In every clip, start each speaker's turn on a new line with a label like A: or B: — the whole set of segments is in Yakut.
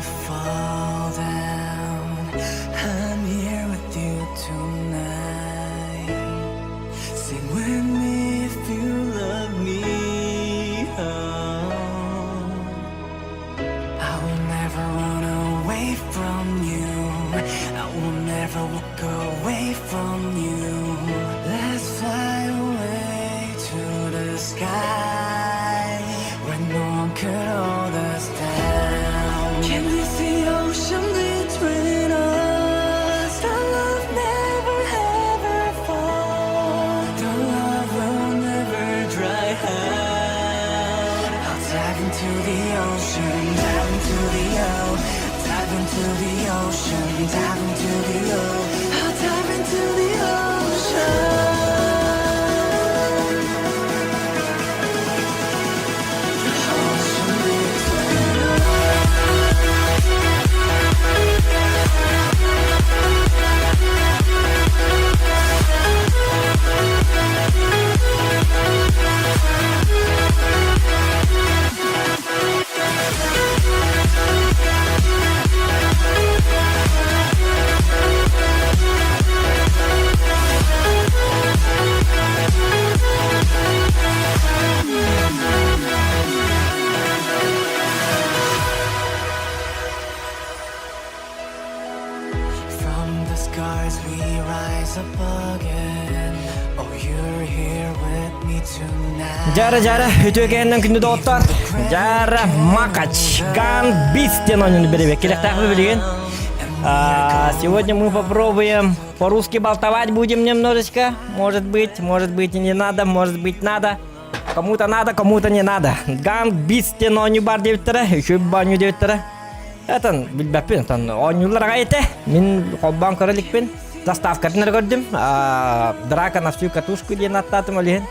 A: fall down. I'm here with you tonight. Sing with me if you love me. Oh. I will never run away from you. I will never walk away from you. Let's fly away to the sky where no one could hold us down. Can you see ocean between us? The love never ever fall. The love will never dry out. I'll dive into the ocean, dive into the o, dive into the ocean, dive into the o. I'll dive into the ocean. The ocean between us. From the scars we rise up again. Oh, you're here with me tonight.
B: Дьара дьара үтүөкээннэн күндү доҕоттор. Дьара Макач Gang Beasts диэн оонньууну бэрэбиэк кэлэхтээх билигин. Сегодня мы попробуем по-русски болтовать будем немножечко. Может быть и не надо, может быть надо. Кому-то надо, кому-то не надо. Gang Beasts диэн оонньуу бар диэбиттэрэ, үчүгэй оонньуу диэбиттэрэ. Этэн билбэппин, отон оонньуулар аҕай этэ. Мин холбоон көрө иликпин. Заставкатын эрэ көрдүм. Драка на всю катушку диэн аттаатым ол иһин.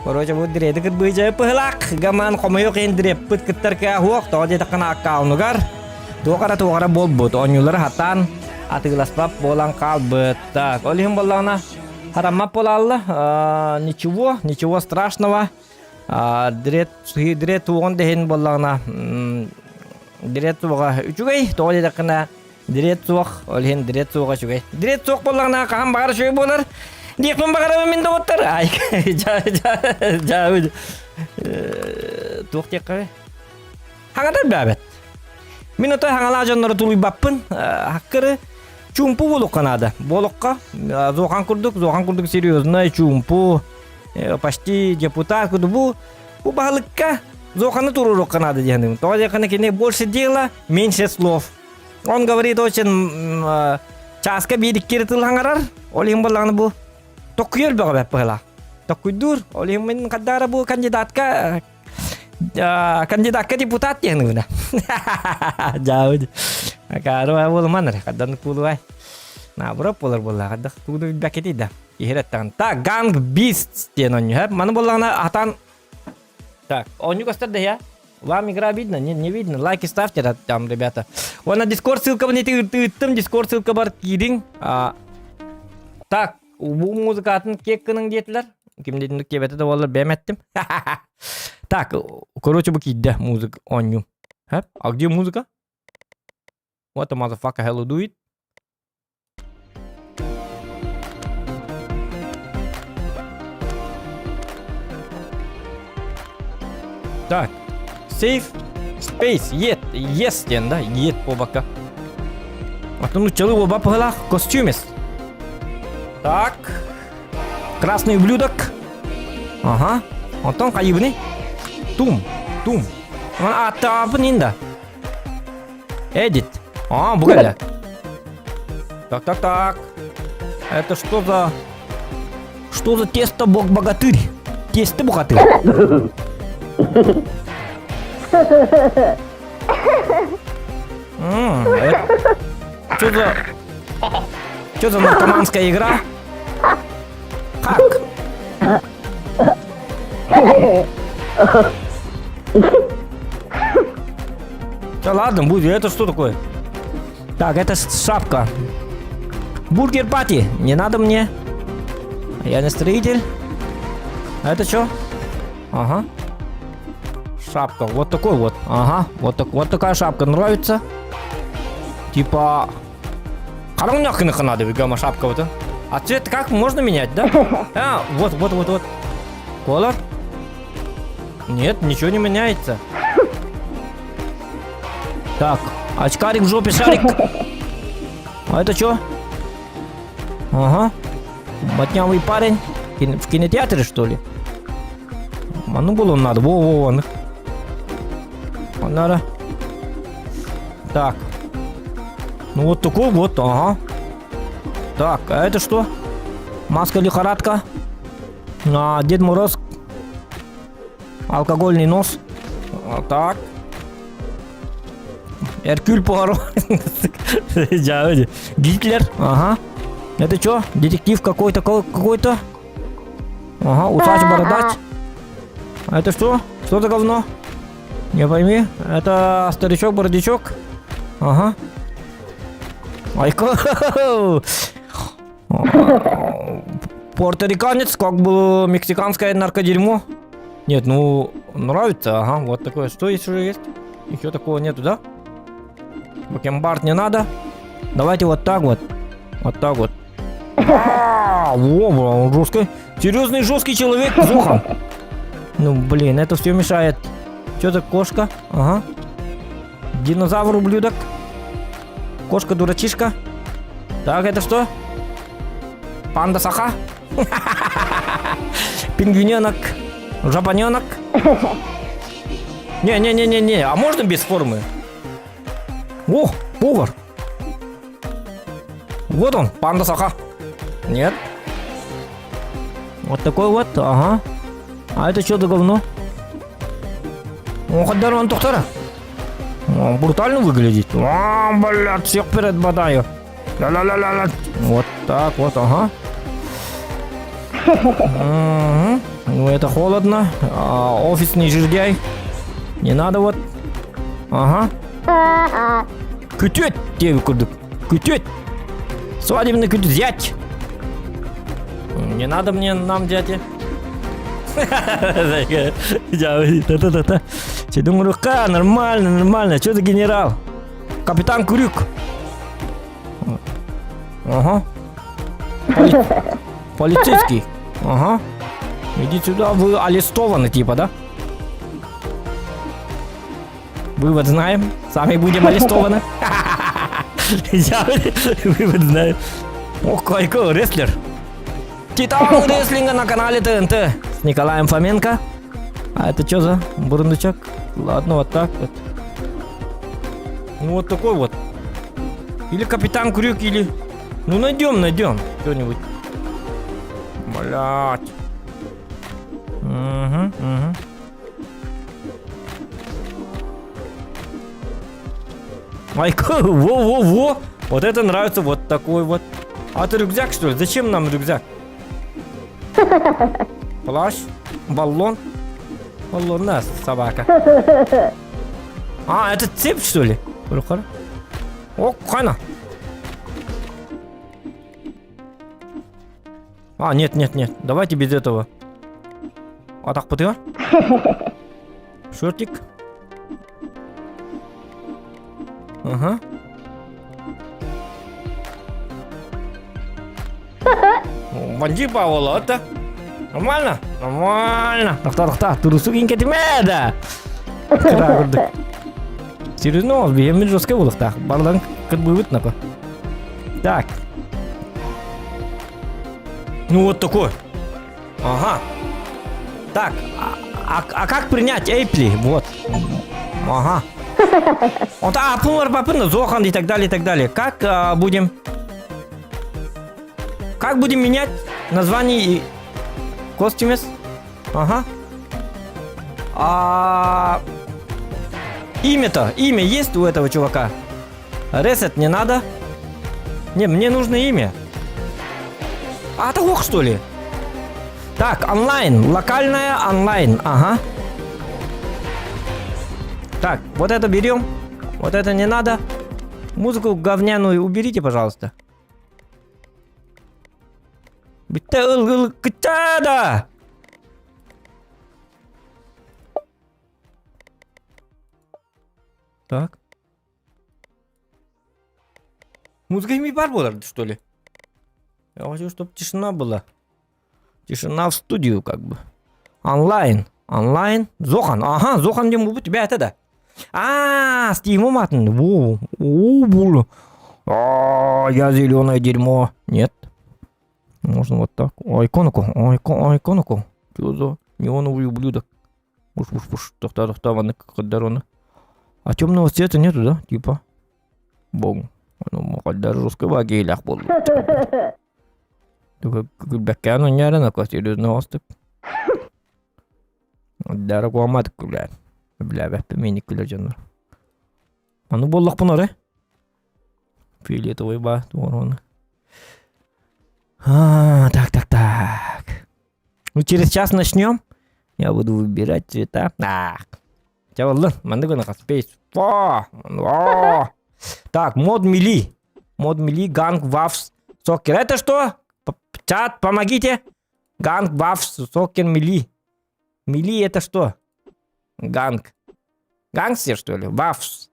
B: Короче, бу дреди кырбыыдьа пыһылаах. Гаман хомойуох иһин дреппит кыттар кыа суох. Тоҕо диэтэххинэ аккаунугар туох эрэ туох эрэ буолбут. Оонньуулары хатаан атыыласпат буолан хаалбыт. Так, ол иһин буоллаҕына хараммат буолаалла. Ничего, ничего страшного. Дрет дрет туоҕун да иһин буоллаҕына дрет суоҕа үчүгэй. Тоҕо диэтэххинэ дрет суох, ол иһин дрет суоҕа үчүгэй. Дрет суох буоллаҕына хаһан баҕар үчүгэй буолар. Диэхпин баҕарабын мин доҕоттор. Ай, жа жа жа туох диэххэ хаҥатар бээбэт. Мин отой хаҥалаах дьоннору тулуйбаппын. Хаккыры чуумпу буолуохха наада. Буолуохха зохан курдук, зохан курдук серьезный чуумпу, почти депутат курдук бу бу баһылыкка зоханы туруоруохха наада диэн. Тоҕо диэххинэ кини больше дела, меньше слов. Он говорит очень чааска биир икки тыл хаҥарар. Ол иһин буоллаҕына бу токкуйар бөҕө бэп быһыылаах. Токкуйдуур. Ол иһин мин хаддаара бу кандидатка кандидатка депутат диэн гына. Дьаабыт. Акаары буолуман эрэ, хаддан куулубай. Наоборот буолар буоллаах, хаддах тууну билбэккитий да. Иһирэттаҕын. Так, Gang Beasts диэн оонньуу. Маны буоллаҕына атан Так, оонньуу көстөр да я? Вам игра видно? Не, не видно. Лайки ставьте там, ребята. Уонна Дискорд ссылкабын ити ыыттым. Дискорд ссылка бар киириҥ. Так, бу музыкатын кек гының диэтилэр. Ким дединdik диэбэтэ да буоллар бэйэм эттим. Так, короче, бу киирдэ музыка оонньуу. А где музыка? What the motherfucker hello do it? Так, save space, yet, yes диэн да, yet буолбакка. Атын нуччалыы буолбат быһыылаах костюмес. Так, красный ублюдок. Ага, онтон хайыбыный? Тум, тум. Ааттаабын инда. Эдит. А, бу кэллэ. Так, так, так. Это что за... Что за тесто бог-богатырь? Тесто богатырь. Что за... Что за наркоманская игра? Как? Да ладно, будет. Это что такое? Так, это шапка. Бургер пати. Не надо мне. Я не строитель. А это что? Ага. Шапка. Вот такой вот. Ага. Вот, так, вот такая шапка нравится. Типа... Хараҥ надо, гамма шапка вот. А цвет как можно менять, да? А, вот, вот, вот, вот. Color? Нет, ничего не меняется. Так, очкарик в жопе шарик. А это что? Ага. Ботнявый парень. В кинотеатре, что ли? А ну было надо. Во-во-во. Надо. Так. Ну вот такой вот, ага. Так, а это что? Маска лихорадка. А, Дед Мороз. Алкогольный нос. Вот так. Эркюль Пуаро. Гитлер. Ага. Это что? Детектив какой-то какой-то? Ага, усач бородач. А это что? Что за говно? Не пойми. Это старичок-бородячок. Ага. Айка. Пуэрториканец, как бы мексиканское наркодерьмо. Нет, ну, нравится, ага, вот такое. Что еще есть? Еще такого нету, да? Бакенбард не надо. Давайте вот так вот. Вот так вот. А, во, он жесткий. Серьезный жесткий человек, Зохан. Ну, блин, это все мешает. Что за кошка? Ага. Динозавр, ублюдок. Кошка-дурачишка. Так, это что? Панда саха? Пингвиненок. Жапоненок. Не-не-не-не-не, а можно без формы? О, повар. Вот он, панда саха. Нет. Вот такой вот, ага. А это что за говно? О, он тухтара. Брутально выглядит. А, блядь, всех перед бодаю. Ля-ля-ля-ля-ля. Вот так вот, ага. Угу. Ну, это холодно. А, офисный жердяй. Не надо вот. Ага. Күтүөт диэбит курдук. Күтүөт. Свадебный күтүөт. Зять. Не надо мне нам дяди. Та-та-та-та. Рука, нормально, нормально. Что за генерал? Капитан Крюк. Ага. Поли... Полицейский. Ага. Иди сюда, вы арестованы, типа, да? Вывод знаем. Сами будем арестованы. Вывод знаем. О, какой рестлер. Титан рестлинга на канале ТНТ с Николаем Фоменко. А это что за бурундучок? Ладно, вот так вот. Ну вот такой вот. Или капитан Крюк, или... Ну найдем, найдем что-нибудь. Блять. Угу, угу. Айка, во-во-во! Вот это нравится, вот такой вот. А это рюкзак, что ли? Зачем нам рюкзак? Плащ, баллон. Баллон нас, собака. А, это цепь, что ли? О, хана. А, нет, нет, нет. Давайте без этого. А так потыгар? Шортик. Ага. Бандит Павла, это? Нормально? Нормально. Тохтоо, тохтоо. Турусу кэтимэ да. Кыра курдук. Серьезно, биһиэммит жесткий буолуохтаах. Барыларын кырбыыбыт напа. Так. Ну вот такой. Ага. Так, а, а, а как принять Apply? Вот. Ага. Вот, а, Пумар Папына, Зохан и так далее, и так далее. Как а, будем... Как будем менять название и costumes? Ага. А... Имя-то, имя есть у этого чувака? Reset не надо? Не, мне нужно имя. А, это ох, что ли? Так, онлайн, локальная онлайн, ага. Так, вот это берем, вот это не надо. Музыку говняную уберите, пожалуйста. Да! Так. Музыка ими бар буолар, что ли? Я хочу, чтобы тишина была. Тишина в студию как бы. Онлайн. Онлайн. Зохан. Ага, Зохан диэн буолбут бэйэтэ да. А, Стивом атын. Во, о, бул. А, я зеленое дерьмо. Нет. Можно вот так. Ой, иконку. Ой, иконку. Что за неоновый ублюдок? Уж, уж, уж. Тохта, тохта, ваннык каддарона. А темного цвета нету, да? Типа. Бог. Ну, хаддар жестко багейлях был. Күлбэккээн онньааран акка серьезно оҕустук. Дара куаммат күлээр. Билээбэппин миини күлэр дьоннор. Аны буоллахпын орой. Фиолетовый ба туорона. А, так, так, так. Ну, через час начнем. Я буду выбирать цвета. Так. Чэ буоллун, маннык гына Space. О! О! Так, мод мили. Мод мили, ганг, вафс, сокер. Это что? Чат, помогите. Ганг, вафс, сокер, мили. Мили это что? Ганг. Гангстер, что ли? Вафс.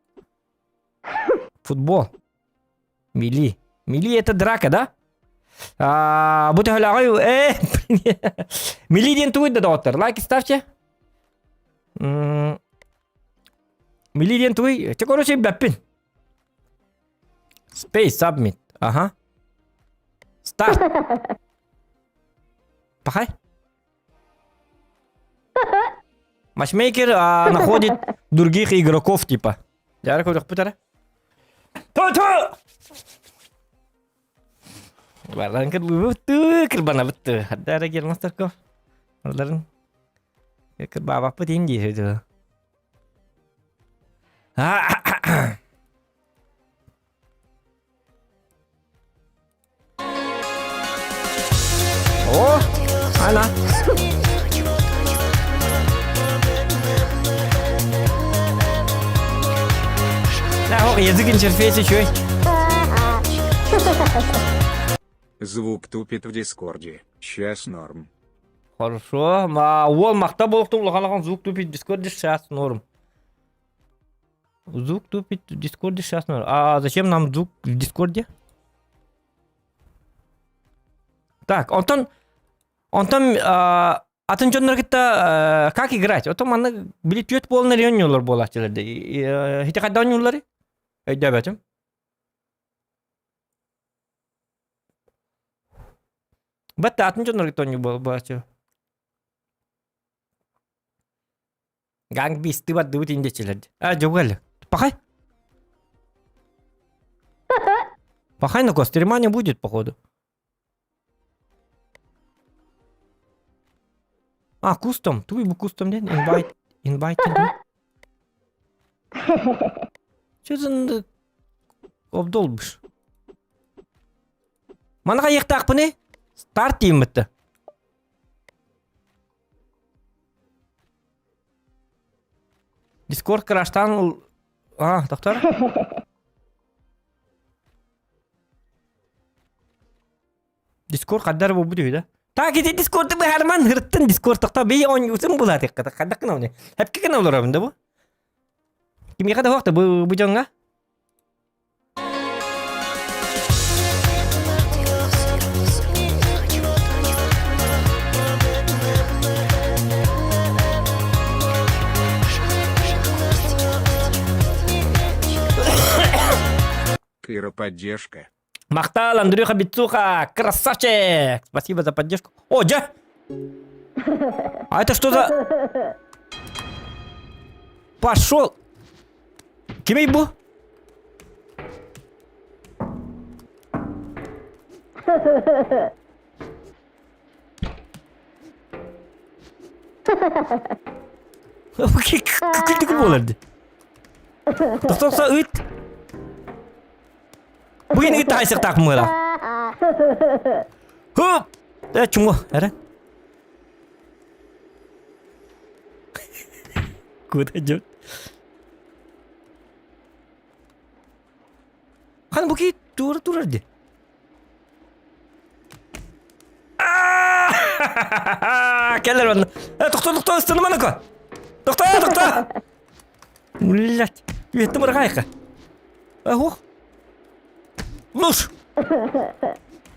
B: Футбол. Мили. Мили это драка, да? А, бу төһөлөөҕүй э Мили диэн тугуй да доҕоттор лайк ставьте Мили диэн тугуй чэ короче билбэппин Space submit ага Start Пахай Матчмейкер а, находит других игроков типа. Дьэ көрүөхпүт эрэ. Ту-ту! Бардан кырбыбыт кырбанабыт Хаддара Герман Оларын кырбаабаппыт иин дии О, ана. Да, язык интерфейс еще.
C: Звук тупит в Дискорде. Сейчас норм.
B: Хорошо. Ма, уол махта буолуохтун улахан звук тупит в Дискорде сейчас норм. Звук тупит в Дискорде сейчас норм. А зачем нам звук в Дискорде? Так, онтон онтон атын дьоннор кытта как играть? Отон манна били түөт буолан оонньуулар буолааччылар Ити хайда оонньууллары? Өйдөөбөтүм. Батта атын дьоннор кытта оонньуу буолааччы. Ганг бисты бардыбыт индечилер. А, дьугал. Пахай. Пахай на стрима не будет, походу. А, custom. Туй бу custom ден. Invite. Invite. Что за обдолбыш? Манаха ехтаахпыны? Старт дииммитте. Дискорд краштан... А, доктор? Дискорд хаддар буолбут үһү да? Так ити Дискорды быһаарман ырыттын Дискорд тохтоо бии оонньуутун булаатыахха хайдах гына ону эпки гына олоробун да бу кимиэхэ да суох да бу бу дьоҥҥо
C: Кира поддержка.
B: Махтал, Андрюха Бицуха, красавчик! Спасибо за поддержку. О, дьэ! А это что за... Пошел! Кимий бу? Күлдүк буолар дии. Тохтоқса ыт. Бүгүн ыт таайсыктаах мыра. Хоп! Э, чуҥу, эрэ. Куда идет? Хан бу тура турар дии. Кэлэр онно. Э, тохтоо, тохтоо, ыстаныманыка. Тохтоо, тохтоо. Блять. Үөттүм ырҕайка. Ох. Луш.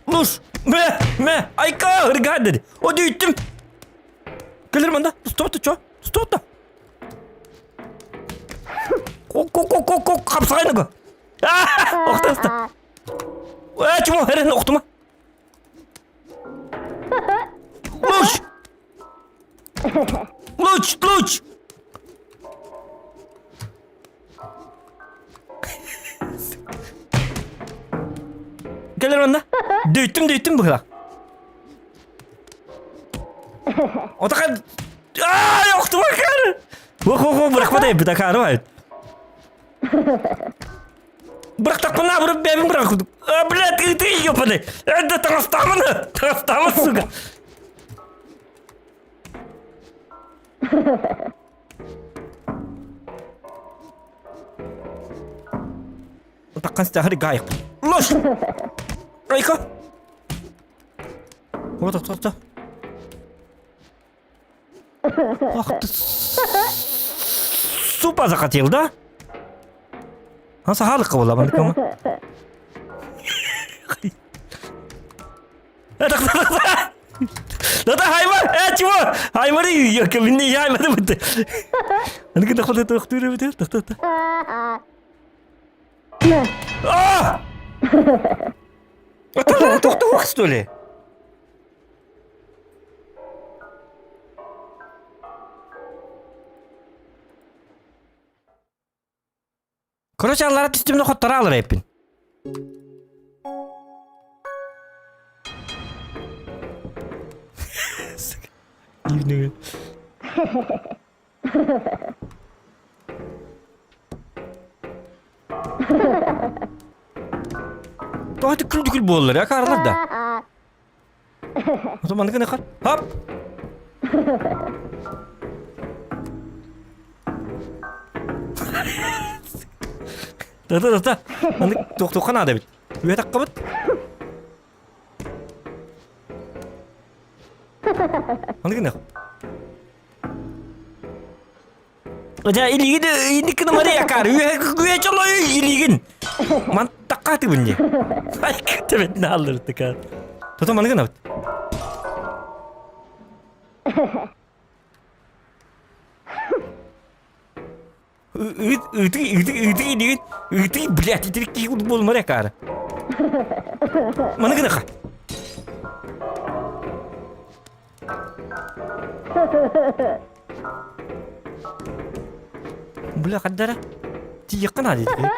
B: Луш. Мэ, мэ, айка, ырга dedi. О дүйттүм. Келер манда. Стоп, чо? Стоп. Ко ко ко ко ко хапсайныгы. Охтаста. Э, чмо, эрен охтума. Луч! Луч, луч! Кэлэр онно. Дөйттүм, дөйттүм быһыла. Отака... Ай, охтума кар! Ох, ох, ох, бырахпатай, бытакары бар. Бырахтахпына, бырах бэйэбин бырах. А, блядь, ты, ты, ёпаный. Это таҥастаамын, таҥастаамын, сука. Таккан стяхари гайық. Лош! Айка! Вот, вот, вот. Ах ты супа захотел, да? А сахалык була маны Да хайма, э, чего? Хаймары, я кабинне хаймары бит. Аны кыда ходы тохтур бит, тохтор. А! Это тохтур, что ли? Короче, аллара түстүмнө хоттора алар эппин. Тоҕо түкүл-түкүл буоллар, я каралар да. Ото маннык гына Хоп! Та-та-та-та. Маннык туохтуохха наада эбит. Үөһэ таххабыт. Маннык гына. Дьэ, илиигин инник гына Мария акаар. Үөһэ үөһэ чолой илиигин. Ман таккаатыбын дии. Ай, төбөтүн аллыртыка. Тото маны гынабыт. Ыт, ыты, ыты, ыты илигин, ыты, блядь, итирик киһи курдук буолумар акаары. Маны гыныха. Бля, хаддара. Тиийэххэ наада дии.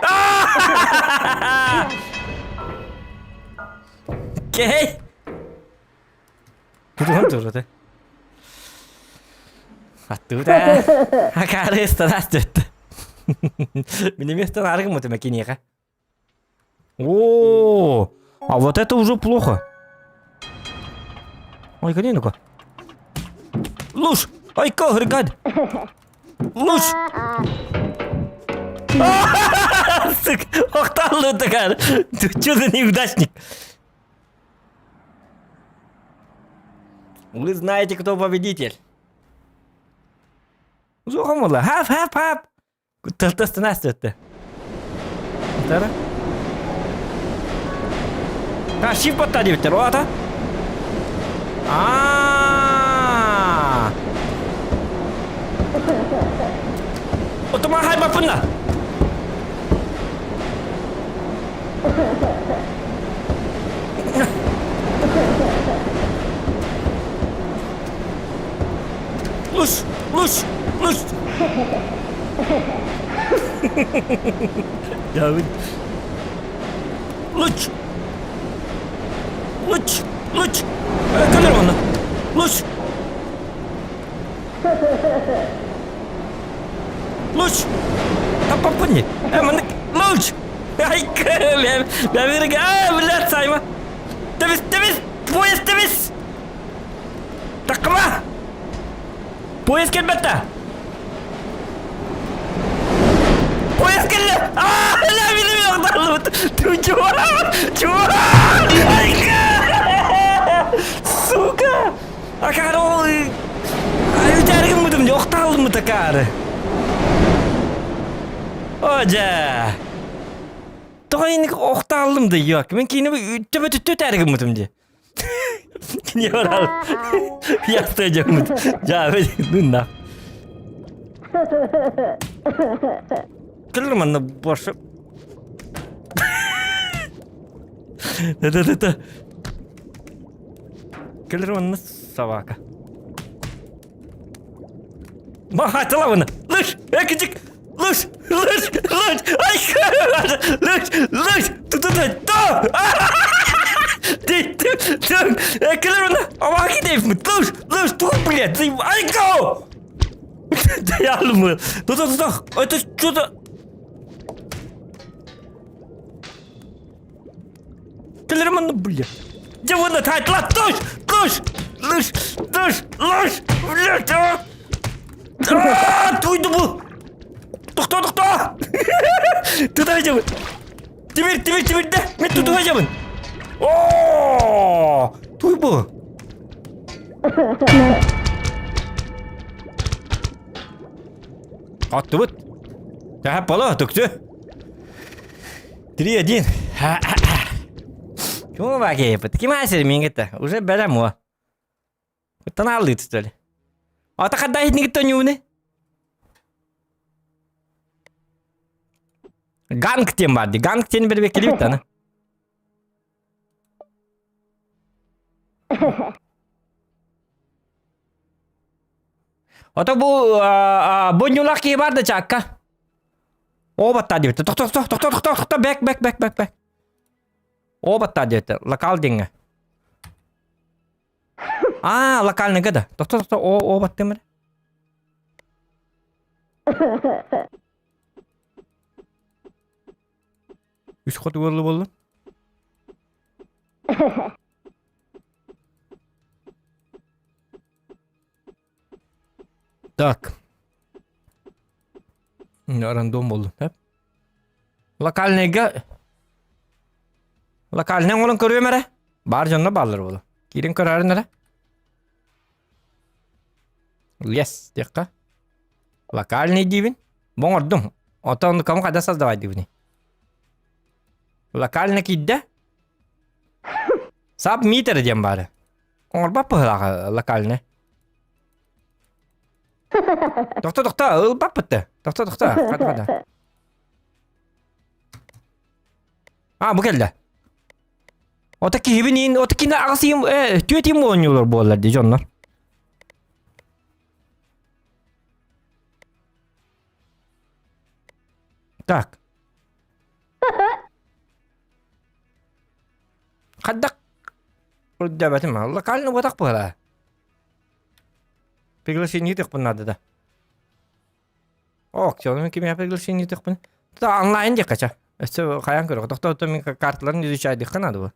B: Кэй! Тутуһан турда. Аттыбыта. Акаары ыстараас түттэ. Мин эмиэ станаарыгым мутума киниэхэ. О, а вот это уже плохо. Ой, где ну-ка? Луж! Ай, гад! Луж! Сука, охталлы такая. Ты что за неудачник? Вы знаете, кто победитель. Зохомула. Хап, хап, хап. Тылтастынаас өттө. Тара. А, shift баттаа диэбиттэр, о ата. Аа. Отума хайбаппын да. Луш, луш, луш. Давид. Луч. Луч, луч. Кэлэр онно. Луч. Луч. Таппаппын дии. Э, маннык луч. Ай, бэбирге, а, блядь, сайма. Тэбис, тэбис, поезд тэбис. Такма! Поезд кэлбэтэ! Поезд кэллэ! Аа, Ты чего? Чего? Сука! Акаары ол үтәргин мытым, охталым такаары. О, дьэ. Тоҕо инник охтааллым да yok. Мен киинэбэ төбөтүттү өтээри гыммытым дии. Кини барал. Ясты дьоммут. Дьаабы дунна. Кэлэр манна больше. Да-да-да-да. Кэлэр манна собака. Махатылабына. Лыш, экичик. Лыш, лыш, лыш. Ай, лыш, лыш. Ту-ту-ту. Кэлэр манна. Амаки дейм. Лыш, лыш, ту, блядь. Ай, го! Ялмы. Ту-ту-ту. Это что-то... Кэлэр манна, блядь. Дьэ уонна таайтла туш, туш, лыш, туш, лыш, блядь, а! А, туйду бу! Тохтоо, тохтоо! Тутаа дьабын. Тимир, тимир, тимирдэ! Мен тутуга дьабын. О, туй бу! Аттыбыт. Тэһэ боло, түктү. 3-1. Чувак, ким асер мингетте? Уже бэлэм о. Танааллыы түстөлі. Ата хадда иһитнигит тоньууны? Ганг диэн бар дии. Ганг диэн бэрбек килибит аны. Ото бу бу ньулах киһи бар да чаакка. Оо баттаа диэбитэ. Тохто тохто тохто тохто тохто бэк бэк бэк бэк бэк. Оо баттаа диэбитэ. Локал диэҥҥэ. Аа, локальныйга да. Тохто тохто оо оо баттым эрэ. Үс хот уоллу буоллун. Так. Рандом болду. Локальныйга Локальный оҥорон көрүөм эрэ. Баар дьонно бааллар буолу. Киирин көрөөрүн эрэ. Yes диэххэ. Локальный диибин. Бу оҥордум. Оттон кому хайда создавай диибини. Локально киирдэ. Сабмитер диэн баары. Оҥорбот быһыылаах локальный. Тохто, тохто, ылбаппыт да. Тохто, тохто, хата, хата. А, бу кэллэ. Ото киһибин иин, ото кини аҕыс иим, э, түөт иим оонньуулар буоллар дии дьоннор. Так. Хайдах Үрдээбэтим. Локально буотах быһалаа. Приглашение тыхпын надо да. Ок, чё, кимиэхэ приглашение тыхпын? Та онлайн диэххэ ча. Өссө хайаан көрөх. Тохтоо мин карталарын изучайдыхха надо бу.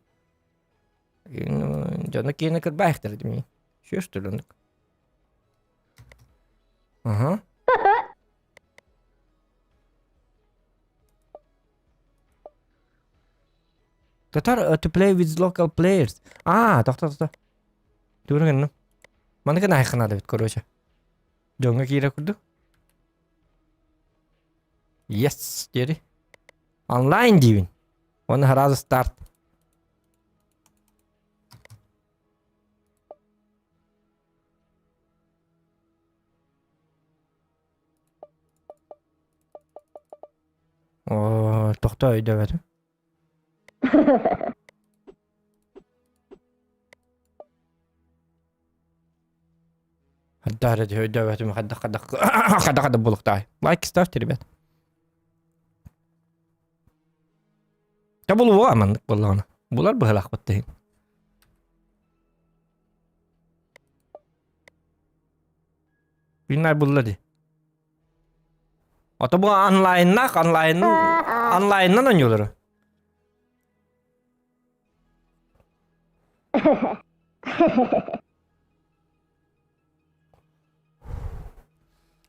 B: Дьоно киэни кырбаахтар дими. Шүөс төлөнүк. Ага. Tatar to play with local players. Аа, тохто тохто. Тугун гынным. Маны гына айханады бит, короче. Дьоҥҥо киирэ курдук. Yes, диэри. Онлайн диибин. Оны сразу старт. Оо, тохто өйдөөбөтүм. Хайдах эрэ өйдөөбөтүм, хайдах хайдах хайдах хайдах буолуохтаай. Лайк ставьте, ребят. Та булуоҕа маннык буоллаҕына. Булар быһалаахпыт да иһин. Күннай булла дии. Ото бу онлайннаах онлайн онлайннан оонньуулар.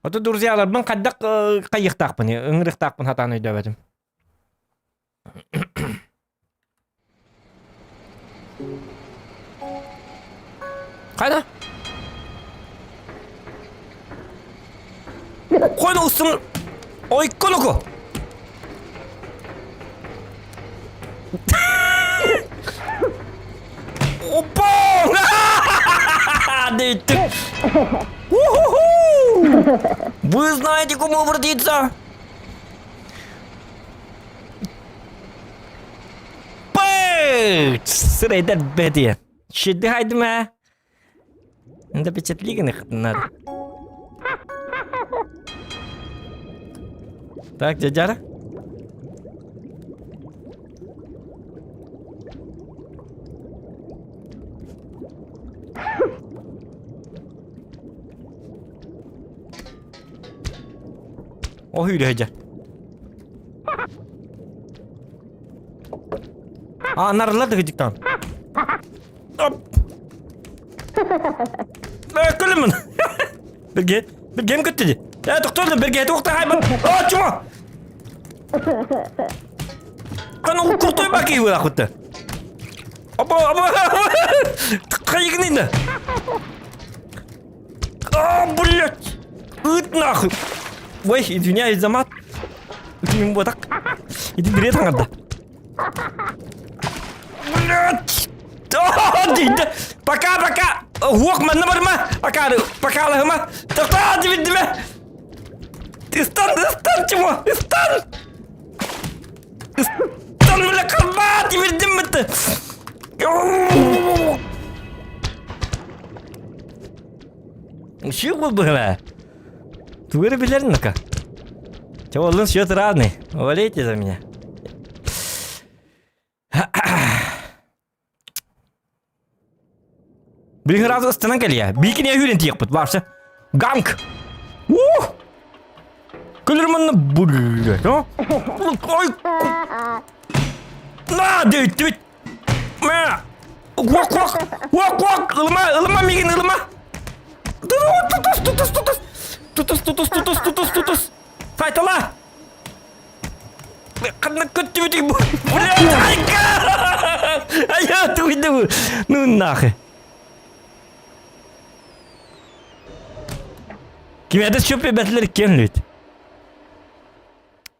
B: Ото друзьяларбын хайдах хайыахтаахпын ыҥырыахтаахпын сатаан өйдөөбөтүм. Хайда? Қойны устун Ой, колоко! ты. У-ху-ху! Вы знаете, кому обратиться? Пыть! Сырайдар бэдиэ. Шидди хайдыма. Надо печатлигин надо. Так, дядяра. О, hűröhögye. А, нарылар да кыдьыктаан. Оп. Күлүмүн. Бирге, биргем көттү ди. Э, токтолду, бирге туохта хайбын. О, чума. Каны куртой баки була кутты. Опа, опа. Кайгынын. А, блядь. Ыт нахуй. Ой, извиняюсь за мат. Үтүмүн ботак. Иди бирет аңарда. Блядь. Пока, пока. Уох, манна барма. Пока, пока, лахма. Тоқтаа, дибиддиме. Истан, истан, чмо, истан. Истан, бля, карба, дибиддим бітті. Ши был Тугары билер ну-ка. Чего, он счет равный. Валите за меня. Билигин разы ыстанан кэлиэ. Биикине үүрэн тиэхпит баарса. Ганг! Ух! Көлөр манна блядь, а? Ой! На, дөйттүбүт! Мэ! Уок, уок! Уок, уок! Ылыма, ылыма миигин, ылыма! Тутус, тутус, тутус! Тутус, тутус, тутус, тутус, тутус! Сайтала! Ханна көттүбүтүй бу? Блядь, айка! Айа, туйду! Ну нахуй. Кимэдэ сөп эбэтилэр иккиэн лүт.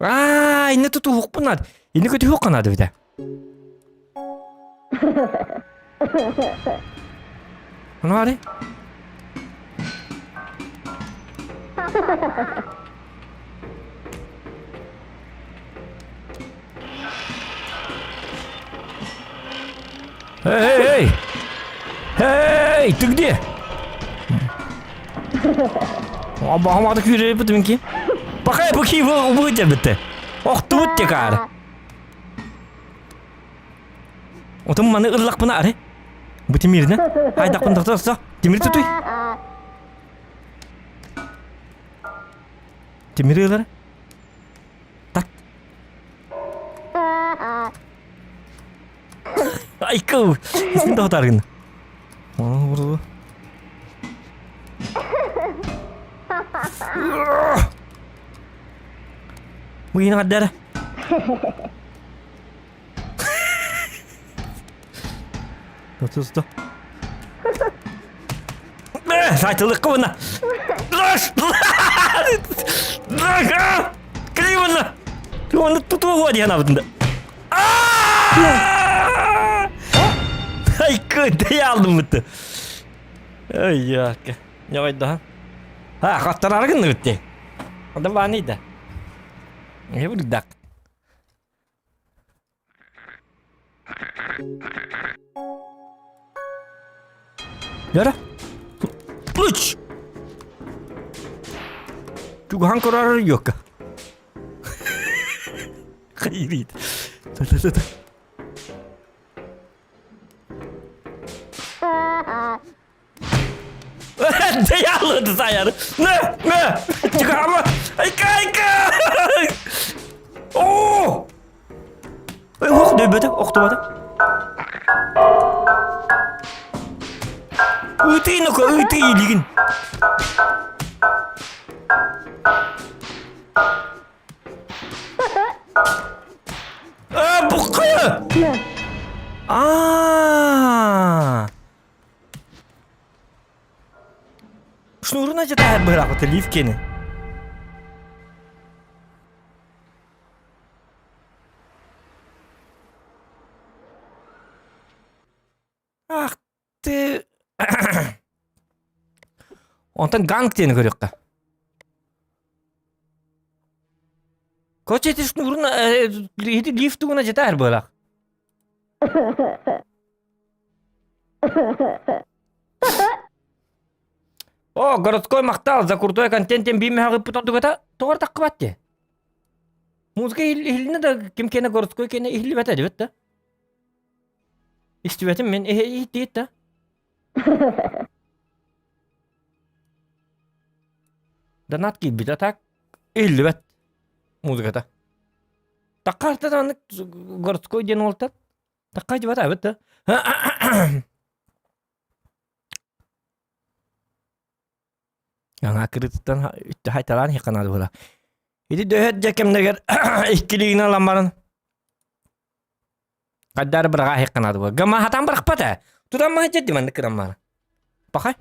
B: Аа, инне тутуһукпун над. Инне көтүһүк надо битэ. Ону ари. Эй, эй, эй! Эй, ты где? Абаһамады күүрэ бит Пока бу бу битте. Охтубут текаар. Отон маны ыллахпына аре. Бу тимирне. Айдакпын тохтосо. Тимир тутуй. Тимир ылар. Так. Айкау. Исин тохтаргын. Мыйын гаддара. Тосту. Сайтылыкка мына. Кривына. Оны тутуға диэн абытында. Айкы, дей алдым бітті. Ой, яка. Не қойды, ha? Хаттар аргын бітті. Ода баны да. Не бурдак. Yara. Пыч! Чугахан көрөр юкка. Хайрит. Та-та-та-та. Дыялыды саяр. Не, не. Чугама. Айка, айка. О! Ой, ох, дөбөтө, охтубата. Ытый ну-ка, ытый илигин. А, буккая! А! Шнуруна жата быраакыты лифкени. Ах ты... Онтон ганг диэни көрүөххэ. Короче, ити шнурун ити лифт тугуна жетээр буолах. О, городской махтал за крутой контент диэн биир мөһөҕүппүт ордугата тоҕор таххыбат дии. Музыка иһилинэ да ким киэнэ городской киэнэ иһиллибэтэ дибит да. Истибэтим мен иһиттиит да. Донат киирбитэ так иһиллибэт музыката. Таккарта да аннык городской диэн уолтар. Такка дибат абыт да. Аңа кырытыттан хайталаан хиканады була. Ити дөһөт дьэ кэмнэригэр иккилигин ылан баран Хайдары быраҕа хиканады була. Гама хатан бырахпата. Тутан маһы дьэ диманны кыраммара. Пахай.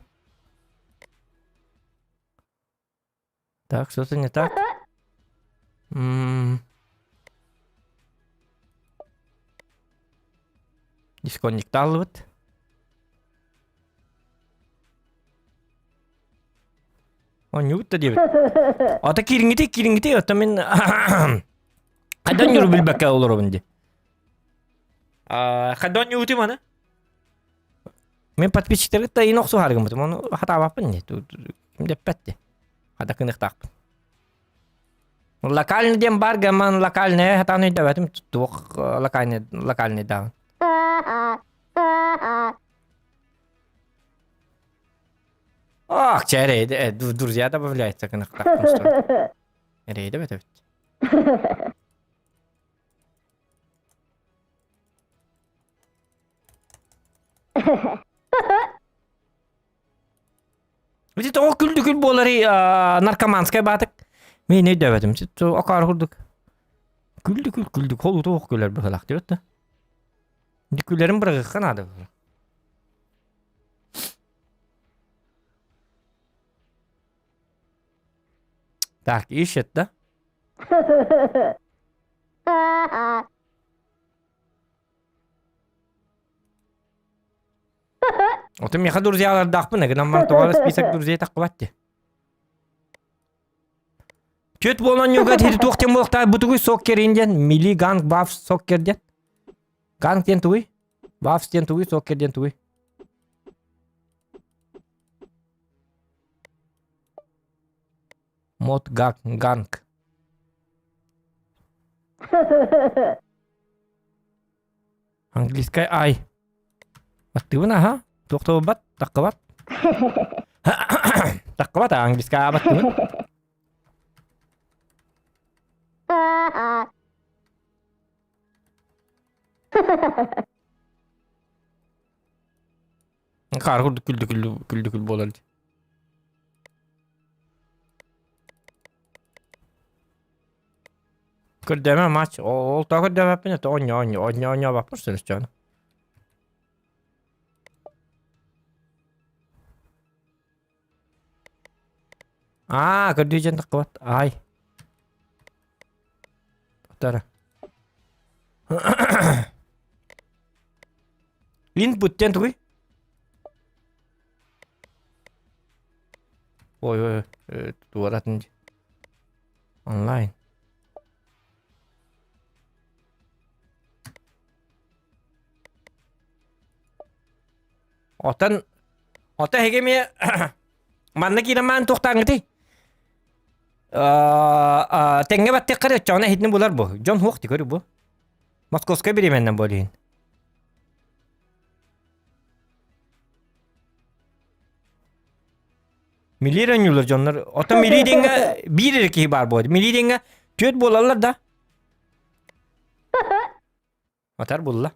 B: Так, что-то не так. М-м. Дисконнекталлыбыт. Оонньуубут да диэбит. Ата кириҥҥити кириҥҥити оттон мин хайдан ньуру билбэккэ олоробун дии. Хайдан оонньуубутум аны? Мин подписчиктарга да ин охсуһаары гыммытым, ону хатаабаппын дии. Ким да эппэт дии. Хата кыныахтаахпын. Локальный диэн бар гаман локальный хатаан өйдөбөтүм туох локальный локальный даҕан. Ах, чэ эрэйдэ, друзья добавляется кыныахтаахпын. Эрэйдэ бөтөбүт. Ити тоҕо күлдүкүл буоларый наркоманскай баатык? Мен өйдөөбөтүм. Окаар курдук. Күлдүкүл күлдүк холута ох күлэр быһылаах диэбит да. Күлэрин бырагыкка наада. Так, ищет, да? Отон миэхэ друзьялардаахпын, гынан баран тоҕо эрэ список друзей таххыбат дии. Түөт буолан ньуга тири туох диэн буолуохтаах бу тугуй соккер диэн мили ганг баф соккер диэн. Ганг диэн тугуй? Бафс диэн тугуй, соккер диэн тугуй? Мод ганг ганг. Английскай ай. Аттыбын аха. Туохтуубат, таккыбат. Таккыбат английскай аабаттыбын. Хаар курдук күлдү күлдү күл буолар. Көрдөмө матч. Ол тоо көрдөмөппүн это онньо онньо онньо онньо баппыр сөрүсчөөн. Аа, көрдүү дьэн таххыбат. Ай. Тара. Input диэн тугуй? Ой, ой, ой, туоратын Онлайн. Отон ото эһиги эмиэ манна киирэн маан туохтааҥҥытый? Тэҥҥэ баттыахха эрэ оччоҕуна иһитини булар бу. Дьон хуох ти көрү бу. Московскай бириэмэннэн буолуйун. Милиир оонньуулар дьоннор. Оттон милии диэҥҥэ биир эрэ киһи баар буолар. Милии диэҥҥэ түөрт буолаллар да. Атар булла.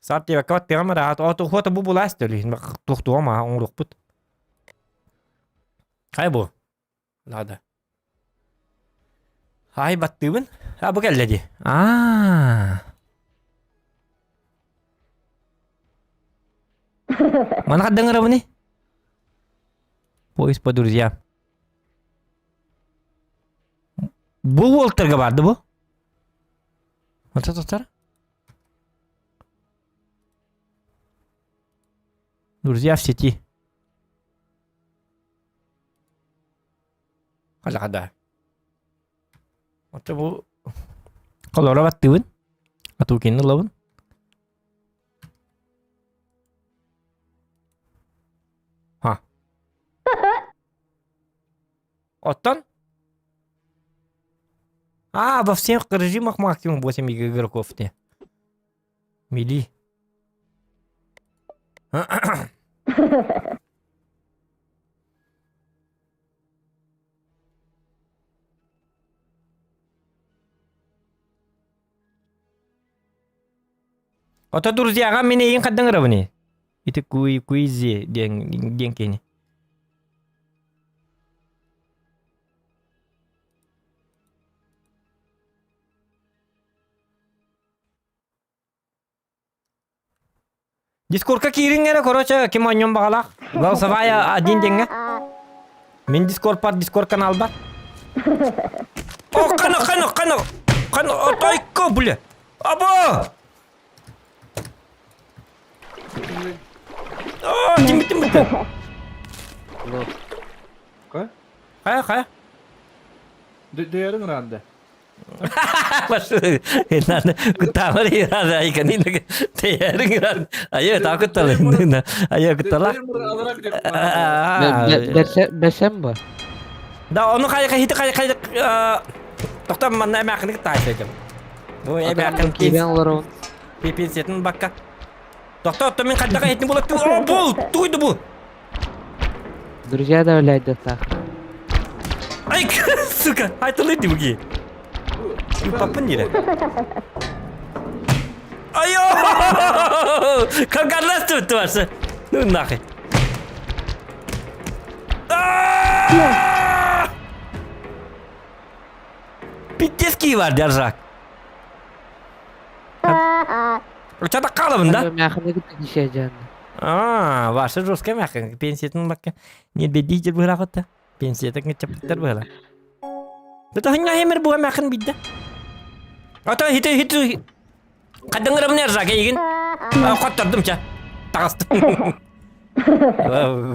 B: Саат диэбэккэ баттыаҕым ыраат. О, туохуота бу булаас төлүһүн туохтуом аа оҥоруохпут. Хайа бу? Надо. Ай баттыыбын. А бу кэллэ дии. Аа. Маны хаддан ырабыный? Поиск по друзьям. Бу уолтарга барды бу. Ота тотар. Друзья в сети. Халя Ота бу Колора баттыбын. Атукинны ылабын. Ха. Оттон? А, во всех режимах максимум 8 игроков те. Мили. Ото друзьяга мин эйин хаддан ырабыни. Ити куй куизи диэн диэн кини. Дискордка киириҥ эрэ, короче, ким оонньуон баҕалаах. Голосовая один диэҥҥэ. Мин Дискорд бар, Дискорд канал бар. О, қана, қана, қана, қана, отойко, бля. Аба! О, тимби, тимби.
D: Ка?
B: Хайа, хайа.
D: Дөйөрүң ыраанда.
B: Куттаамар айканин теярин айы такуттал айы куттала
E: Бесем ба?
B: Да ону кай кай хити кай кай тохтом манна эмээхини таайсайдым. Бу эмээхин
E: Киирэн олорон.
B: пенсиятын бакка. Тохто отто мин хайдаха хитин була о бу туйду бу.
E: Друзья добавлять да
B: Ай, сука, айтылы дибуги. Папа не Айо! Как тварься. Ну нахуй. Питтеский бар держак. Учата қалыбын да? А, ваша жесткая мягкая. Пенсиятын бакка. Не бедите быраҕытта. Пенсиятын кыччаппыттар быһыла. Да ханна хемер буга мякын бидде. Ата хите хите Кадыңырым нержак эгин. Хоттордум ча. Тагыстым.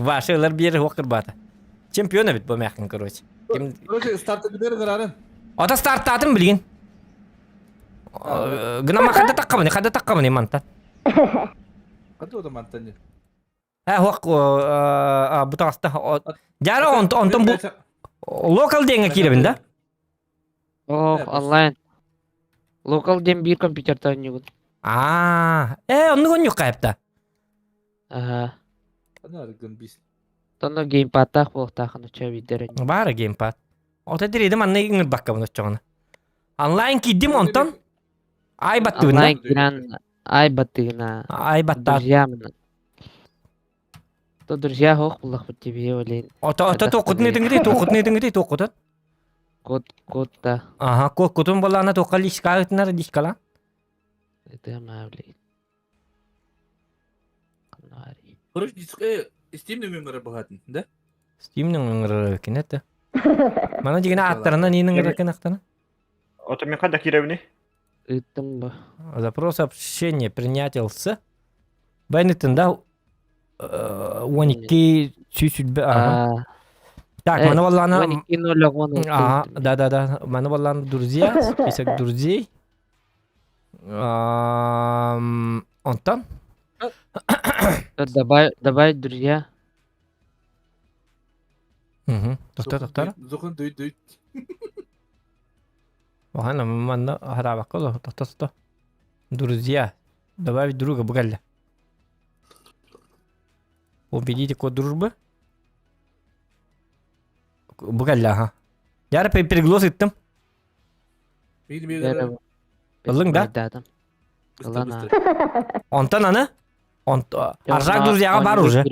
B: Вашылар бир хокыр бата. Чемпион бит бу мякын короче.
D: Короче, старты бидер гырарын.
B: Ата старттатын билген. Гынама хада таккамын, хада таккамын манта.
D: Хада ода мантан.
B: Ә хок бу тагаста. Жара онтон бу локал деңе киребин да?
E: Ох, онлайн. Локал ден бир компьютерда ойнугун.
B: Аа, э, оннук оннук кайыпта.
E: Ага.
D: Ана бис.
E: Тоно геймпадтаах буолуохтаахын очо видер.
B: Баара геймпад. Ота диридим анна иңир бакка буну чоҕуна. Онлайн киддим онтон. Ай баттыбын да.
E: Онлайн киран ай баттыгына.
B: Ай баттаат.
E: Друзья То друзья хоох буллахпыт тебе олейн.
B: Ото ото тоқутун этиңри, тоқутун этиңри, тоқутун.
E: Код код да.
B: Ага, кутун боллаана тоққа лишка ытынар лишкала.
E: Это мавли. Канари.
D: Короче, диске Steam нөмірі бағатын, да?
B: Steam'нің өңірі кинетті. Мана дегені аттарынан ненің ыры ақтана?
F: Ото мен қайда киребини?
E: Ыттым ба.
B: Запрос общения принятился. Байнытын да 12 чуть-чуть ага. Так, мана валлана
E: 12.01.
B: Ага, да, да, да. Мана валлана друзья, список друзей. Онтон.
E: Добавь, добавить друзья.
B: Угу. Тоқта, тоқта.
D: Зохан дөйт дөйт.
B: Охана, манна харабакка тоқта, тоқта. Друзья. Добавить друга, бугалля. Введите код дружбы. Бугалля, ага. Яра переглос иттим. Ылың да? Онтон аны? Аржак друзьяга бар уже.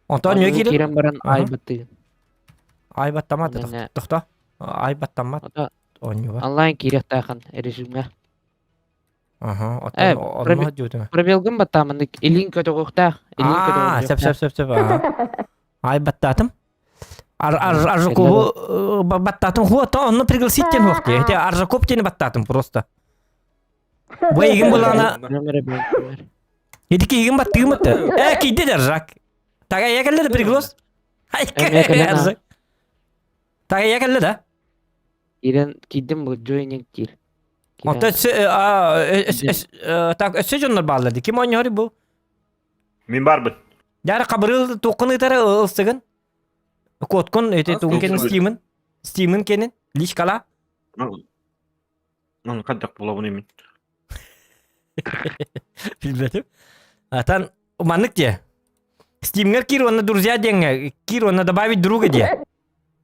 B: Онтон не кирен?
E: Кирен баран ай баттыгын.
B: Ай баттамат, тоқта. Ай баттамат. Онюва.
E: Онлайн кирехтахан режимге.
B: Ага,
E: Пробелгын баттамындык. Илин көтөгөхтах.
B: Аа, сәп сәп сәп сәп. Ай баттатым. Аржакову баттаатын хуота, онно пригласить тен хуох дии. Аржаков тени баттаатын просто. Бу игин булана Эти кигин баттыгым батты. Э, кийди Аржак. Тага я келле приглас. Аржак. Тага я келле да.
E: Ирен кийдим бу joining диир.
B: Онто так өссө дьоннор бааллар ди. Ким оонньоһор бу?
F: Мин барбын.
B: Дьара хабырыл туоххун ыытара ылсыгын. Куоткун эти тугун кенин стимин. Стимин кенин личкала.
F: Ну, хайдах булабын имин.
B: Билбэтим. Атан маннык дие. Стимҥэр киир уонна друзья диэҥҥэ киир уонна добавить друга диэ.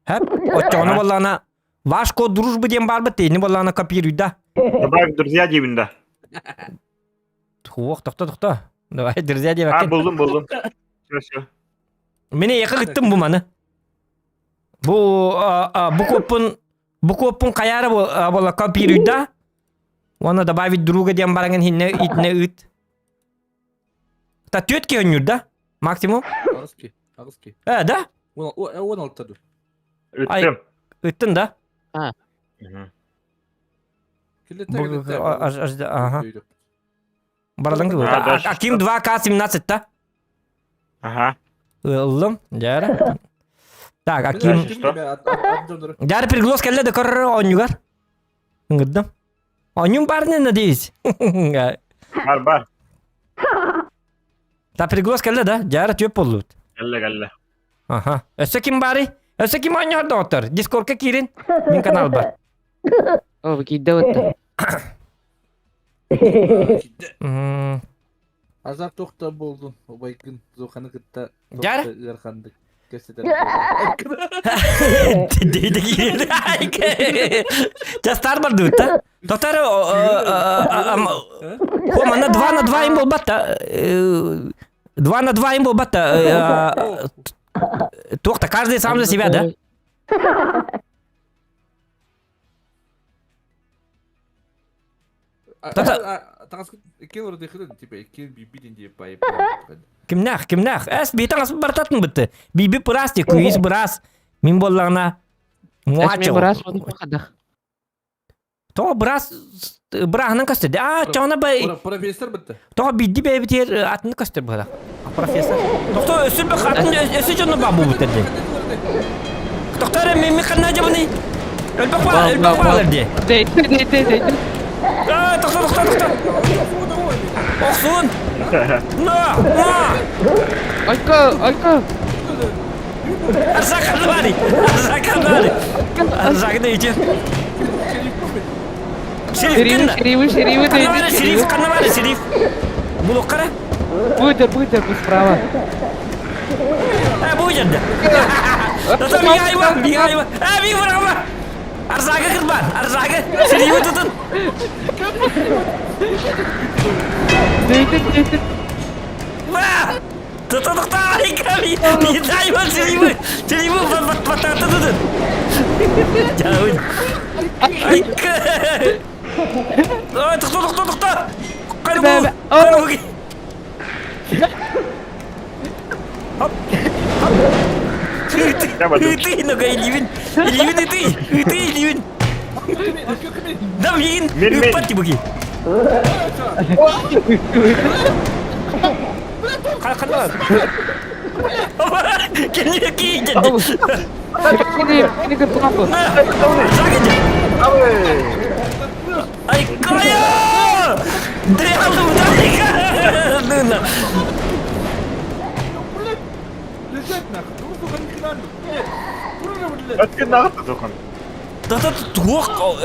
B: Хэп, оччоҕуна буоллаҕына ваш код дружбы диэн баарбыт тиини буоллаҕына копируйда.
F: Добавить друзья диибин да.
B: Хуох, тохто, тохто. Давай, друзья
F: А,
B: диэбэккин.
F: булдум, булдум. Все, все.
B: Мин эйиэхэ ыттым бу маны. Бу бу куоппун бу куоппун хайаары буола копируйда. Уонна добавить друга диэн бараҥын хинне итинэ ыт. Та түөт киһи өннүүр да? Максимум?
D: Аҕыс ки. Аҕыс ки.
B: Э, да?
D: 16 ду.
F: Ыттым.
B: Ыттын да? Ага. Баралан Аким 2К17 та?
F: Ага.
B: Ыллым. Дьара. Так, Аким. Дьара приглас кэллэ да көрөр оонньугар. Ыҥырдым. Оонньуум баарына надеюсь.
F: Бар бар.
B: Та приглас кэллэ да? Дьара түөп боллубут.
F: Кэллэ кэллэ.
B: Аха. Өссө ким баарый? Өссө ким оонньоһор доҕоттор? Дискордка киирин. Мин канал бар.
E: О, киирдэ бытта.
D: Азар тохта болдун, убайгын Зоханы кытта
B: Дьар?
D: ыархандык кэпсэтэр.
B: Дейде киирин. Жастар бардыбыт да? Тотар Хомана 2 на 2 им болбатта. 2 на 2 им болбатта. Туохта, каждый сам за себя, да? Кимнээх, кимнээх? Эс биитэн ас бартатын бытты. Биби пырас ти, күйіс бырас. Мин боллаҕына
E: Эс бырас хадах.
B: Тоҕо быраас бырааһынан көстөр. Аа, чоҕуна бай
D: Профессор бытта.
B: Тоҕо биирди бэйэбитигэр атыны көстөр быһыла. Профессор. Тохто өссө бөх атын өссө дьону баа буолбуттар диэн. Тохто эрэ мен ханна дьабыный? Өлбөх баа, өлбөх баалар дии.
E: Дейти, дейти, дейти.
B: Аа, тохто, тохто, тохто. Охсуун. На, на.
E: Ойко, ойко.
B: Арсаканвари! Арсаканвари! Арсакны ити. Шериф кынна.
E: Шериф, шериф,
B: Каннавари, шериф, каннавари, шериф. Булуққара?
E: Будет, будет, бу справа.
B: Э, бу жерде. Тата мигайма, мигайма. Э, миг барама. Арзагы кырбан, арзагы. Шерифи тутун.
E: Дейти, дейти.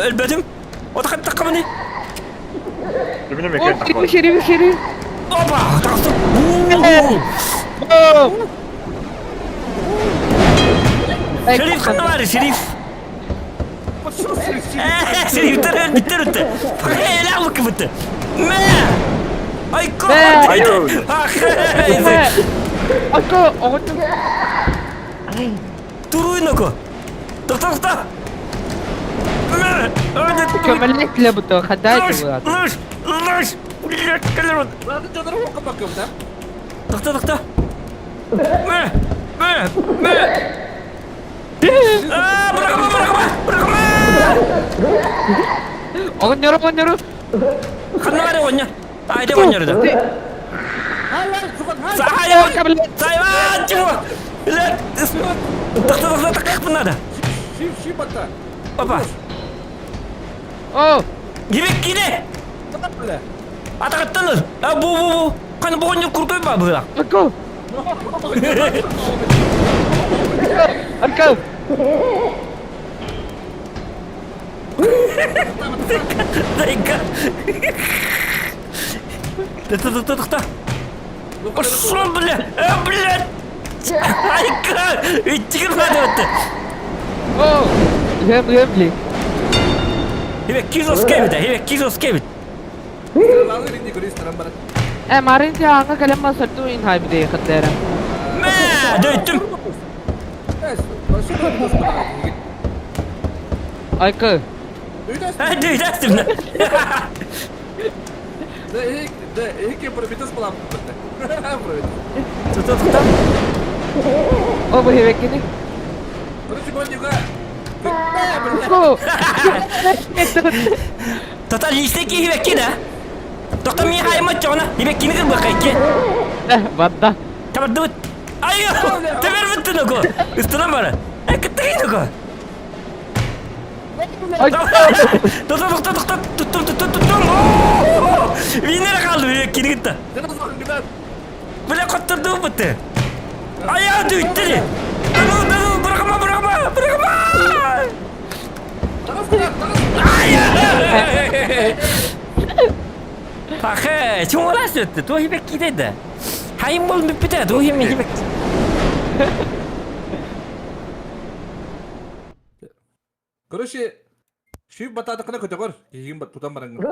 B: Өлбөтүм. Отахаттаккамыны.
E: Шериф, шериф.
B: Опа! Тахсып. Шериф ханна бар, шериф. Шерифтер өлбүттер өттө. Эле алып бітті. Мә! Айко!
E: Айко, оҕотун.
B: Туруйноко. Тохто, тохто.
E: Көмөллек лебуто, хадай
B: Лыш, лыш, лыш. Тохто, тохто. Мә! Мә! Мә! Аа, бырахма, бырахма, бырахма!
E: Оҕонньору, оҕонньору!
B: Ханна бары оҕонньор? Айда оҕонньору да. Сахайа! Сайван, чего? Тахта, тахта, тахта, надо. Опа.
E: О!
B: Гибек кине! Атаҕыттан ыл. А, бу, бу, бу. Ханы бу оҕонньор крутой ба быһыылаах.
E: Аркал! Аркал!
B: Дай-ка. Та-та-та-та-та. Пошел, бля! А, блядь! Айка! Иччигин надо
E: О! Гэм, гэм,
B: Хиве кизос кебит, хиве кизос кебит.
E: Э, Марин те аңа кэлэн басырду ин хайбыды хаттара.
B: Мэ, дөйттүм.
E: Айка.
B: Дөйдәстим. Тута-тута.
E: О, бу хевеккини. О!
B: Тата листеки хиве да. Тоқта ми хайма чона, хиве кини кыр бакайки.
E: Бадда.
B: Табардыбыт. Ай, тебер битти ноко. Үстүнөн бара. Э, кыттыгын ноко.
E: Айка.
B: Тоқта, тоқта, тоқта, туттум, туттум, туттум. Винер қалды, хиве кини кытта. Бля, коттурду бутты. Ая, дөйтти. Ну, ну, бырахма, бырахма, бырахма. Ая! Пахе, чуңла сөтті, то хибек кидеді. Хайым бол бүппіті, то хибек хибек.
D: Короче, шүйіп батадықына көтөгөр, кийин тутан бараңгын.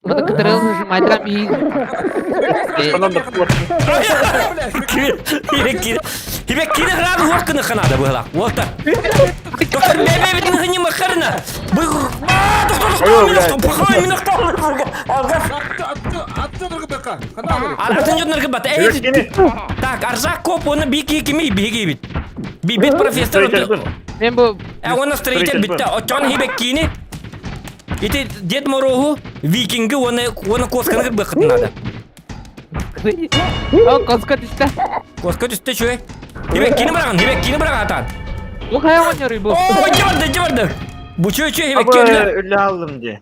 E: Мына кытырыл майдан ми.
B: Хибек киде. Хибек киде храбы хуаккыны ханада бұғыла. Уолта. Доктор, бебе битин хыни махарына. Бұл... Доктор, доктор, пахай, мен Атын жоннор кыбат. Так, Аржак коп, оны бики кими биги бит. Бит профессор.
E: Мен бу
B: Э, оны строитель битте. Очон хибек кини. Ити Дед Морозу, викинги, оны оны косканы кырбы надо.
E: О, коска түстэ.
B: Коска түсті чөй. Хибек кини бырагын, хибек кини бырагын атан.
E: Бу хайа оҕонньору бу.
B: О, жабарды, жабарды. Бу чөй чөй хибек
F: Абы
B: кини.
F: өлө алдым де.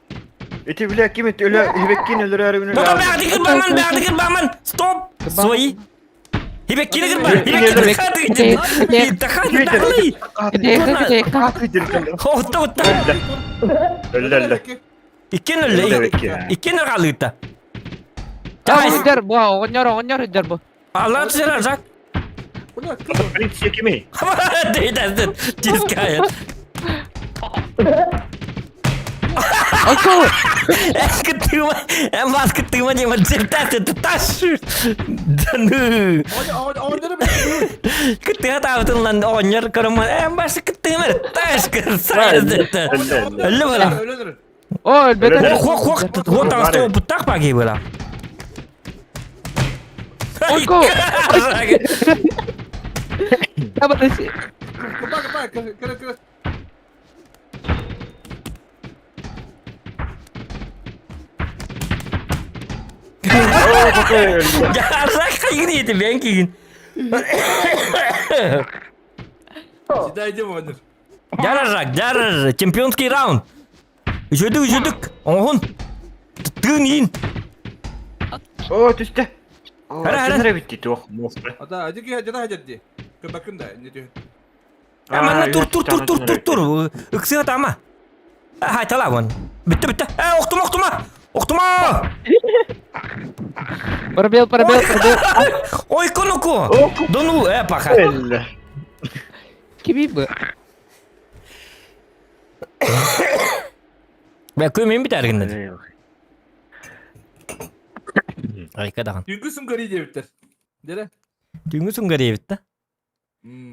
F: Ити биле ким ит өлө хибеккин өлөрөр өлө
B: Тоқта
F: алдым.
B: бәгді кырбаман, бәгді кырбаман. Стоп. Свои. Хибек кини кырбан, хибек кини хаты. Тахаты, тахалы. Отта, отта.
F: Өлө өлө.
B: Иккен өллө. Иккен өллө.
E: Жар бу оҕонньор оҕонньор жар бу.
B: Алла түсер Аржак.
F: Принцип кими?
B: Дейді, тискает.
E: Айка.
B: Кыттыма, бас кыттыма не джертасы таш. Да ну. Кыттыга табытын лан оонньор көрөмөн. Эм баш кыттыма таш кырсайды. Өллө бала.
E: О, өлбөтө.
B: Хок хок хок таңсты опыттак баги бала.
E: Ойко. Табасы.
B: Аржак кайгын ети бен кийин. Жар Аржак, жар чемпионский раунд. Үчөдүк, үчөдүк. Оңун. Тыын иин.
F: О, түстэ.
B: Хара, хара.
F: Хара битти туох мосты.
B: Аманна тур тур тур тур тур тур. Ыксыга тама. Хай тала вон. Бүтті бүтті. Э, оқтума, оқтума. Оқтума.
E: Пробел, пробел, пробел.
B: Ой, конуку. Дону, э, паха.
F: Өллө.
E: Кими бу?
B: Бә көмем бит әргінде. Айка даган. Түнгү сүнгөр эбит да.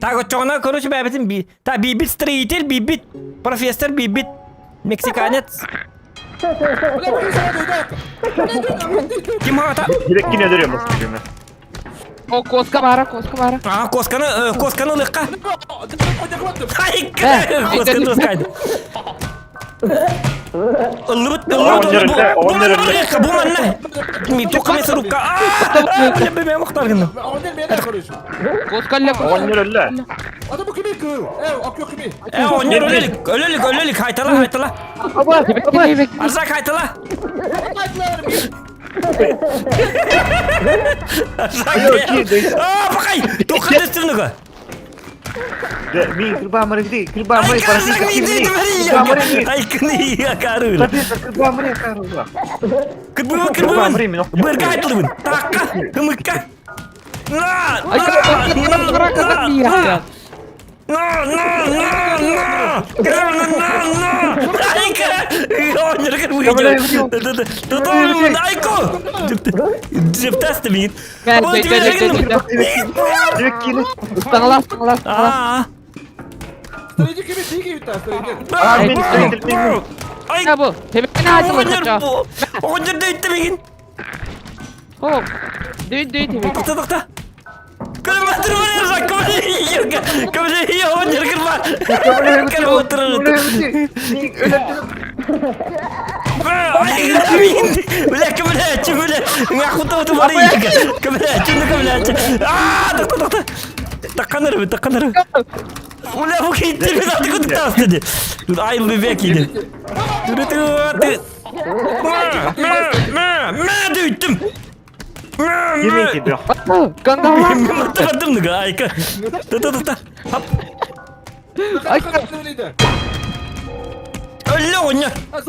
B: Так, отчоғына, короче, бәбітін би... Та, бибит строитель, бибит профессор, бибит мексиканец. Ким хата?
F: Хибеккин өлөрөр мосты кими.
E: О, коска бара, коска бара.
B: А, косканы, косканы ылыахха. Айка, косканы тоскайды. Ыллыбыт, ыллыбыт, бу манна барыахха, бу манна. Ми тоққа мен сырукка. Аа, бля, бля, мохтар гынным.
E: Коска өллө, коска.
F: Оҕонньор өллө.
B: Э, оҕонньор өлөлүк, өлөлүк, өлөлүк, хайтала, хайтала. Арзак хайтала. Аа, бакай, тоққа дөстүрнүгө.
F: Мин кырбаамары гди, кырбаамары парасита.
B: Айкыны акарыр.
F: Кырбаамары акарыр.
B: Кырбыма кырбымын. Бырга айтылыбын. Такка, хымыкка. На, на, на, на. На, на, на, на! На, на, на! Айка! Айко! Жептасты мин.
E: Ыстаҥалаа, ыстаҥалаа, ыстаҥалаа.
B: Ай!
E: Бу, тебеккин аатылы
B: Оҕонньор дөйтте мигин.
E: О, дөй дөй тебек.
B: Тоқта, тоқта. Көлбө турбар Көмөлө оҕонньор кырба. Көлбө турар. Бля, көмөлө, чүмөлө. Ңахута уту бар иге. Көмөлө, чүнү көмөлө. Аа, тоқта, тоқта. Таққаныр, таққаныр. Бля, бу кейттер мен аты күтіп тасты. Тут айыл бек иде. Түрі түрі. Мә, мә, мә, мә дүйттім. Мә, мә.
E: Гандалар.
B: Маттырдым айка. Та та та та. Хап. Өллө оня. Э,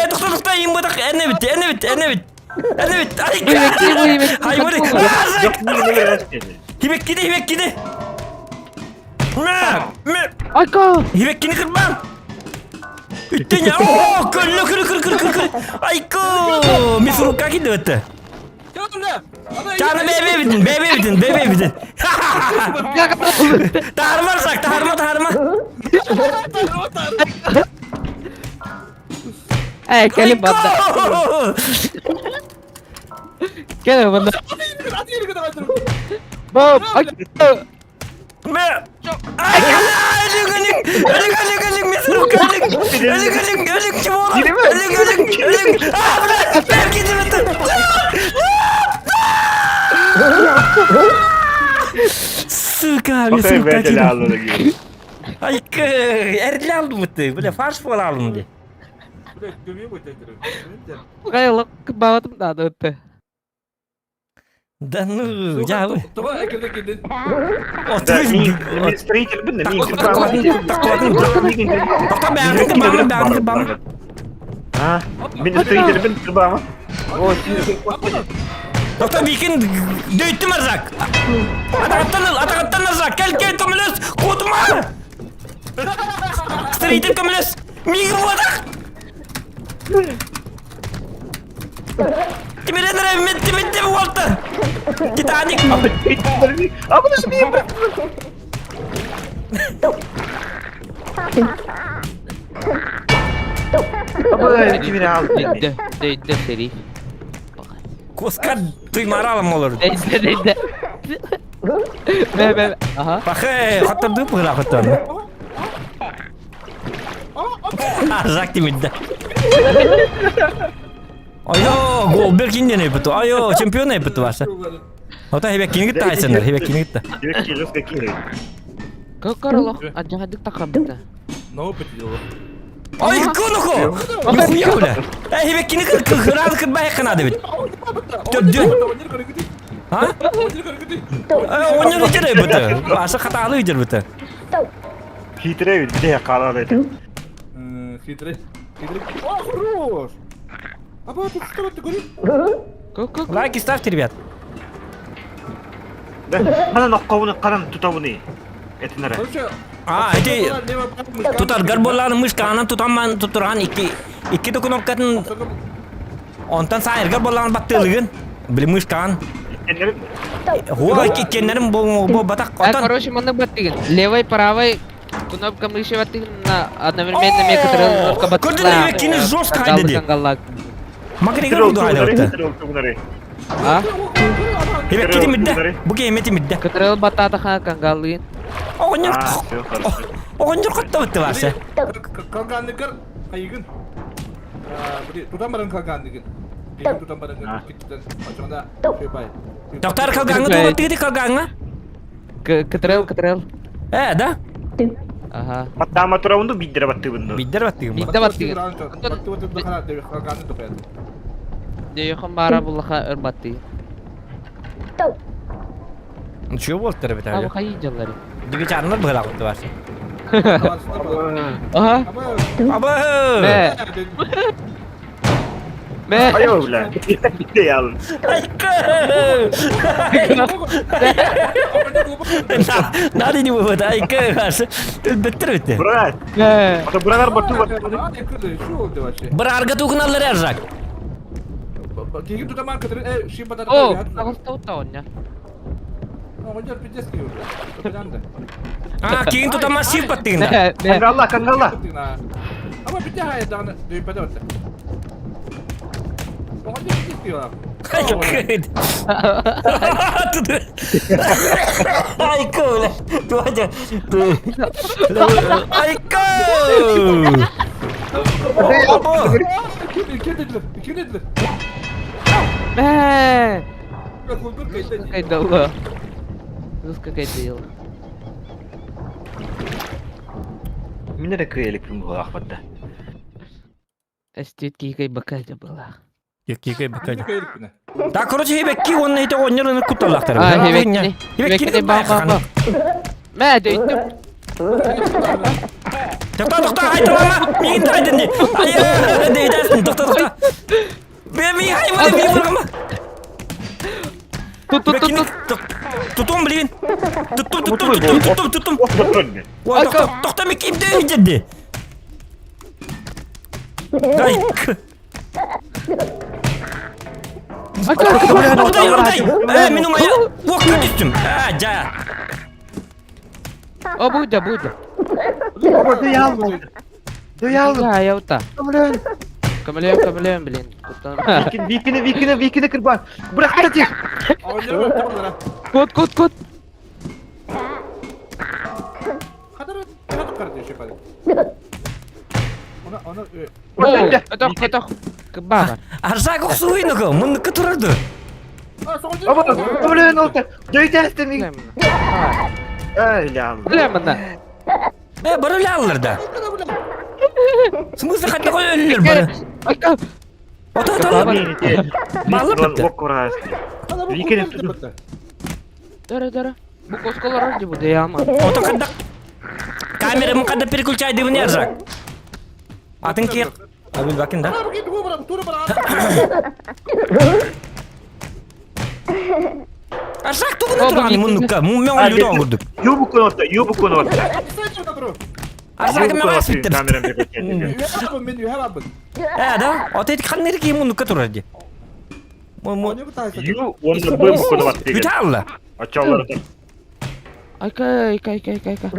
B: тоқта, тоқта, ең бұдақ, әне бітті, әне бітті, әне бітті. Әне бітті. Ай, Ай, бұры. Хибеккиде, хибеккиде. Мә, мә.
E: Айка.
B: Хибеккини кырбан. Үттен, о, көллө, күрі, күрі, күрі, күрі, күрі. Айко, мисрукка киді өтті. Чаны бебе битин, бебе битин, бебе битин. Таарма сак, таарма, таарма.
E: Э, кэлин банда. Кэлин банда. Боб, айка.
B: Мә. Ай, өлүң, өлүң, өлүң, өлүң, өлүң, мисрукка өлүң. Өлүң, өлүң, өлүң, ким ол? Өлүң, өлүң, өлүң. А, бля, бер кетіп өтті. Сука, мисрукка киді. Айка, эрдиле алдым бытты. Бля, фарш бола алдым де.
E: Кайлык бабатым да өттү.
B: Да ну, я вы.
F: Строитель бин, мин
B: Тоқта бәрін кырбамын, бәрін кырбамын.
F: А, мин строитель бин кырбамын.
B: Тоқта бейкен дөйттім арзак. Атағаттан ал, атағаттан арзак. Кел, кел, көмілес, қудыма. Строитель көмілес. Мигім бодақ. Тимирен мен тимирдем болты. Титаник.
F: А bunu şimdi
E: Дөйдө, дөйдө сери.
B: Коска туймаралым олар.
E: Дөйдө, дөйдө. Бе, бе, аха.
B: Бахы, хаттарды пыра хаттарды. Арзак тимирде. Айо, гол беркинден өпүтү. Айо, чемпион өпүтү башы. Ота хебек кинигит тайсындар, хебек кинигит.
E: Көкөрөлөх, ажахадык такабыта.
B: Ай, кунухо! Нихуя, бля. Э, хебек кинигит кырады кырбай кынады бит. Төддү. А? Э, оннор үтер өпүтү. Башы хаталы үтер бүті.
F: Хитрый где карар это.
E: Көк
B: Лайки ставьте, ребят.
F: Да, хана ноккобуну каран тутабуну. Этинere.
B: А, эти тутар гарболланы мышка анан тутаман тутуран икки икки да кнопкатын онтан сайыр гарболланы баттылыгын. Били мышкан. Хуа иккеннерим бу бу батак
E: А,
B: онтан.
E: короче, маннык баттыгын. Левой, правой кнопка мыши баттыгын на одновременно некоторые кнопка баттыгын.
B: Көрдүн бе кини жестко хайдады. Макригор буду хайдабытты.
E: А?
B: Хибэкки тимирдэ. Бу киһи тимирдэ.
E: Кытырыл батаатаха кангаллыын.
B: Оҕонньор оҕонньор хоттобут Вася.
D: Калганныгар хайыгын. Тутан баран калганныгын. Тутан баран киттен. Очона бай.
B: Доктор калганга тугаттыгы калганга?
E: Кытырыл, кытырыл.
B: Э, да?
E: Ага.
F: Баттаама турабын биирдэрэ баттыыбын
B: Биирдэрэ баттыыбын.
E: Биирдэ баттыыбын. Дөйөхон баара буллаха өр баттыы.
B: Ничего буолтар эбит
E: Абы хайы дьаллары.
B: Дигичаннар быһалаах бар.
E: Ага.
B: Абы!
E: Мэ. Мэ.
F: Айо, бля. Ял.
B: Надо не вывод, айка, Беттер битте.
F: Брат. Ата бырагар бату бату.
B: Бырарга тугуналлар эржак.
E: О, агыстаута оння.
B: А, кийин тутама сир баттыгында.
F: Кангалла, кангалла.
D: Ama bir daha ayağını düğmede ötte.
B: Айка, бля. Туадя. Айка!
E: Мэ. Какая Какая
F: Мине дә кыялык була ахматта.
E: Эстит кийкай бакайда была.
B: Кийкай бакайда. Так, короче, хебекки онны ите оннер кутталлахтар.
E: А, хебекки.
B: Хебекки ба ба ба.
E: Мә, дөйттүм.
B: Токта, токта, айтырама. Мин тайдын ди. Ай, дейдәсин, токта, токта. Бе, мин хаймы, мин бургама.
E: Тут, тут, тут,
B: тут. Тутум, блин. Туттум, туттум, туттум, туттум, туттум. Ой, токта, токта, мен кимде жеди. Дай. Ордай, ордай. Э, мен умая. Уаққа түстім. А, жа.
E: О, будя, будя.
F: Дуялым. Дуялым.
E: Я ута.
F: Блин.
E: Камелеон, камелеон, блин.
F: Викини, викини, викини кырбан. Бырак тих.
E: Кот, кот, кот. Отох, отох. Кыбаба.
B: Аржак охсуйнуку, муннуку турарду.
F: Блин, олта. Дөйтәстем мин. Ай, лям.
E: Лямана.
B: Э, бары ляллар да. В смысле, хотя бы өллөр бары. Ото, ото. Баллы бітті.
E: Дара, дара. Бу косколар деп bu яма.
B: Ото кадда. Камера мы кадда переключай дыбын Аржак. Атын кер. Абил бакин да. Аржак тугуна турган муннукка. Мен өлүдөн көрдүк.
F: Юбу конотта, юбу конотта.
B: Аржак мен асыттыр. Э, да? Ото эти каннери ки муннукка турар ди.
F: Ю, он бу конотта.
B: Бүт алла.
F: Ачалар.
E: Айка, айка, айка, айка, айка.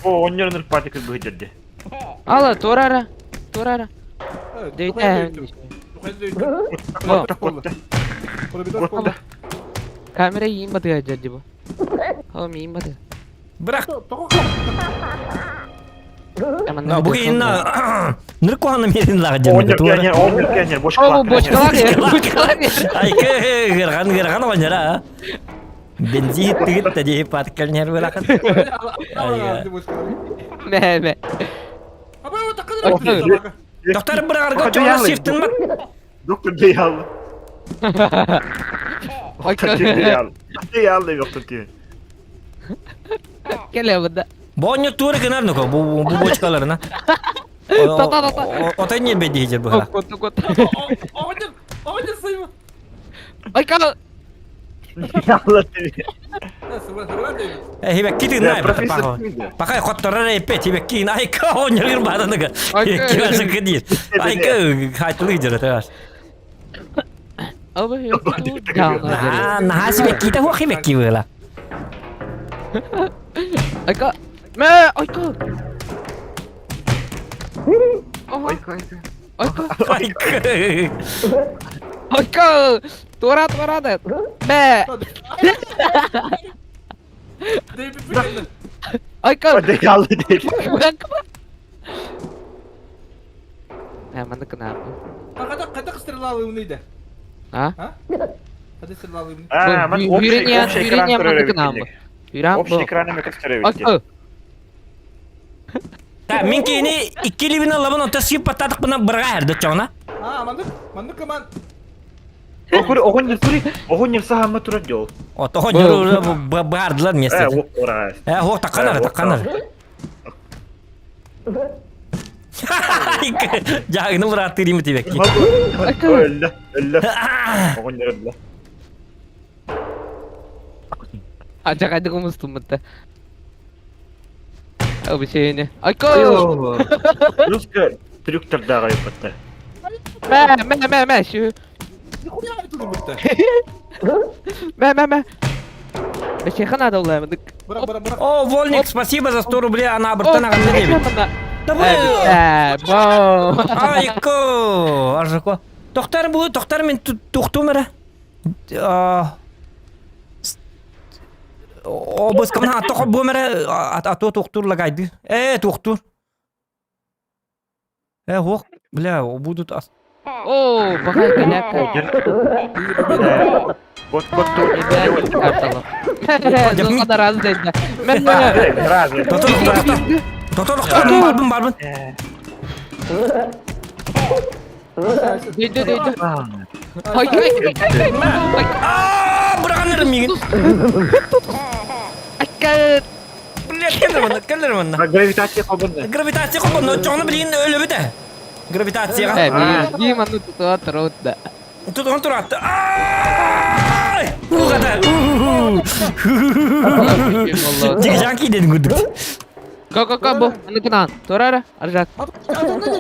F: О, оннер патик бу жерде.
E: Ала, турара. Турара. Дейте. Камера иин батыга жерди бу. О, миин баты.
B: Бирок На, бу инна ныркуаны мерин лага
F: жерде. Оннер кенер,
E: О, бочкалар, бочкалар.
B: Айка, гырган гырган оңора. Бензин тыгыт та дей паткалнер булакын.
E: Мә, мә.
B: Доктор бирарга чоңор шифтин бат.
F: Доктор Дейал. Доктор Дейал. Дейал доктор Дейал.
E: Келе буда.
B: Боньо тур гынар нуко бу бу бочкаларына.
E: Та та та.
B: Ота не беди жер бу.
E: Кот кот. Айка.
B: Хибек кити най Пахай хотторар эпет хибек кин айка оньор баданыга. Хибек кин кидир. Айка хайтылы жер тагаш. А, наха хибек кита хо хибек ки була.
E: Айка. Мә, айка. Айка. Айка.
B: Айка.
E: Ойко! Туора туора да. Бэ! Ойко!
F: Одеяло değil.
E: Э, маннык гынаабы.
D: Хата хата стрелялы да.
E: А?
D: Хата стрелялы.
F: А, мен общий общий экран
E: Хүрэн маннык
F: көрөр
E: гынаабы.
F: эбиккин.
E: Хүрэн
F: Общий
E: бу.
F: экраны көстөр эбиккин.
E: Ойко!
B: Та, мин кини икки либин алабын, онто сип паттатыкпына бырга эрде чоңна.
D: А, маннык, маннык команд.
F: Окури, огонь тури, огонь сахама турар жол.
B: Ото хоньору баардылар
F: Э,
B: месте.
F: оп, ора.
B: Э, хох такканар, такканар. Жагыны бырааттыр ими тибекки.
F: Өллө, өллө. Огонь өллө.
E: Ача кумустуммутта. Обучение. Ойко!
F: Руска трюктар айыппатта.
E: Мэ, мэ, мэ, мэ, шүү.
D: Нихуя это бутта.
E: Мэ, мэ, мэ. Бэшехан надо улаймадык.
D: Быра быра быра.
B: О, Вольник, спасибо за 100 рублей, она абыртан ағанды дебит. Давай!
E: Э, бо.
B: Айко, аржако. Тохтар бу, тохтар мен тухтумера. Обыс кымна тохо бумера, а то тухтур лагайды. Э, тухтур. Э, ох, бля, будут ас.
E: О, бахай голяка.
F: Вот, вот тут.
E: Зоқадар аз деді. Мен мэ.
F: Разы.
B: Тотор, тотор, тотор, тотор, барбын, барбын.
E: Дейді, дейді. Ой, ой, ой, ой.
B: Аа, быраганнарым мигин.
E: Акка.
B: Бля, келер мында, келер мында.
F: Гравитация кобунна.
B: Гравитация кобонно, чоңны билин өлөбү да. Гравитацияга.
E: Э, би ману тутуа тұруда.
B: Тутуган турат. Ай! Угада. Жигижан кийден көрдүк.
E: Ко, ко, ко, бу. Аны кынан. Турара, аржак.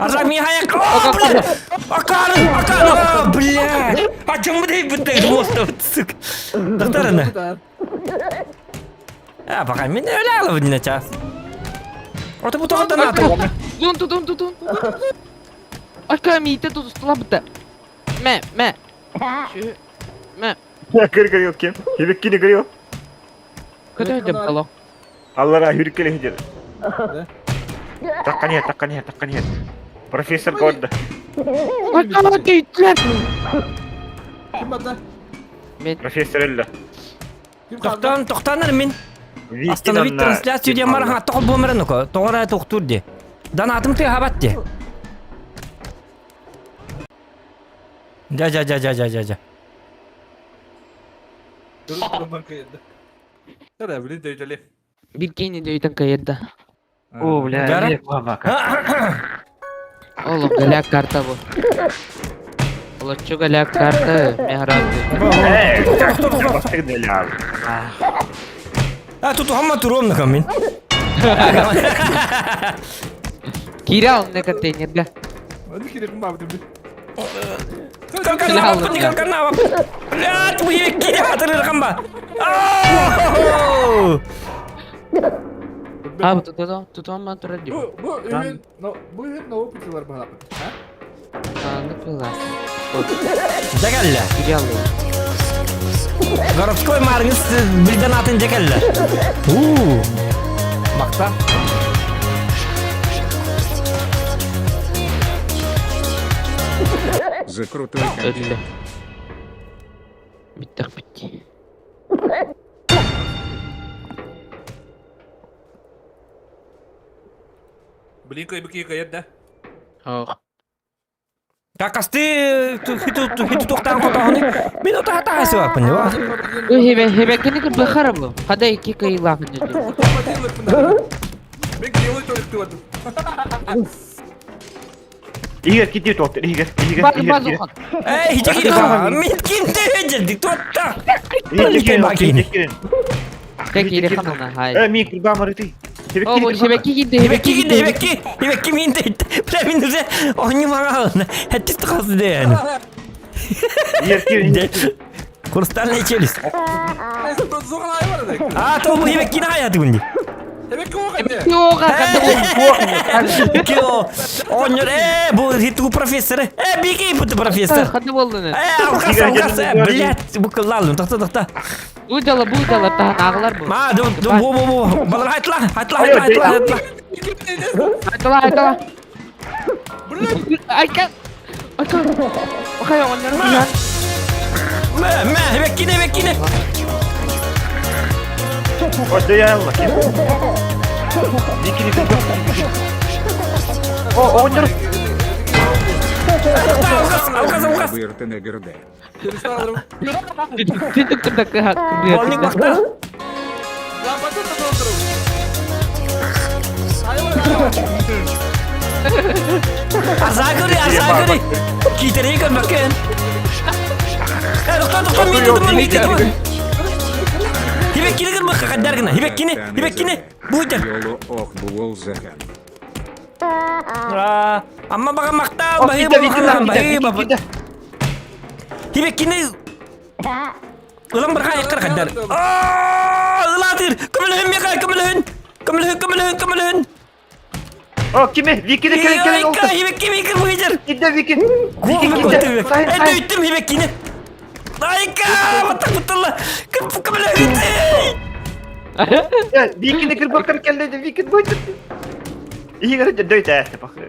B: Аржак ми хаяк. О, бля! Акары, акары, бля! А чоң бу дейт бутта моста, сука. Доктор А, пока мен өлө алып дина час. Ото бу тоготон аты.
E: Дун, тутун, тутун. Акка, мите тутустулабыта. Мэ, мэ. Мэ.
F: Кыр кыр yok kim? Hibikini kırıyor.
E: Көтө деп бало.
F: Аллара хүркеле хидер. Таккан таккан таккан Профессор Горда.
E: Акка, дейтлер.
D: Ким бата?
E: Мен
F: Профессор Элла.
D: Ким kaldı?
B: Токтон, токтонор мен. Остановить трансляцию диэн баран хатта холбуомаран око. Тоҕора тохтуур ди. Данатым ты хабат ди. Жа жа жа жа жа жа жа.
D: Тара, блин, дөйтели.
E: бир кейни дөйтен кайырда.
F: О, бля,
B: Жара?
F: мама.
E: Oğlum голяк карта bu. Олоччу голяк карта мехраб.
B: А тут хамма туруом на мен.
E: Кирал не контейнерге.
D: Hadi kirekim abi dur.
B: Калканава, Блядь, мы кире хатырыр хамба. Ау!
E: А, bu tutun tutun ben turar diyor.
D: Bu bu ürün no bu ürün no pizzalar bana. Ha?
E: Anlık pila.
B: Жакалла.
E: Кирал.
B: Городской маргыз билден атын жакалла. У. Бакта.
C: За крутой контент.
E: Öyle. Bitti bitti.
D: Блин, кайбы кайып да.
E: Oh.
B: Какасты хиту хиту токтан котоны. Мен ота хата хасыва пын.
E: Bu hebe hebe kini kır bakar bu. Hadi iki kıyı lafın dedi.
D: Ben kıyılı çocuk diyordum.
F: Игорь, киди тоқтыр, Игорь, Игорь,
E: Bak
F: Игорь,
E: bak
F: Игорь.
E: okan.
B: Эй, хитики мен кимде желдик тотта.
F: Игорь,
B: Бакин.
F: Игорь,
E: Tek yeri kanına
F: Э,
E: hayır.
F: ми кырбамары ты.
E: O bu şebeke gitti
B: Хебекки киде хебекки хебекки мен дейт. Бля мен уже они мага. Хеттис калды ден.
F: Игорь,
B: Хрустальная челюсть.
D: Зорлай бар да.
B: А, то бу хебекки на хаяты гунди. Кио, оонньор, э, бу хиту профессор, э, бики бу профессор.
E: Ханна буоллун?
B: Э, алкас, алкас, э, блядь, бу кыллалым, тохто, тохто.
E: Бу дьала, бу дьала, таһынааҕылар бу.
B: Ма, ду, ду, бу, бу, бу, балар айтла, айтла, айтла, айтла, айтла.
E: Айтала, айтала. Айка. Айка. Окей, оҕонньору кыһан.
B: Мэ, мэ, бэккине, бэккине.
F: Одеяло. Викини О, оҕонньор.
B: Алкас, алкас, алкас.
C: Быртын эгерде.
B: Болник бахта. Арзагыри, арзагыри. Китерей көрмөккен. Э, тоқта, тоқта, мен дедім, мен дедім. Хибеккини кырмыкка каддаргына. Хибеккини, хибеккини. Буйтер.
C: Йолу ох буол захан.
B: Амма баға мақтау, бахи баға бахи баға. Хибеккини Ылан бір қайық қаддар. Ылатыр. Көмілін меқа, көмілін. Көмілін, көмілін, көмілін.
F: О, кими? Викини кэлин кэлин олта.
B: Хибекки микр буйтер.
F: Кидде Вики. Вики кидде. Сайын
B: Это
F: сайын.
B: үттім хибеккини. Айка, баттақ бұттылы. Көмілін.
F: Викини кырбактар келди, Вики буйтер. Игорь дөйт әсті пахы.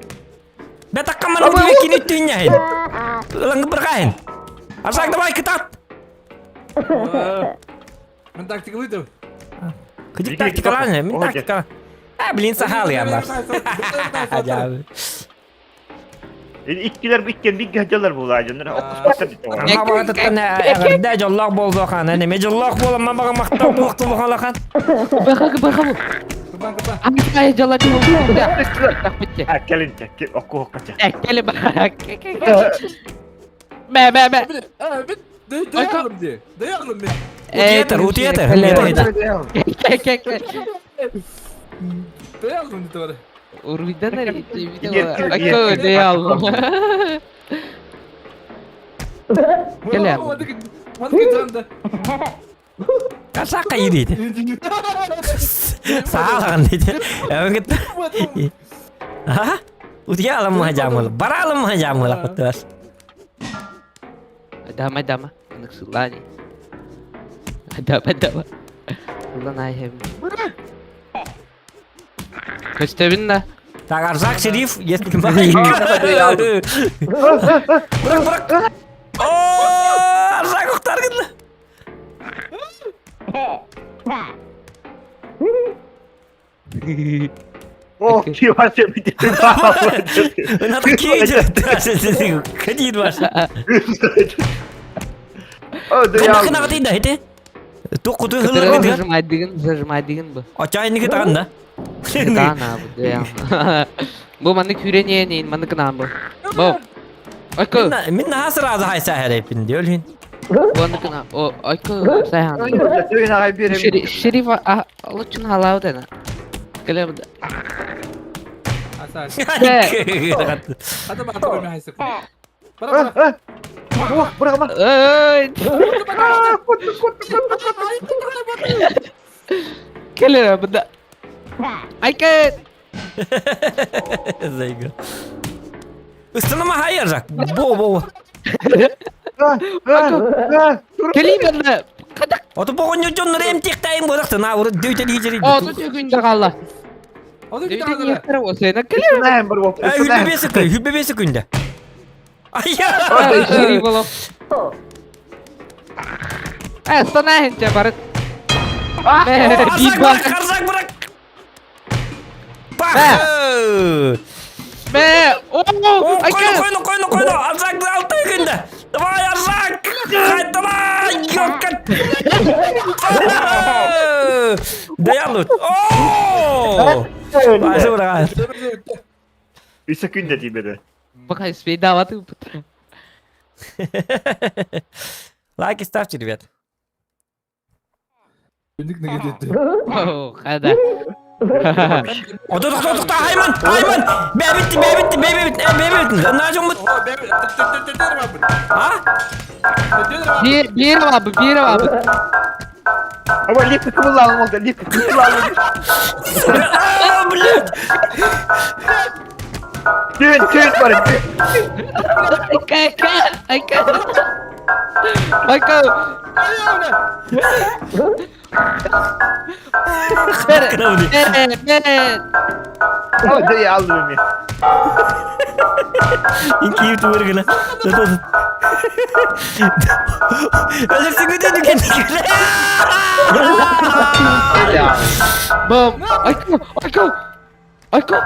B: Бәтаққа мана хибеккини үттіхін Ылан бір қайын. Арсак, давай, кытат.
D: Мен тактикалыйдым.
B: Кыдик тактикалан, мен тактика. А, блин, сахал я бар.
F: Иккилер биккен бик гадялар була жаннар. Окуспаттар дит.
B: Ма жоллох болду хан, эне ме жоллох бола ма бага мактау букту халахан.
E: Баха, баха бу. Ай, дьала ти бу.
F: А, келин окку оккача.
E: Кели баха. Мэ, мэ, мэ.
B: Утиетер, утиетер.
E: Уруйдан Айка, деял. Кели.
B: Касака ириди. Саалаган дейди. Эвгит. А? Утиялам ма жамыл. Баралым ма жамыл акыттар.
E: Dama, dama. Nagsulani. Dama, dama. Ulan I have. Көстөбүн да.
B: Так, Арзак Шериф, если Bırak bırak. О, Арзак уктар гынды.
F: О, кива себити.
B: Надо кейджер. Кадир ваш.
F: О,
B: Кана кына да хите. Ту куту хылы гыды.
E: Зажимай зажимай деген бу.
B: Ачайники таган да.
E: Тана бу деял. Бу маны күренен маны кына бу. Бу. Айка.
B: Мин наха сразу хайса херепин диөлхин.
E: Бу маны кына. О, айка сайхан. Шериф алычын халау дена. Келе бу. Ой. Келе бу да. Айка.
B: Зайга. Үстіні хайыр жак. Бо бо.
E: Келе бу.
B: Ото богон жон рем тиктайын бодакты на уры дөйтө дижери.
E: О, тут күндө калла. Дөйтө ниеттер осена келе.
B: Хүлбе бесі күн, хүлбе бесі күндө. Ая.
E: Шериф болоп. Э, станайынча барыт.
B: Арзак bırak, арзак bırak. Пах!
E: Мэ, о,
B: О, койну,
E: айка.
B: койну, койну, койну. Арзак алты күндө. Давай, Арзак! Хай, давай! Ёкка! Даялут. О! Башы быrak.
F: Үсі күндө тийбеди.
E: Пока успей давать путра.
B: Лайки ставьте, ребят.
E: О, хада.
B: Ото тохто тохто Айман, Айман! Бә битти, бә битти, бә битти, бә битти. Нажым бит. А?
E: Бир, бир бабы, бир бабы.
F: Аба лифт кыбыллаалым oldu, лифт кыбыллаалым.
B: А, блядь!
F: Түн, түн бар, түн.
E: Айка, айка, айка.
B: Кыравды.
E: Бere, бere.
F: Ама дей алдым мен.
B: Инки туыргына. Өлөрсүңүдөн экен.
E: Бам. Айка, айка. Айка.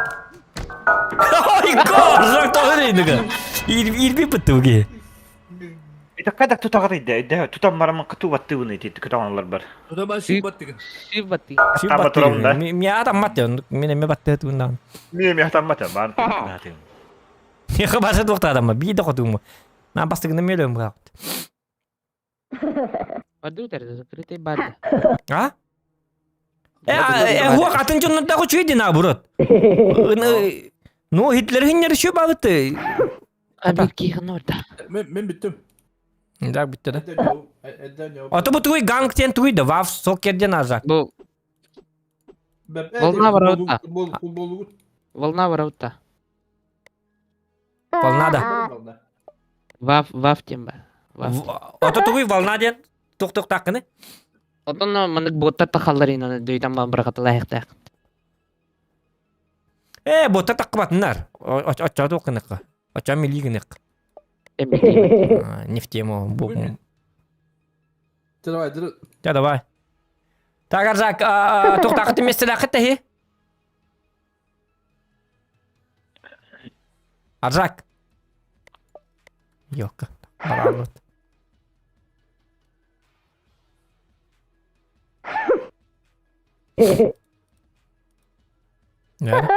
B: Ойко, жок тоҕо Илби быттыгы.
F: Это когда тутаҕа да, тутам барамын кыту баттыбын ити кытаҕаналар бар.
D: Туда ба сип баттыгын.
E: Сибати.
F: Тамма турам да.
B: Мия таммат мен эме батты туундан.
F: Мие мие таммата бар.
B: Яха баса туохтаадама бии да хотугум. На бастыгына мелем браат.
E: Баду тер, закрытый банда.
B: А? Э, хуак атын дьоннордоох үчүгэй диэн наоборот. Ну, Гитлер хиннер үчү бабыты.
E: Абики ханорда.
D: Мен мен бүттүм.
B: Да, бүтті да.
D: Эдден жоо.
B: Ото бу тугуй ганг диэн тугуй да, вав сокер диэн азак.
E: Бу Волна ворота.
D: Футбол, футбол.
E: волна ворота.
B: Волна да.
E: Вав, вав темба. Вав.
B: Ото тугуй волна диэн тух-тух таккыны.
E: Отон манык боттар тахалларына дөйтан бан быракаталаахтаах.
B: Э, бота таккыбатыннар. Очча туох гыныкка. Очча мили гынык. Не в тему. Бу.
D: Давай, давай.
B: Да, давай. Так, Аржак, туохтаахыт месселээхит тэһи? Аржак. Ёка. Баралыт. Да.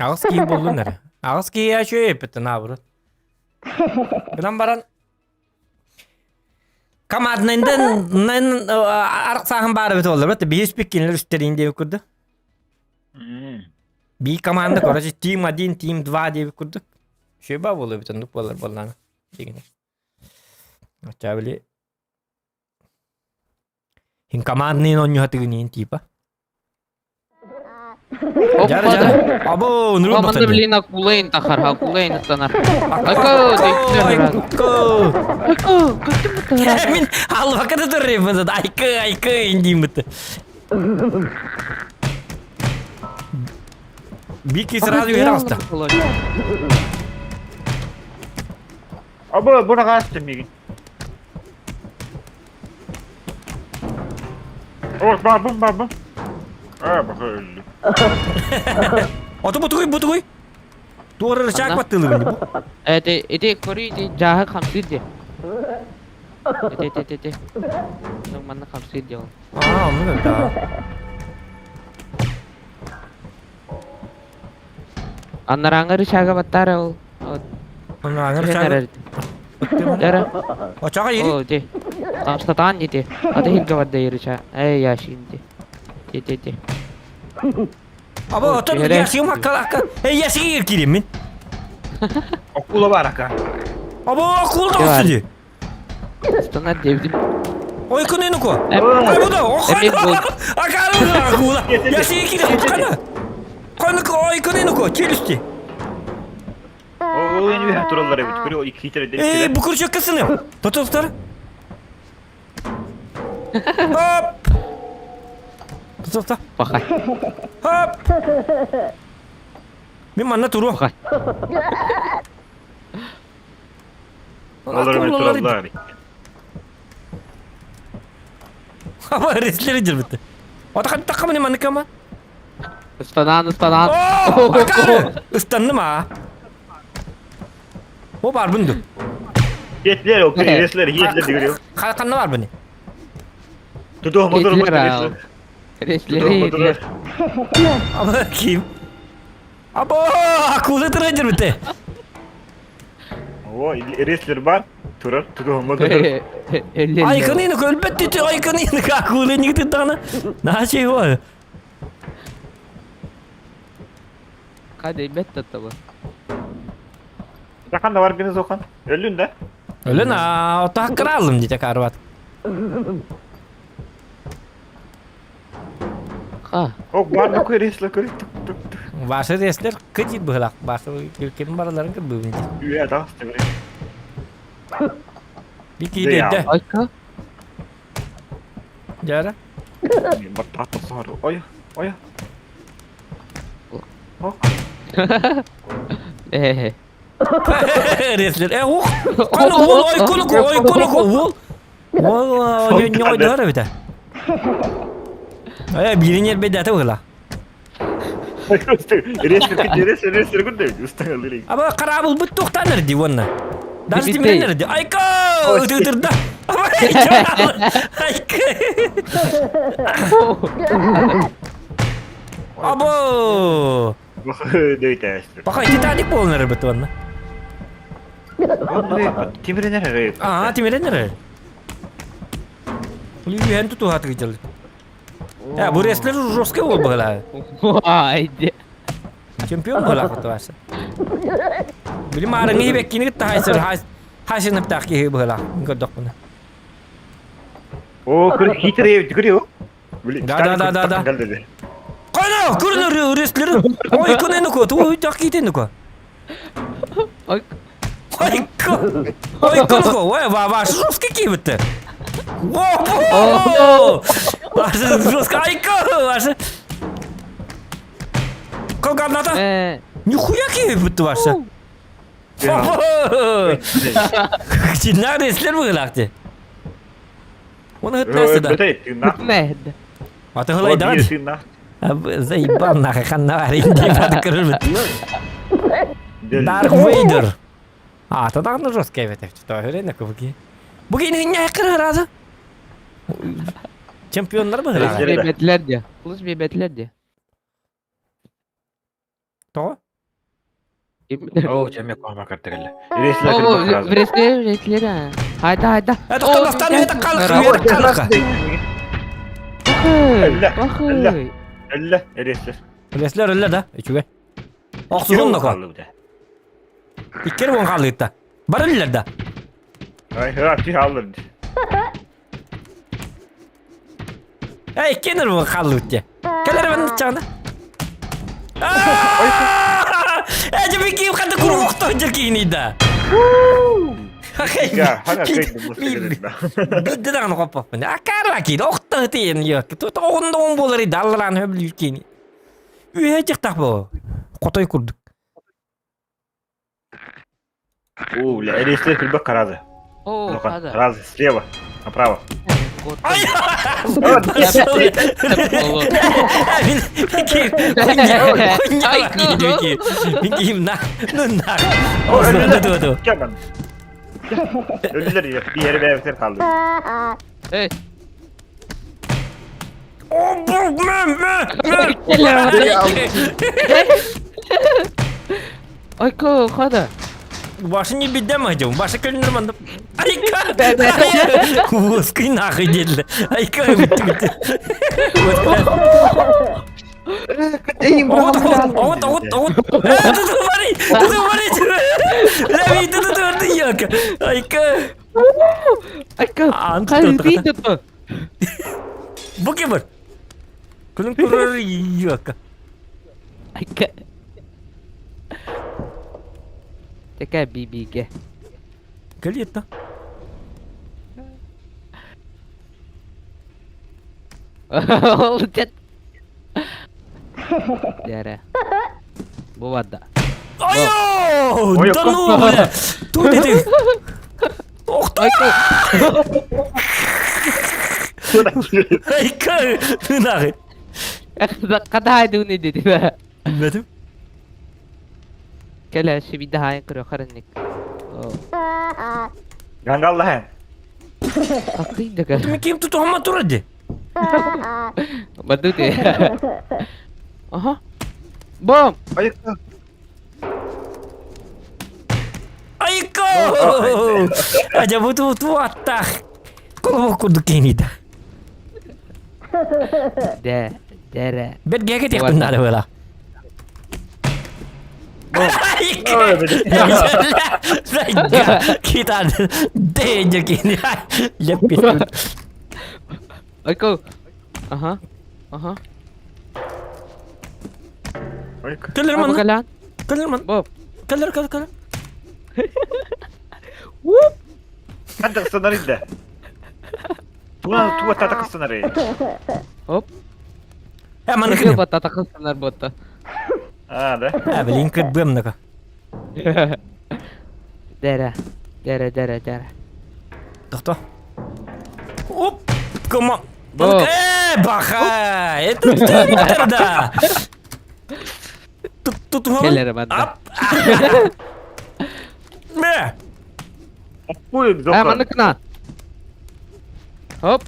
B: Аҕыс киһи буоллун эрэ. Аҕыс киһи үчүгэй эппиттэн наоборот. Гынан баран команднайдан арахсааһын баар эбит буоллар бит биһи испит үстерин диэбит курдук. Би команда короче team 1, team 2 диэбит курдук. Үчүгэй баа буолуо эбит оннук буолар буоллаҕына. Дигинэ. Оччо били Хин командный оонньуһатыгын типа. Жара жара. Або, нуру
E: Команда блин акулейн тахар, акулейн танар. Айка,
B: Айко.
E: Айка, көттүм
B: Мин албакада туррым айкы айкы индимит. Бики сразу игрался.
F: Аба буна каастым мигин. О, бабым, бабым. А, бахы.
B: Ото бутугуй бутугуй. Туора рычаг баттылыгын бу.
E: Эти, эти кори эти жаһы хамсыр де. Эти, эти, эти, эти. Ну, манна хамсыр де ол.
B: А, ну да.
E: Аннараҥа рычага баттара ол.
B: Аны рычаг.
E: Жара.
B: Очага ири.
E: О, де. Хамсатаан дете. Аты хилге бадда рыча. Эй, яшин де. Де, де, де.
B: Або ото яшигим hakka Эй, яшиги кирим мин.
F: Акула бар ака.
B: Або акул да ди.
E: Станар девдим.
B: Ой, күнү ко. Ай, бу да.
E: Эмин бол.
B: Акары акула. Яшиги кирим кана. Каны ой күнү ко, челюсти.
F: О, эми тураллар эбит. Көрө iki китер
B: Эй, бу күрчөк кысыны. Тотостар. Хоп. Тотостар.
E: Пахай.
B: Хоп. Мин манна туру.
E: Пахай.
F: Олар эми тураллар.
B: Аба реслери жүрбүттү. Ата таккамын манны кама.
E: Ыстанаан, ыстанаан.
B: О, акары. Ыстанным а. О бар бунду.
F: Yetlер, о, реслер, yetlер дегенде.
B: Канна бар буни.
F: Туту, мотор,
E: Yetlер,
F: мотор,
E: ал.
F: реслер.
E: Реслери, етлер.
B: Аба ким? Або, акула тура жүрбүттү.
F: О, реслер бар. Турар, туту, мотор.
B: Айкынын көлбөттү, айкынын акула нигди дана. Начи го.
E: Каде бет таттабы.
F: Захан да бар гына Зохан. Өллүн да?
B: Өлөн аа, отаах кыраалым дите карват.
E: Ха.
F: Ок, бар да көресла көрө тук тук тук.
B: Башы реслер кытит быһылак. Башы ким бараларын кырбыбын.
F: Үйә тағысты біле.
B: Бики деді.
E: Айка.
B: Жара.
F: Мен бар таты сары. Ой, ой. Ок.
E: Э.
B: Реслер. Э, ух. Каны ол ойкону ойкону ол. Ол не ойдор бит. Э, биринер бедаты була.
F: Реслер күн, реслер, реслер күн деп устаңа лирик.
B: Аба карабыл бут тоқтаныр ди онна. Даже
E: Битей.
B: тимиренер ди. Айка! Өтүрдө. Айка! Або!
F: Дөйтәстер.
B: Бака Титаник болнар бит онна.
F: Тимиренер.
B: Аа, тимиренер. Лүйен туту хаты жыл. Я, бу реслер жесткий бол була.
E: Ай, де.
B: Чемпион була кутуасы. Билим арыңы беккини тахайсыр хасынып тахки була. Көрдөх буну.
F: О, көр хитрый көрү.
B: Да, да, да, да, да. Кана, көрүнөр реслер. Ой, күнүнү ко, ту жакки ко.
E: Ой.
B: Ой, ой, күнү ко. Ой, ва, ва, жесткий кийбитти. О! Башы жестко. Айка, башы. Кылганата.
E: Э.
B: Нихуя кийбитти башы. Чинар реслер бугылакты. Оны хытнасы да.
E: Мәд.
B: Аты хылай да. Заебал нахуй, ханна варин деп кырыр. Дарк Вейдер. А, тогда ну жесткая это что, рынок буги. Буги не не кырыр разы. Чемпионнар бы
F: Реслер.
E: Бебетлер де. Кылыч бебетлер де.
B: То?
F: О, чемек кoma картегеле. Реслер
E: О, реслер, реслер. а. Хайда, хайда.
B: Это кто настану это калка, это калка.
E: Бахый. Бахый.
F: Әллә, реслер.
B: Реслер öyle да, үчүгө. Оксугун да ко. Иккер вон калыйт Бар эле да.
F: Ай, ха, ти алыр.
B: Эй, кенер вон калыйт. Келер вон чагына. Э, жеби кийим кандай куру окто жер кийини да.
F: Я, хана кайды мустагы.
B: Бидде дагы коппоппун. Акарла кийди, окто тиен yok. Тут оғында он болар edi, алларан хөблү кийини. Үйе жыктак бу. Котой курдук.
F: О, бля, реслер күлбек карады.
E: О, хада.
F: Разы, слева, направо.
B: Ай!
F: Кеман. Ölüler ya, bir yere bebekler kaldı.
E: Эй. Айка, хада.
B: Башы не бедем идем, башы көлнөрман. Айка! Узкий нахуй деді. Айка бітті бітті. Оғыт, оғыт, оғыт, оғыт. Тут говори, тут говори. Леви, тут говори, яка. Айка.
E: Айка.
B: Ан
E: Кай тут.
B: Буки бар. Күнүн көрөр яка.
E: Айка. Такая бибиге.
B: Кэлиетта.
E: Ол дед. Дәрі. Болады.
B: Айо!
F: Ой,
B: Да ну, бля! Тут эти... Ох ты!
E: Айка.
B: Айка! Нахуй!
E: Қада айдуны деді бе.
B: Билбедим.
E: Кәлі, шибиді хайын күрі қарынник.
F: Гангалла хэн.
E: Қаққин да кәл.
B: Мен ким тут хамма турады.
E: Баду де. Аха. Бом!
F: Айка.
B: Айка! Ажа бу ту аттах. Коло курду кенида.
E: Дә, дәрі.
B: Бет геге тектин нары бала. Китан, дедекин. Леппит.
E: Айко. Аха. Аха.
B: Кэлэр манна.
E: Кэлэн.
B: Кэлэр манна.
E: Боб.
B: Кэлэр, кэлэр, кэлэр.
F: Ханна кыстанар инде? Туа туа тата кыстанар.
E: Оп.
B: Э, манна
E: Кыл батта кыстанар ботта.
F: А, да?
B: А, блин, кырбым-нака.
E: Дәрә. Дәрә, дәрә, дәрә.
B: Тохто. Оп! Кома. Э, баха! Это ты да! Тут тут
E: Кэлэр банда.
B: Мэ!
F: Ой,
E: А, манныкына. Хоп.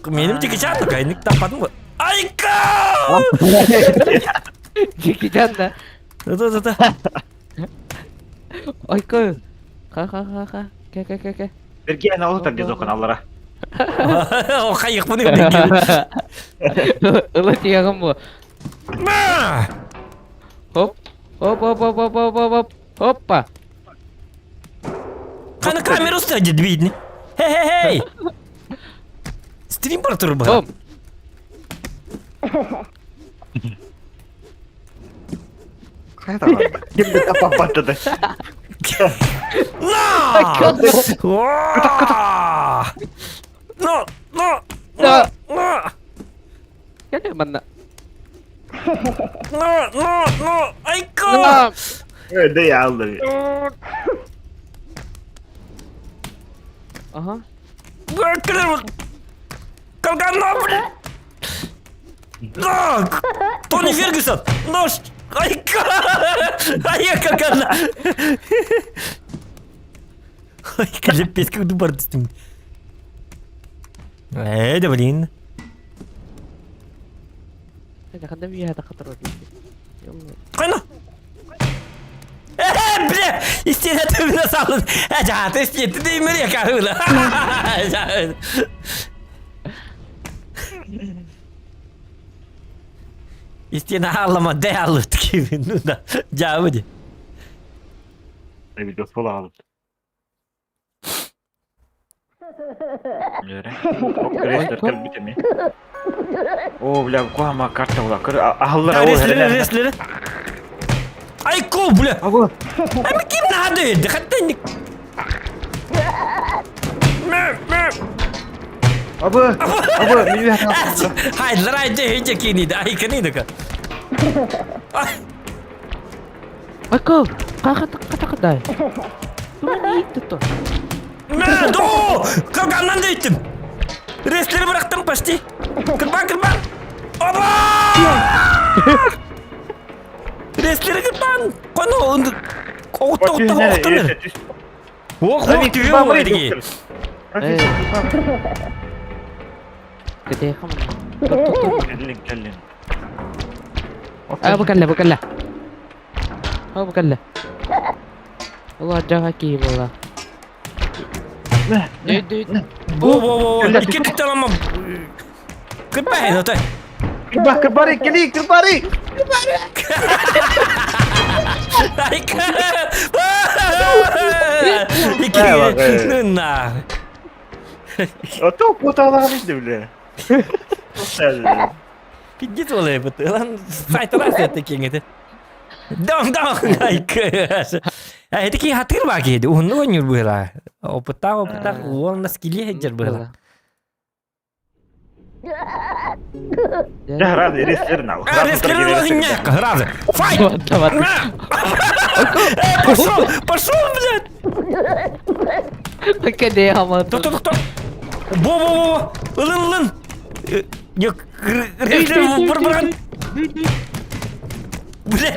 B: Меним тикичан кайнык таппадым го. Айка!
E: Джеки да.
B: Да да да.
E: Айка. Ха ха ха ха. Ке ке ке ке.
F: Берген алытар дез окон аллара.
B: О, хайык буну деген.
E: Ыла тиягым бу. Хоп. Хоп хоп хоп хоп хоп хоп. Хоппа.
B: Каны камера ұстайды видно. Хей хей хей! Стрим бар тұр ба?
E: Хоп.
F: Кимди таппаттады.
B: На! На! На! На! На!
E: Кәне манна.
B: На! На! На! Айка!
F: Дей алды.
E: Ага.
B: Калган блин! На! Тони Фергюсон! Нож! Айка! Айка калган! Айка, лепес, как дубар түстім. Э, да блин. Қайна? Э, бля! Истина түбіне салын. Ә, жаты істетті деймін екауылы. Истина аллама дэ алып кибин. Ну да, жабы
F: Видео сола алып. О, бля, куама карта була. Ахаллар
B: Реслери, реслери. Айко, бля.
F: Абы.
B: Эми ким нады? Хатта не.
F: Абы. Абы, мен
B: Хайдлар айды хейте киниди. Ай киниди.
E: Айко, кага ката кадай. Тума не итті то.
B: Мә, до! Калганнан да иттим. Реслери бырактым почти. Кырбан, кырбан. Оба! Реслери кырбан. Коно, оғытты, оғытты, оғытты. Ох, ох, түбе олар деги.
E: Кете хаман.
F: Келлин, келлин.
E: А, бакалла, бакалла. О, бакалла. Allah jaga ki bola.
B: Во, во, во, икки түттен ама. Кырбай, отой.
F: Кырба, кырбари, кели, кырбари.
B: Айка! Икки, ну на.
F: Ото куталаган ишти, бля.
B: Пиздец олай бут. Лан сайталар сетте кеңети. Дон дон айка. Э, таки хатыр ба кеди. Уну онюр була. Опыта опыта уон на скиле хеджер була.
F: Я рад, реслер нау.
B: А, реслер лагняк, разы. Файт! Э, пошел, пошел, блядь!
E: Кеде хаман.
B: Тоқ, тоқ, тоқ. Бо, бо, бо, бо. Ылын, ылын. Реслер бір бірған. Бля.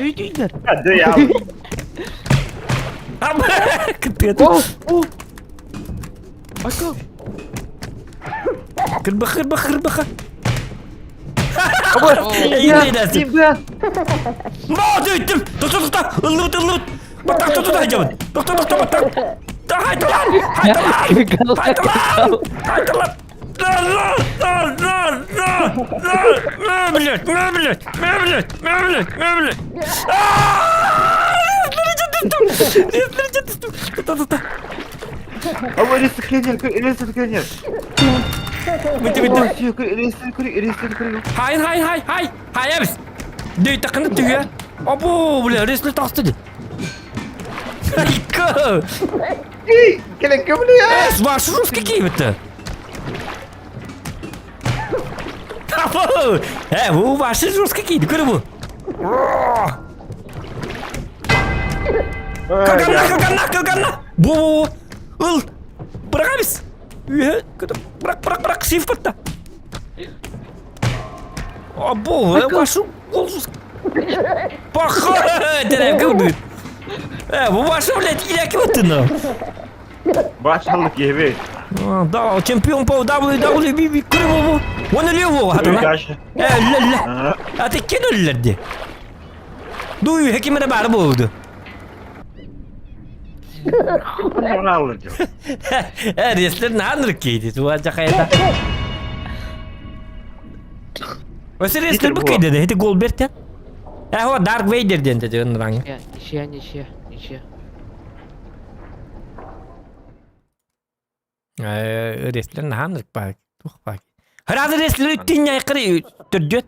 F: Да я.
B: Кытыт.
E: О, о. Айко.
B: Кырбаха, кырбаха, кырбаха. Ма, дөйттім. Тоқта, тоқта. Ылыбыт, ылыбыт. Баттақ, тоқта, тоқта, тоқта, тоқта, баттақ. Хайталан, хайталан, хайталан, хайталан. На, на, на, на, на, на, на, блядь, на, блядь, на, блядь, на, блядь, на, блядь. түстүм. Рестлерче түстүм. Тута тута.
F: Ama рестлер рестлер
B: Бүтү бүтү.
F: Рестлер
B: Хай хай хай хай. Хай эбис. Дөй такыны түгө. Абу, бля, рестлер тахсты ди. Айка.
F: Келен көмүлү
B: Эс, ваш русский кийбити. Абу. Э, бу ваши русский кийди, көрө бу. Кылганна, кылганна, кылганна. Бу, бу, бу. Ыл. Бырагабыз. Бырак, бырак, бырак, сейф батта. Абу, вашу голос. Похоже, дерек Э, бу вашу, блядь, иляки вот на.
F: Башалык еби.
B: Да, чемпион по WWE көрө бу. Оны лево хатына. Э, ле, А ты кинуллерди. Дуй, хекимере бары болду. Э, рестлер наныр кейди. Туа жакайда. Өсө рестлер бу кейди, эти Голдберг тен. Э, о, Дарк Вейдер ден деди ынраң.
E: Ничья, ничья, ничья.
B: Э, рестлер наныр бак. Тух бак. Сразу рестлер түнне айкыры түрдөт.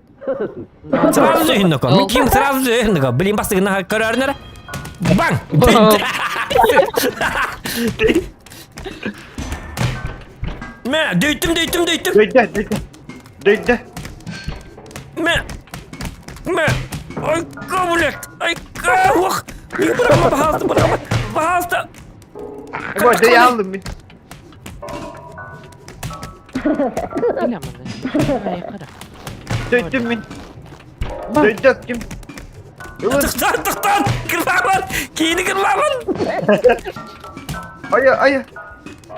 B: Сразу зөһүннөкө. Мен ким сразу зөһүннөкө. Блин, бастыгына көрөрнөр. Бang! Мә, дөйтүм, дөйтүм, дөйтүм.
F: Дөйдө, дөйдө. Дөйдө.
B: Мә. Мә. Ай, блядь. Ай, ох. Не бырама, пожалуйста, бырама. Пожалуйста.
F: Ой, дөй алдым мен. Дөйдүм мен. Дөйдө ким?
B: Тықтан, тықтан. Кырбамын. Кейіні кырбамын.
F: Ая, ая.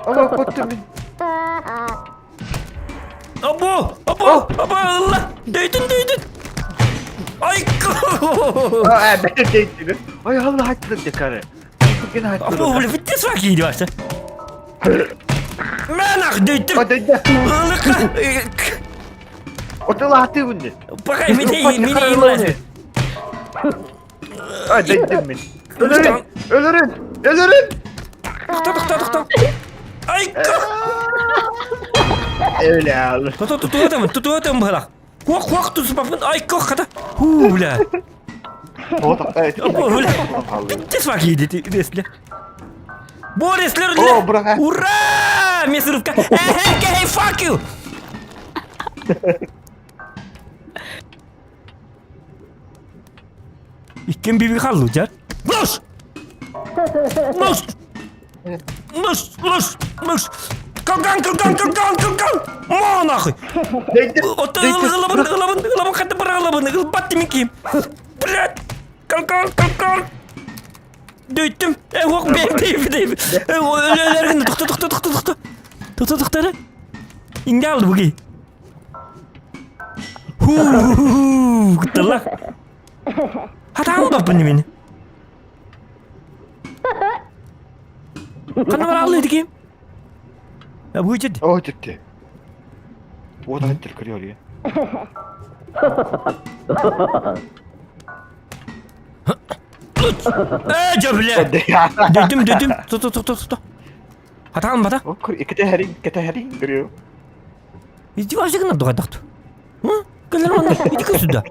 F: Ама коттум мен.
B: Абу, абу, абу, Алла. Дөйтүн, дөйтүн. Ай,
F: А, мен дөйдүм. Ай, Алла айтты декары.
B: Абу, бля, бітте сұрақ кейді башта. Мен ақ дөйттім.
F: Дөйдө.
B: Ылыққа.
F: Отыла аты бұнды.
B: Пақай, мені мені
F: Ай, дөйдүм мен. Өлөрүн, өлөрүн, өлөрүн.
B: Тоқта, тоқта, тоқта. Ай,
F: Öyle aldı.
B: Ту ту ту ту ту ту бұрaq. Қуақ, қуақ тұсып Ай, қоқ қата. Ху, бля. Абу, бля. Бітте сұрақ кейді рестлер. Бу рестлер
F: О, бра.
B: Ура! Мясорубка. Эй, hey, fuck you! Иккен биби қалды, жар. Лош! Лош! Лош, лош, лош! Кылган, кылган, кылган, кылган! Ма нахуй! Ота ылабын, ылабын, ылабын, қаты бір ылабын, ылбат демекейм. Блядь! Кылган, кылган! Дөйттім. Эй, оқ, бей, бей, бей. Эй, өлерген, тоқта, тоқта, тоқта, тоқта. Тоқта, тоқта, әрі. Инде алды бұги. Ху, күттіла. Хата алып бұны мені. Қана бар алды екен? Я бұл жерде.
F: О, жетті. О, да айтты көрüyor ya.
B: Э, жа, бля. Дөйтүм, дөйтүм. Тоқта, тоқта, тоқта. Хата алма, бата.
F: О, көр, икете хәрин, икете хәрин көрüyor.
B: Иди вообще гына дугайдақты. Кэлэр манна, иди сюда.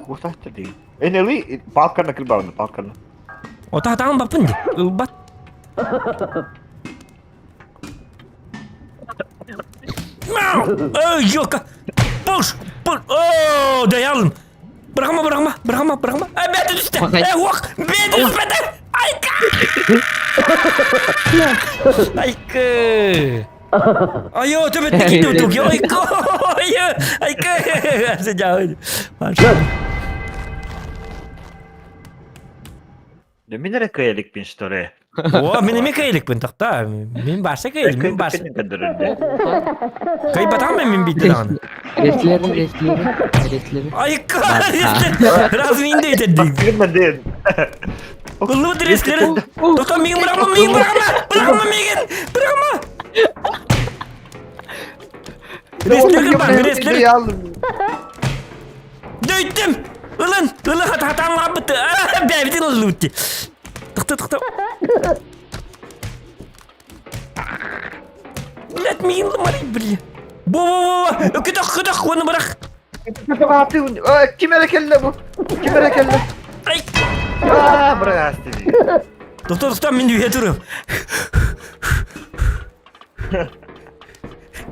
F: Куса айтты дейін. Энели, балкарна кылбауны, балкарна.
B: Ота хата алма бапын ди. Ылбат. Мяу! Эй, ёлка! Пуш! Пуш! О, да ялым! Бырағыма, бырағыма, бырағыма, бырағыма. Ай, бәті түсті! Эй, оқ! Бәті түспеді! Айка! Айка! Айо, төбетті кетті өтуге. Айка! Айо! Айка!
F: Мен эрэ кыялыкпин что ли?
B: О, мен эме кыялыкпын, тохта. Мен башы кыялык, мен башы. Кыйбатам мен битти даҕаны.
E: Рестлерин, рестлерин, рестлерин.
B: Айка! Раз мен де өтеді.
F: Кырмадын.
B: Ыллыбыт рестлерин. Тохта, миигин бырагыма, миигин бырагыма! Бырагыма миигин! Бырагыма! Рестлер бар, рестлер. Дөйттүм! Ылын! Ылын хатаан лаабыт! Бэйбитин ыллыбыт дии. Тохто, тохто. Блядь, миигин ылымарый, бля. Бо-бо-бо! Көтөх, көтөх, уону бырах!
F: Ким эрэ кэллэ бу? Ким эрэ кэллэ?
B: Ай!
F: Аа, бырах астыы.
B: Тохто, тохто, мин үйэ турум.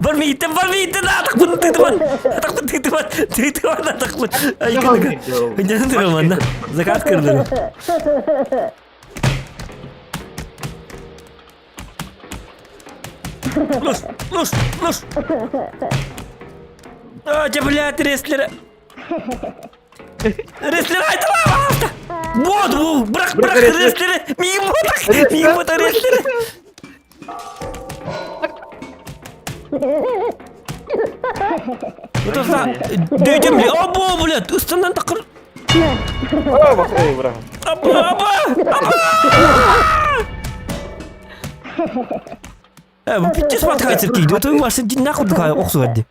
B: Бар мииттен, бар мииттен, атахпын тыытыман, атахпын тыытыман, тыытыман атахпын. Ай, кыныгы. Дьэн туруман, заказ кырдым. Лус, лус, лус. А, дьэ, блядь, рестлеры. Рестлер айтылаа Вот, бу, бырах, бырах, рестлеры. Миигин буотах, миигин буотах рестлеры. Дөйдем, або, блядь, ыстаннан тақыр. Аба, аба, аба! Э, бу пиздец матхайцер кийди. Отуң башы нахуй духай охсуар ди.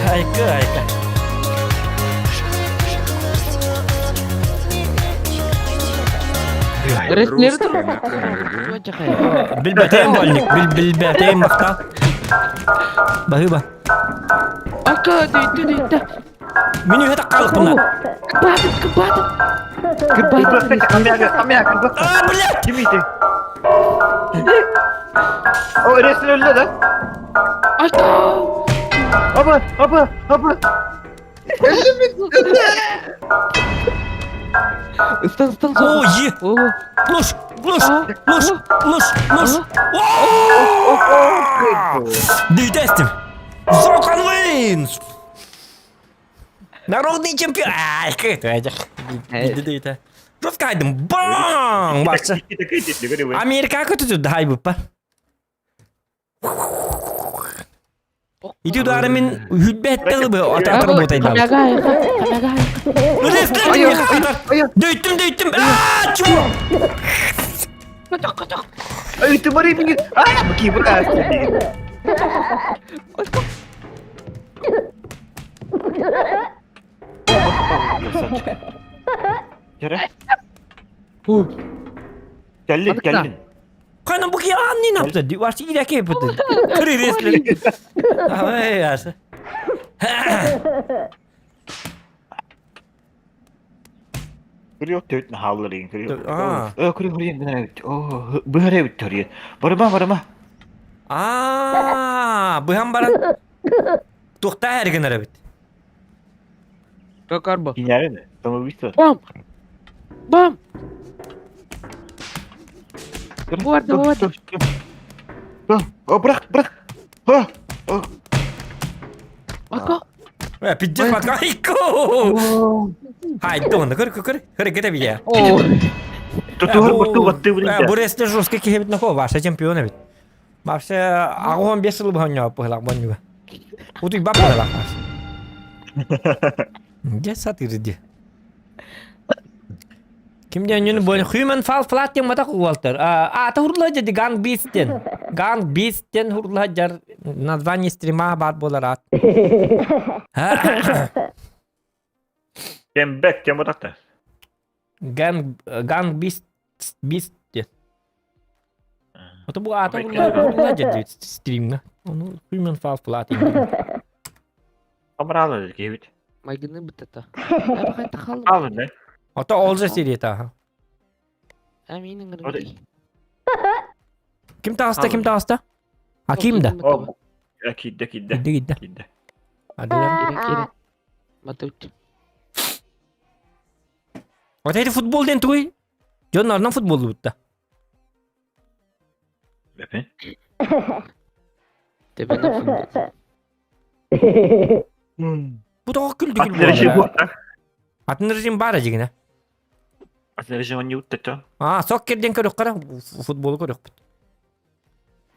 B: Айка, айка. Билбэтейм больник, билбэтейм махтал. Баһыба.
E: Ака, дүйдү, дүйдү.
B: Мин үһэ таккалыкпына.
E: Кыбатым, кыбатым. Кыбатым.
B: А, блядь!
F: Ким ити? О, рестлер өллө да?
E: Ака!
F: Аба, аба, аба.
E: Ыстан, ыстан,
B: О, е!
E: О,
B: Луш, луш, луш, луш, луш. Дүйтэстим. Зокан Wins! Народный чемпион! Ай, кыт, Дүйті. Жестко айдым. Бам! Бақсы. Америка көтүтү дай буппа. Ити удары мен хүлбәттелі бі ататыр ботайдам. Дөйттім, дөйттім. А, чего?
F: Ай, ты мари мені. А, бки, бра. Кэллин, кэллин.
B: Қайна бұки анни напты. Ваши иляке быты. Кыры реслер. Ай, асы.
F: Кырıyor төтін халларын кырıyor.
B: Аа.
F: Ö кырıyor кырıyor гына. О, быһара бит Барыма, барыма.
B: Аа, быһан баран. Тухта эрген бит.
E: Карбо.
F: Киняры, самоубийство.
E: Бам! Бам! Вот, вот.
F: О, бырах, бырах. О, о.
E: Ака!
B: Э, пиздец матка. Айко! Ай, дон, көр көр көр кете бия.
E: О!
F: Тутугар буту батты
B: Бу рестлер жестко кихебит нахо, ваша чемпион бит. Вообще, агон бес жыл баханья пыхлак бонюга. Утуй бап пыхлак. Де сатырды. Кимден нүн бон Human Fall Flat диэн матах уолтар. Аата хурла дьэ Gang Beast диэн. Gang Beast диэн хурла дьар название стрима бар болар ат.
F: Кембек тем батакта.
B: Gang Gang Beast Beast диэн. Ото бу аата хурла хурла дьэ стримҥа. Ону Human Fall Flat диэн.
F: Амралы кебит.
E: Майгыны бытата. Абахай тахал.
F: Алын да.
B: Ото олжа серията.
E: Аминин
B: Ким таҕыста, ким таҕыста? А ким да?
F: О, кидде, кидде.
B: Кидде, кидде.
F: Кидде.
B: Адылар.
E: Матут.
B: Вот это футбол ден туй. Дьон арнан футболу бутта.
F: Бепе.
E: Тебене футбол.
B: Бу тоҕо күлдү
F: Атын режим
B: күл.
F: бутта.
B: Атын режим бара дигине.
F: Атын режим не утта.
B: А, соккерден көрөх кара футболу көрөх бит.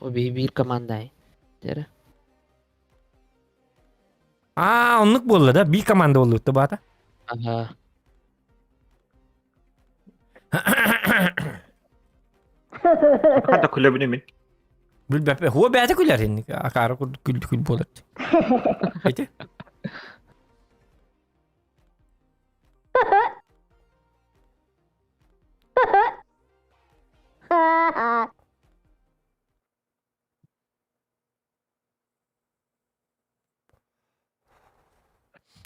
E: О бир команда. Тере.
B: А, оннук буолла да, би команда болду бата.
E: Ага.
F: Хата күлэбин мин.
B: Билбэппэ. Хуо бэйэтэ күлэр инник. Акаары курдук күл күл буолар. Ити.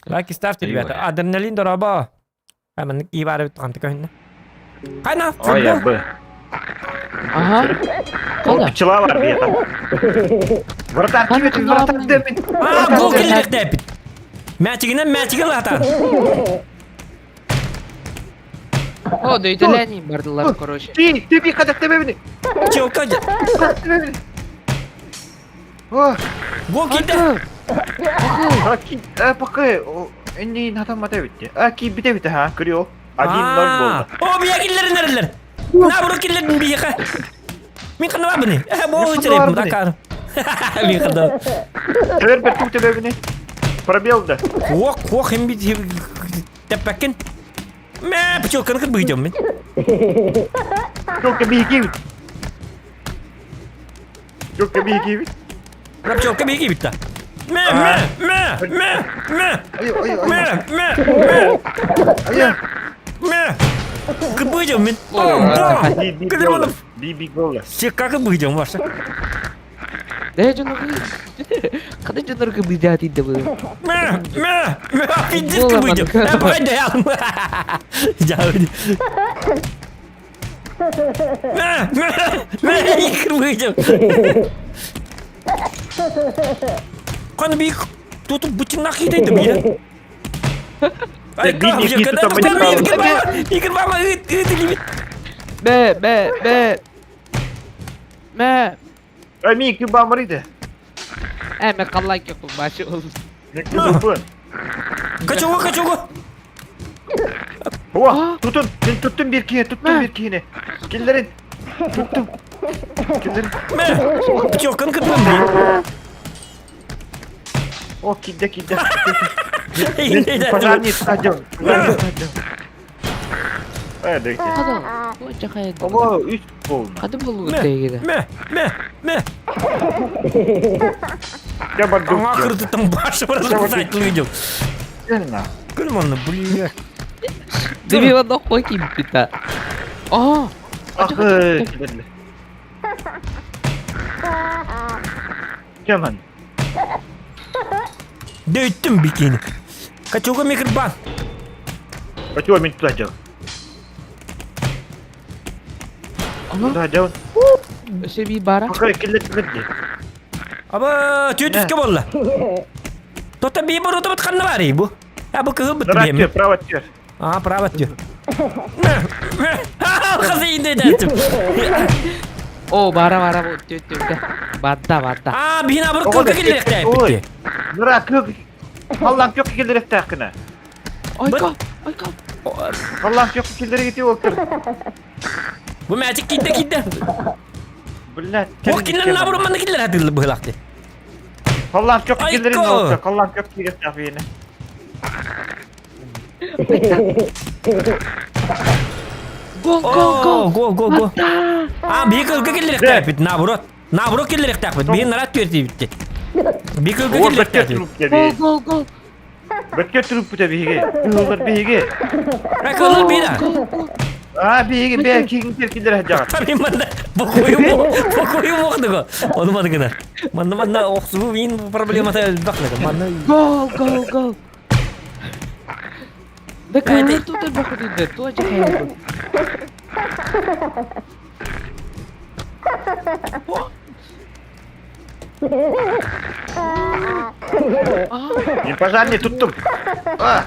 B: Лайки ставьте, ребята. Адреналин дорообо. Маннык ии баар эбит ханты көһүннэ. Хайна,
F: Ой,
B: футбол.
F: б.
E: Ага.
F: Ол пчела бар бията. Вратарь кибет, вратарь демин.
B: А, гол киллэриэхтээппит. Мячигинэн мячиги латан.
E: О, дөйтелени бардылар, короче.
F: Ти, ти би кадак тебебини.
B: Челка.
F: О,
B: Гол киирдэ.
F: а ки, а пока энни натаммата битти. А ки бите бите ха, көрүө. 1-0 болду.
B: О, бия киллерин эрэллэр. Наоборот киллерин бияха. Мин ханна бабыны. Э, бу
F: Мин
B: череп
F: ханна
B: дакар. Мин ханна.
F: Тебер бер тук тебебини. Пробел да.
B: Хуох, хуох хим бит теппеккин. Мэ, пчелканы кырбыйдым мин.
F: Только беги. Только беги.
B: Пчелка беги битта. Мэ, мэ, мэ, мэ, мэ.
F: Ай, ай, ай.
B: Мэ, мэ, мэ,
F: Ай,
B: мэ. Кырбыйдым мин.
F: Би би
B: Кырбыйдым.
F: гол. Би би гол.
B: Секка кырбыйдым ваша.
E: Дэ дьонорго Када дьонорго быдаат идде бу.
B: Мэ, мэ, мэ, пиздец
E: Гола
B: кырбыйдым.
E: манка.
B: Э, пойди, я. Мэ, мэ, мэ, кырбыйдым. Каны бик тутуп бутин нахи дейди бир. Ай,
F: Би- би- би тутам
B: Игорь, мама, ыт, ыт, или
E: Бэ, бэ, бэ. Мэ.
F: Ай, ми ки бамрыды.
E: Э, мэ каллай кеп башы ол.
F: Ми ки
B: Качугу, качугу.
F: О, tutun. Ben tuttum bir kine, tuttum bir kine. Killerin. Tuttum. Killerin.
B: Мэ, пчелканы кырбым бир.
F: О, кидде, кидде. Пожарный стадион. Пожарный стадион. Э, дайте.
E: Када. Бу жакай.
F: Ого, үч болна.
E: Када болу дегеде.
B: Мэ, мэ, мэ.
F: Я барду.
B: Аңа кырды там башы бросать людям.
F: Сильно.
B: Күлманы, бля.
E: Деби ванда хоки бита. А,
F: Ах, кидде. Кеман.
B: Дөйттім бикені. Качуга микробан.
F: Качуа мен туда дел.
E: ана
F: Туда дел.
E: өсө би бара.
F: Пока киллет кидде.
B: Аба, түйдіске болла. Тота би бір ұтып ұтқанны бар ей бұ. А бұл кығы бітті
F: Дурак
B: бем.
F: право тер.
B: А, право түй. Қызы енді дәтім.
E: О, бара бара бу төт төт. Бадда бадда.
B: А, бина бір кылқы келерек тәйіп бітті.
F: Нура көк. Аллам көк киллерек тақына.
E: Айка, айка.
F: Аллам көк киллерек те олтыр.
B: Бұл мәтік кидді кидді.
F: Блядь.
B: О, кинлер набұры маны киллер әділі бұғылақты.
F: Аллам көк киллерин
B: Айко.
F: олтыр. Аллам көк киллерек тақына.
E: Гол, гол, гол.
B: Гол, гол, гол.
E: Бадда.
B: А, би кылқы келерек тәйіп бітті, наоборот. Наоборот келерек тәйіп бітті. Бин нарат түйерті бітті. Би кылқы
F: О,
B: келерек
F: бөткө
B: тәйіп бітті.
F: туруп
E: Гол,
F: те
E: гол, гол.
F: Бөткө туруп те биге. Кылыр биге.
B: Кылыр бина.
E: Гол, гол.
F: А биге бе кигин киллер жагат.
B: Tabii манна бокую бокую боқдыго. Оны маны гына. Манна манна оқсу мин проблемата бақныгы. Манна
E: Гол, гол, гол. Да кылыр тутар бакы диде. Туа жакай.
F: Мен пожарный туттум. А.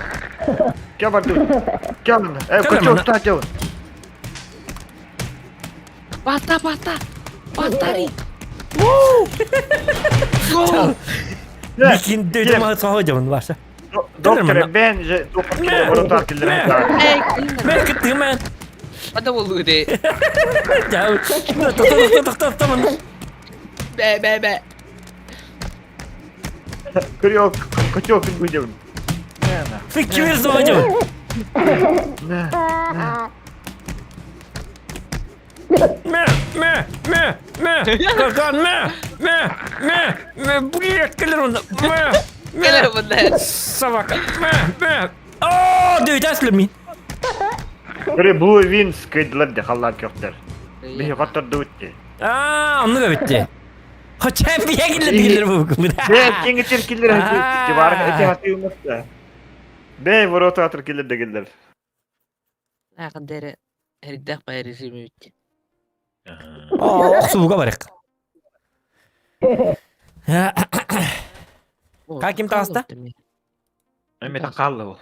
F: Кем барду? Кем? Э,
B: Кем
F: кочок
B: мына?
F: тател.
E: Бата, бата. Батари. Гол.
B: бикин дөйдө мага соһо баша.
F: Доктор бен же доктор воротар киллер.
E: Эй,
B: Мен кыттым мен.
E: Бада болу де.
B: Я тоқта тоқта тоқта манна.
E: Бе, бе, бе.
F: Курек, кочок будем.
B: Фиккир соһо.
F: На.
B: Мэ, мэ, мэ, мэ, Какан, мэ, мэ, мэ, мэ, блядь, кэлэр онно, мэ, мэ,
E: Кэлэр онно.
B: собака, мэ, мэ, Оо, дөйтәс ми.
F: Бiri Blue Wins кыйдылар де халлаан көхтөр. Биһи хоттордубут ди.
B: Аа, оннук эбитти. Хоча биһигиллер дигиллер бу.
F: Бе кеңетер киллер бары эти хатыыммыт. Бе ворота атыр киллер дегиллер.
E: Ахан дере эрдэх бай режими бит.
B: Охсууга барык. Как ким таҕыста?
F: Эми такаллы бу.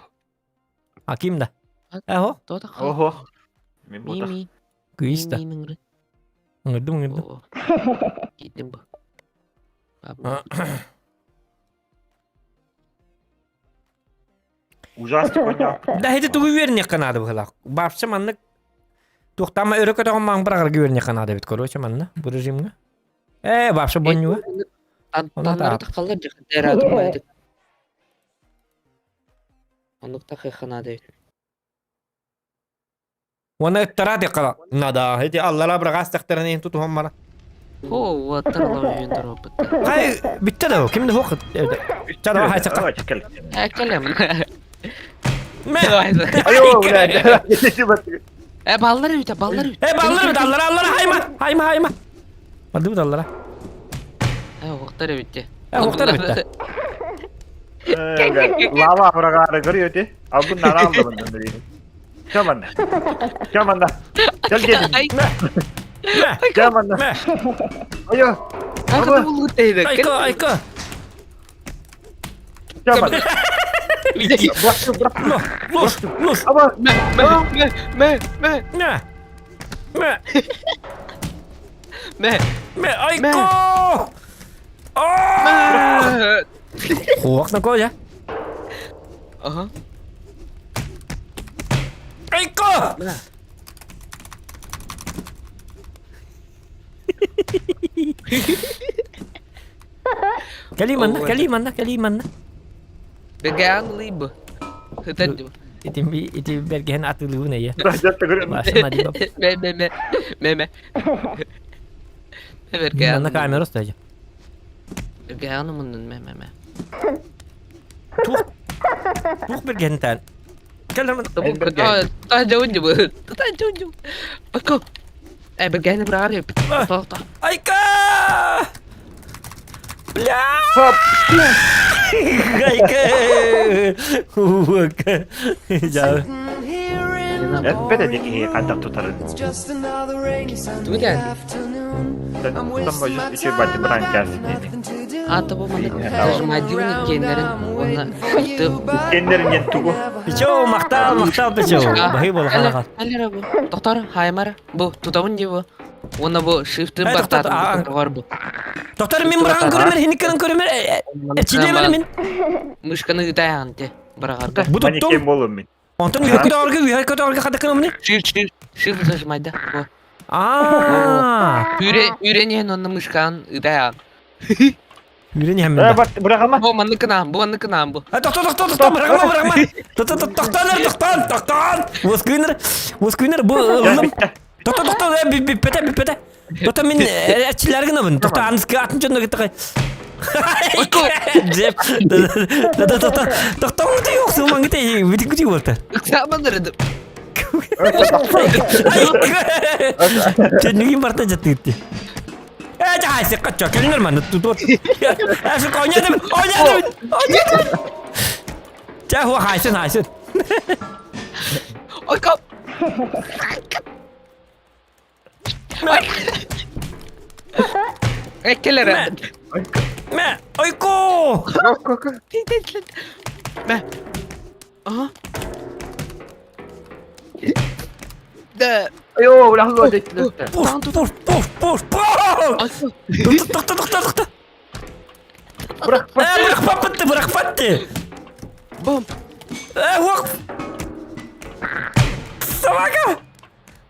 B: А ким да? Эхо?
F: Охо. Мен бута.
B: Кыыс да. Ыҥырдым, ыҥырдым.
E: Киирдим бу.
F: Ужасный коня.
B: Да ити тугу үөрниэххэ наада быһылаах. Вообще маннык туохтаама өрө көтөҕөн маҥ быраҕарга үөрниэххэ наада эбит короче манна бу режимҥа. Ээ вообще бонньуга.
E: Таннары тахаллар дьахтар Оннук тахыахха наада эбит.
B: Уонна ыттара диэххэ наада. Ити аллара быраҕаас тэхтэрин иһин тутуһан бара.
E: О, уоттар олорон тороппут.
B: Хай, бүттэ да ким да суох. Ча давай хайсакка.
E: Кэлем.
B: Мэ.
F: Айо, блядь.
E: Э, баллар үтэ, баллар үтэ.
B: Э, баллар үтэ, аллара, аллара, хайма, хайма, хайма. Барды аллара.
E: Э, уохтар эбитте.
B: Э, уохтар эбитте.
F: Лава быраҕаары көрүөтү. Албын нара алдыбын дын Чаманна. Чаманна. Кел дедим. Чаманна. Айо.
B: Айка, айка.
F: Чаманна.
B: Луш, луш.
F: Аба.
E: Мэ, мэ, мэ, мэ.
B: Мэ. Мэ.
E: Мэ.
B: Мэ, айка. Аа! Хуак на коля.
E: Ага.
B: Айка! Кэлии манна, кэлии манна, кэлии манна.
E: Бэгээн лыйбы. Хытар
B: Ити ити бэргэһин атыылыыбын эйэ.
E: Мэ мэ мэ мэ мэ. Бэргээн.
B: Манна камера стоит.
E: Бэргээн муннун мэ мэ мэ.
B: Туох туох бэргэһинтэн? Кэлэр
E: Та Айка. Э, бэргэһини быраҕар Тоқта.
B: Айка! Бля! Айка! Ука. Я.
F: Эппет эти киһи хайдах тутарын.
E: Тугу диэн?
F: Тутан божус үчү бати быран кээситини.
E: Ата бу маннык нажимадивник киэннэрин уонна шифты
F: Кеннеринен тугу.
B: Пичо, махтал, махтал, пичо. Баһы буола ханаха.
E: Алера бу. Доктор, хаймар. Бу тутабын дии бу. Уонна бу шифты
B: Э, токтор, а.
E: бартаатын бар бу.
B: Доктор, мин бырахан көрүмэр, хиниккерин көрүмэр, эчилиэмэр мин.
E: Мышканы ытайаан те быраҕарга.
B: Бу
F: Манекен
B: туттум.
F: болум мин.
B: Онтон үһэ көтөҕөргө, үһэ көтөҕөргө хадакын умни.
E: Shift shift shift нажимайда. Бу.
B: Аа.
E: Үүрэ үүрэн онно мышкан ытайаан.
B: Үүрэн иһэн
F: Э,
B: мин.
F: бат быраҕама.
E: Бу маннык кынаан, бу маннык кынаан бу.
B: А токтор, токтор, токтор, бырагма, бырагма. Токтор, токтор, токтор, токтор. Воскуйнер, воскуйнер бу ыллым. Токтор, токтор, бүппэтэ, бүппэтэ. Токтор мин эчилэр гынабын. Токтор аныскы атын дьонно кытта. Джеп. Токтор, токтор, ты ёксу, мангите, бүтүн күтү болта.
E: Ыксааман ырыдым.
B: Чөннүгүн барта жаттыгытты. Э, жаайсы качча, кэлинер манна тутуот. Э, сука, ойнадым, ойнадым, ойнадым. Чэ, хуа хайсын, хайсын.
E: Ойко. Э, кэлэр.
B: Мэ, ойко!
E: Мэ. Ага. Да.
F: Айо, бырахлоо деттилер.
B: Пуш, пуш, пуш, пуш, пуш! Токтор, токтор, токтор.
F: Бырах,
B: Э, бырахпаппытты, бырахпатты.
E: Бом.
B: Э, хуак. Собака!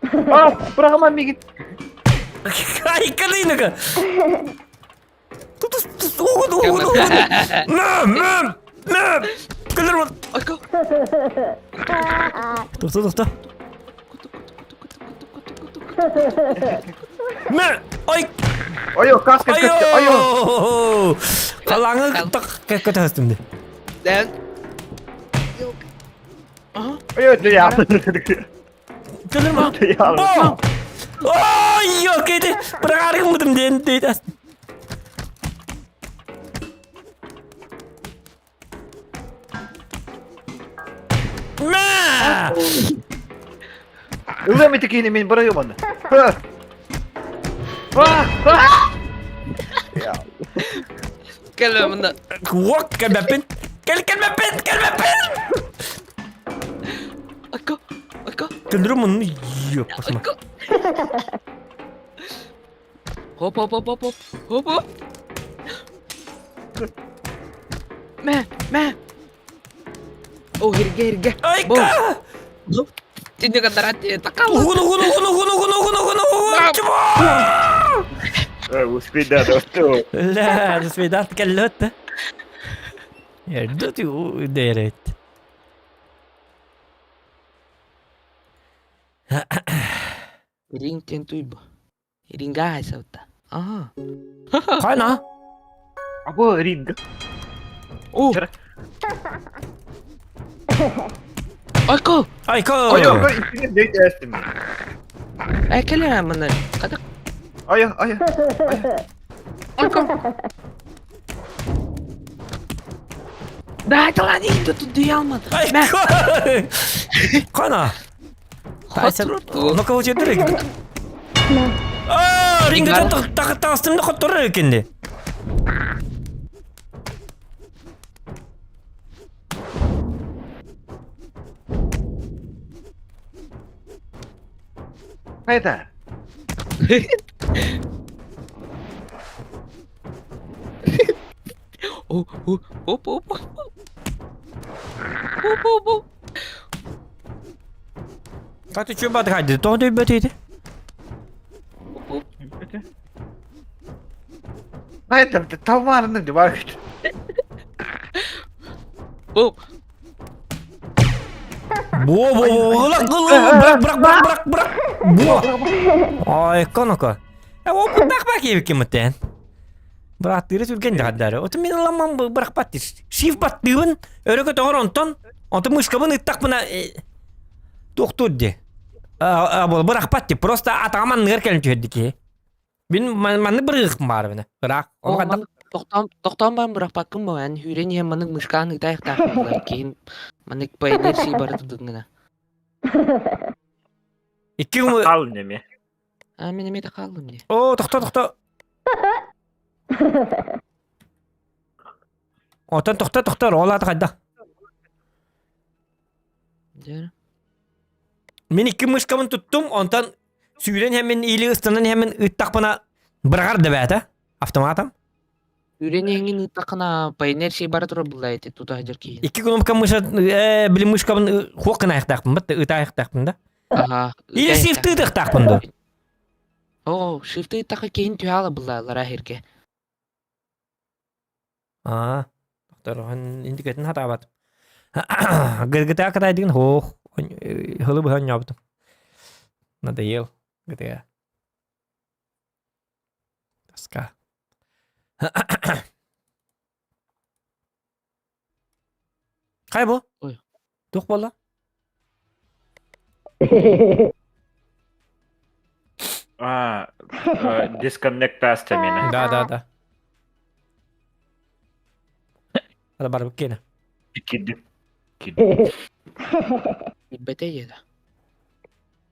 F: А, быраҕама мигит.
B: Айкалыыныка! Тут угун, угун, угун. Мэ, мэ, мэ. Кэлэр вот.
E: Ойко.
B: Токтор, токтор. Мэ! Ой!
F: Айо, каска көттө, айо!
B: Айо! Халаңы көтөстүм ди.
E: Дэн.
F: Айо, дыя.
B: Көлөр
F: Дыя.
B: О! Ой, окей, бырағаргым диэн дейт. Мэ!
F: Ылам ити киһини мин бырайым оны.
E: Кэлэ мында.
B: Уок кэлбэппин. Кэл кэлбэппин, кэлбэппин!
E: Айко. Айко.
B: Көлдөрүм муну ёппасма.
E: Айко. Хоп хоп хоп хоп хоп. Хоп хоп. Мэ, мэ. О, хирге хирге.
B: Айка!
E: Тинне кадарати такала.
B: Угун, угун, угун, угун, угун, угун, угун, угун. Чего?
F: Успей да, да.
B: Ля, успейдат кэллөт. Эрдө дэрет.
E: Ринг тен туйбу. Ринга хайсавта. Ага.
B: Кайна?
F: Або ринг.
E: О. Айко.
B: Айка!
F: Айо, иккини дейт эстим.
E: Ай кэлэ мында. Кадак.
F: Айо, айо.
E: Айко. Да, это ладно, тут дыялмады. Мэ.
B: Айка! Кайна?
E: Хотурту.
B: Ну-ка, учетырык. А, ринга так тастымды хотторор экенди.
F: Хайда.
E: О, о, оп, оп, оп. Оп, оп, оп.
B: Как ты чё бадгайды? То ты бетейди.
E: Оп, оп.
F: Хайда, таварны бар.
E: Оп.
B: Бо бо бо ылак ылак бырак бырак бырак бырак бо. Ай, коноко. Э, опыттах бак ебекемитен. Брат, тыры сүрген жагадары. Оту мен ыламан бырак бат Шиф баттыбын, өрөкө тоғор онтон. Онтон мышкабын ыттак мына токтур ди. А, бол бырак бат ди. Просто атаман ныр келин түһөдү ки. Бин манны бырык бар бина. Бырак. Ол кадак
E: Тоқтан тоқтан бан бірақ бакын ба ән хүрен ем манык мышканы таяқ тақ кейін манык по инерции бары тудыңына.
B: икки күн
F: Ал неме.
E: А мен эме қалдым не.
B: О, тохто, тохто. Отон тохто, тохто, ол аты қайда?
E: Жара.
B: Мен икки мышкамын туттум, онтон сүүрен хэмин или ыстанан хэмин ыттақпына бырағар дебәті автоматом.
E: Хүрен еңин ыттақына по инерции бары тура бұлай ете тута жер кейін.
B: Икки кнопка мыша, били мышкамын хуақын аяқтақпын, бітті ыт аяқтақпын да.
E: Ага.
B: Или шифты ыттақпын да.
E: О, шифты ыттақы кейін түйе ала бұлай лара херге.
B: А, доктор, индикетін хатабат. GTA катай деген хоох, хылы бұхан ябытым. Надоел GTA. Тоска. Қай бұл?
E: Ой.
B: Тоқ бола?
F: А, disconnect астамина.
B: Да, да, да. Ада барып кені.
F: Кидди. Кидди.
E: Бете еді.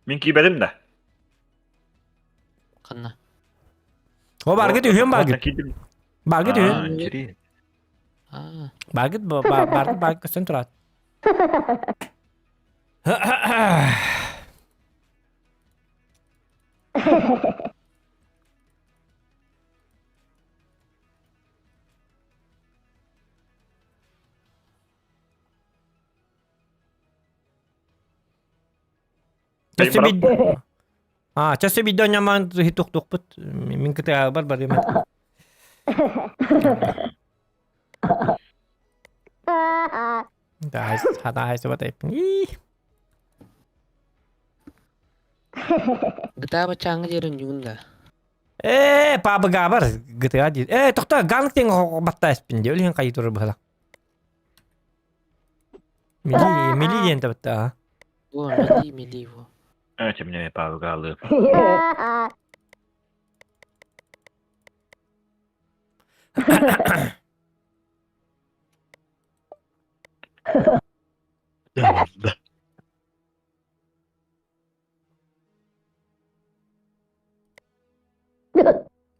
F: Мен кийбедим да.
E: Қанна.
B: О, баргыт үйен баргыт.
F: Кидим.
B: Баргыт үйен.
F: Интересно.
E: А,
B: Баргыт, баргыт, баргыт көстен тұрады. Часы бид... А, часы бидон яман хитук-тукпут. Мин кыта бар бар емен. Да, хата хайсы батайп.
E: GTA баччааҥҥа диэри оонньуугун да?
B: Ээ, пабыга бар GTA диир. Ээ, тохтоо, ганг диэн батта эспин дии, ол иһин хайыы турар быһыылаах. Мили, мили диэн табытта.
E: О, мили, мили его.
F: Это мне пабыга алып. Да.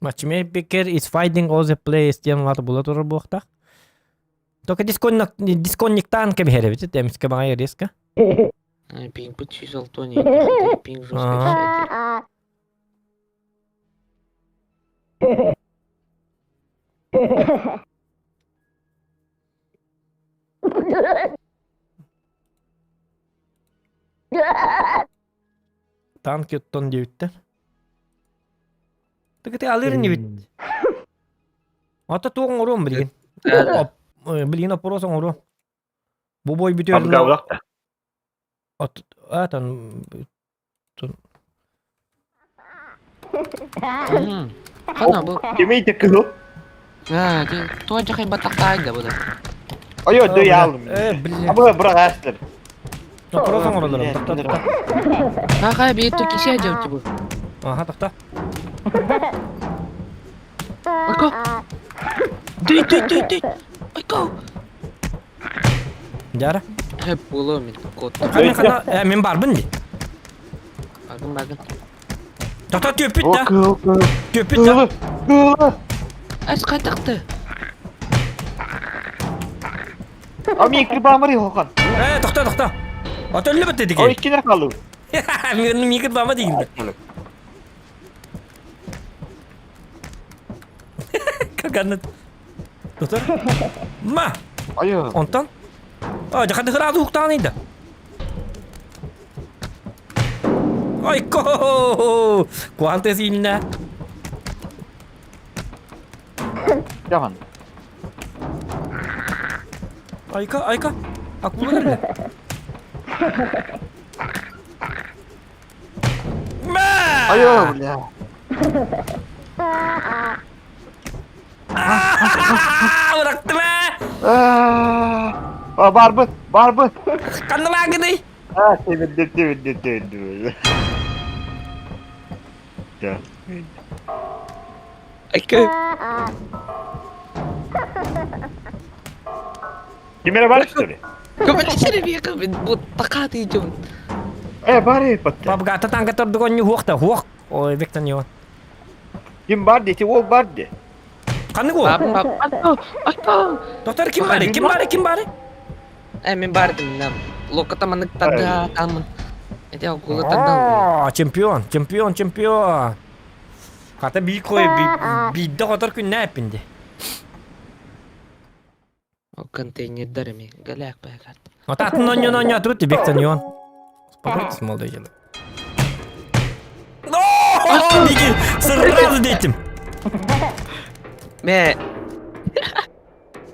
B: Matchmaker is finding all the players диэн улаата була турар буохтаах. Только дисконниктаан кэбиһэр эбит, эмискэ баҕайы резко.
E: Пинг 106 пинг жестко
B: Танки оттон диэбиттэр. Тыгыты алыр инибит. Ата туох оҥоруом билигин. Билигин опрос оҥоруом. Бу бой бүтүөр
F: Абгаулах да.
B: От атан
E: Хана бу.
F: Кимий кыһыл?
E: Аа, туон жахай батахтаай да бу да.
F: Ой, дөй алдым.
B: Э, блин.
F: Абы быраҕаастыр.
B: Опрос оҥоролорум. Тохто, тохто.
E: Хаха, биир ту кисе дьон бу.
B: Аха, тохто.
E: Ойко. Дүй, дүй, дүй, дүй. Ойко.
B: Дьара.
E: Хөп буолуо мин кот.
B: Хана хана э, мин барбын ди.
E: Багын багын.
B: Тохто түөппүт
F: О,
B: да.
F: кыһыл, кыһыл.
B: Түөппүт да.
F: Кыһыл, кыһыл.
E: Ас кайтакты.
F: А мин кырбаамары хохан.
B: Э, тохто, тохто. Отөллү бит
F: О,
B: дики.
F: иккинер қалды.
B: Мен микр бама дигин. Каканат. Доктор. Ма,
F: Айо.
B: онтон. А, жакады хыраады уктаан иди. Айко! Куанты сильно.
F: Жаман.
B: Айка, айка. Акула кэллэ. Мэ!
F: Айо, бля.
B: Аа, Бырахтым ээ!
F: А, барбыт, барбыт.
B: Ханна баагыный?
F: А, тебинди, тебинди, тебинди. Да.
E: Айка.
F: Кимере бар что ли?
E: Көмөлөсөр биэкэ бу такааты дьон.
F: Э, бар батта.
B: Бабгата танка тордугон хуохта, хуох. Ой, бектен йон.
F: Ким бар дети, ол бар де.
B: Ханнык ол?
E: Баб баб. Айко, айко.
B: Доктор ким бары? Ким бары? Ким бары?
E: Э, мин бардым нам. Локата манык тада тамын. Эти акула тада.
B: Аа, чемпион, чемпион, чемпион. Хата би кой бидде хотор күннә эпинди.
E: О контейнердер эми. Галяк байкат.
B: Ата атын оньон оньон тут бектен йон. Успокойтесь, молодой человек. О, беги, сразу детям.
E: Ме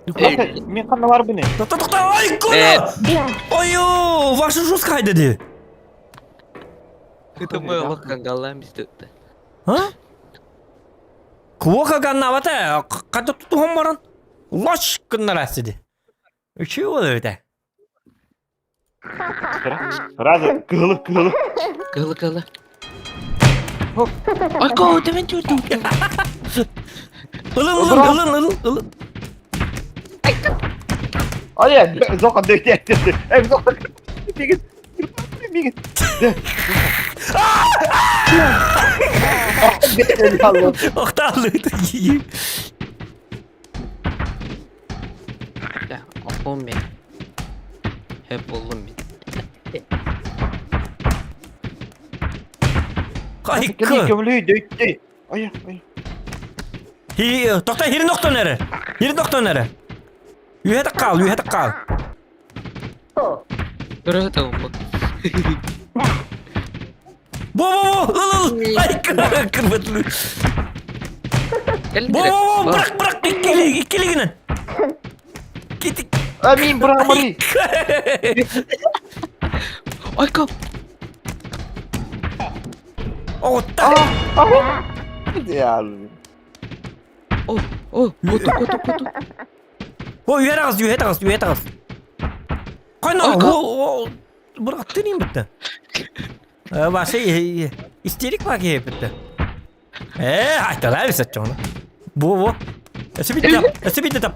F: Мен қанда бар бұны?
B: Тохта, тохта, ай, коля! Ой, ваша жестко деди.
E: Это мой локан галам бизде.
B: А? Куока ганнавата, ката тутуһун баран. Лош гыннара сиди. Үчүү болор эте.
F: Сразу кыһылы, кыһылы.
E: Кылы кылы. Айко, демен түрдү.
B: Ылын, ылын, ылын, ылын, ылын.
F: Ай, зоқа дөйте. Эй, зоқа. Бегин. Бегин.
B: Охтаалыы.
E: Я, опом мен. Хеп болдум мен.
B: Кайкы.
F: Көмілі дөйте. Ай, ай.
B: Хи, тохта хирин охтон эре. Хирин охтон эре. Үһэ кал, үһэ кал.
E: Көрө табым бу.
B: Бо бо бо, ыл ыл. Ай, кырбытлы.
E: Кел
B: Бо бо бо, бырак бырак иккили, иккилигинен. Кетик.
F: А, мен брамари.
E: Айко.
B: Оҕутта.
E: О, о, куту, куту, куту.
B: О, үһэ таҕыс, үһэ таҕыс, үһэ таҕыс. Хайна, о, бырахтын им битте. Ваше истерик ба киһи битте. Э, айталай бисет чоңна. Бу, бу. Өсө битте, өсө битте тап.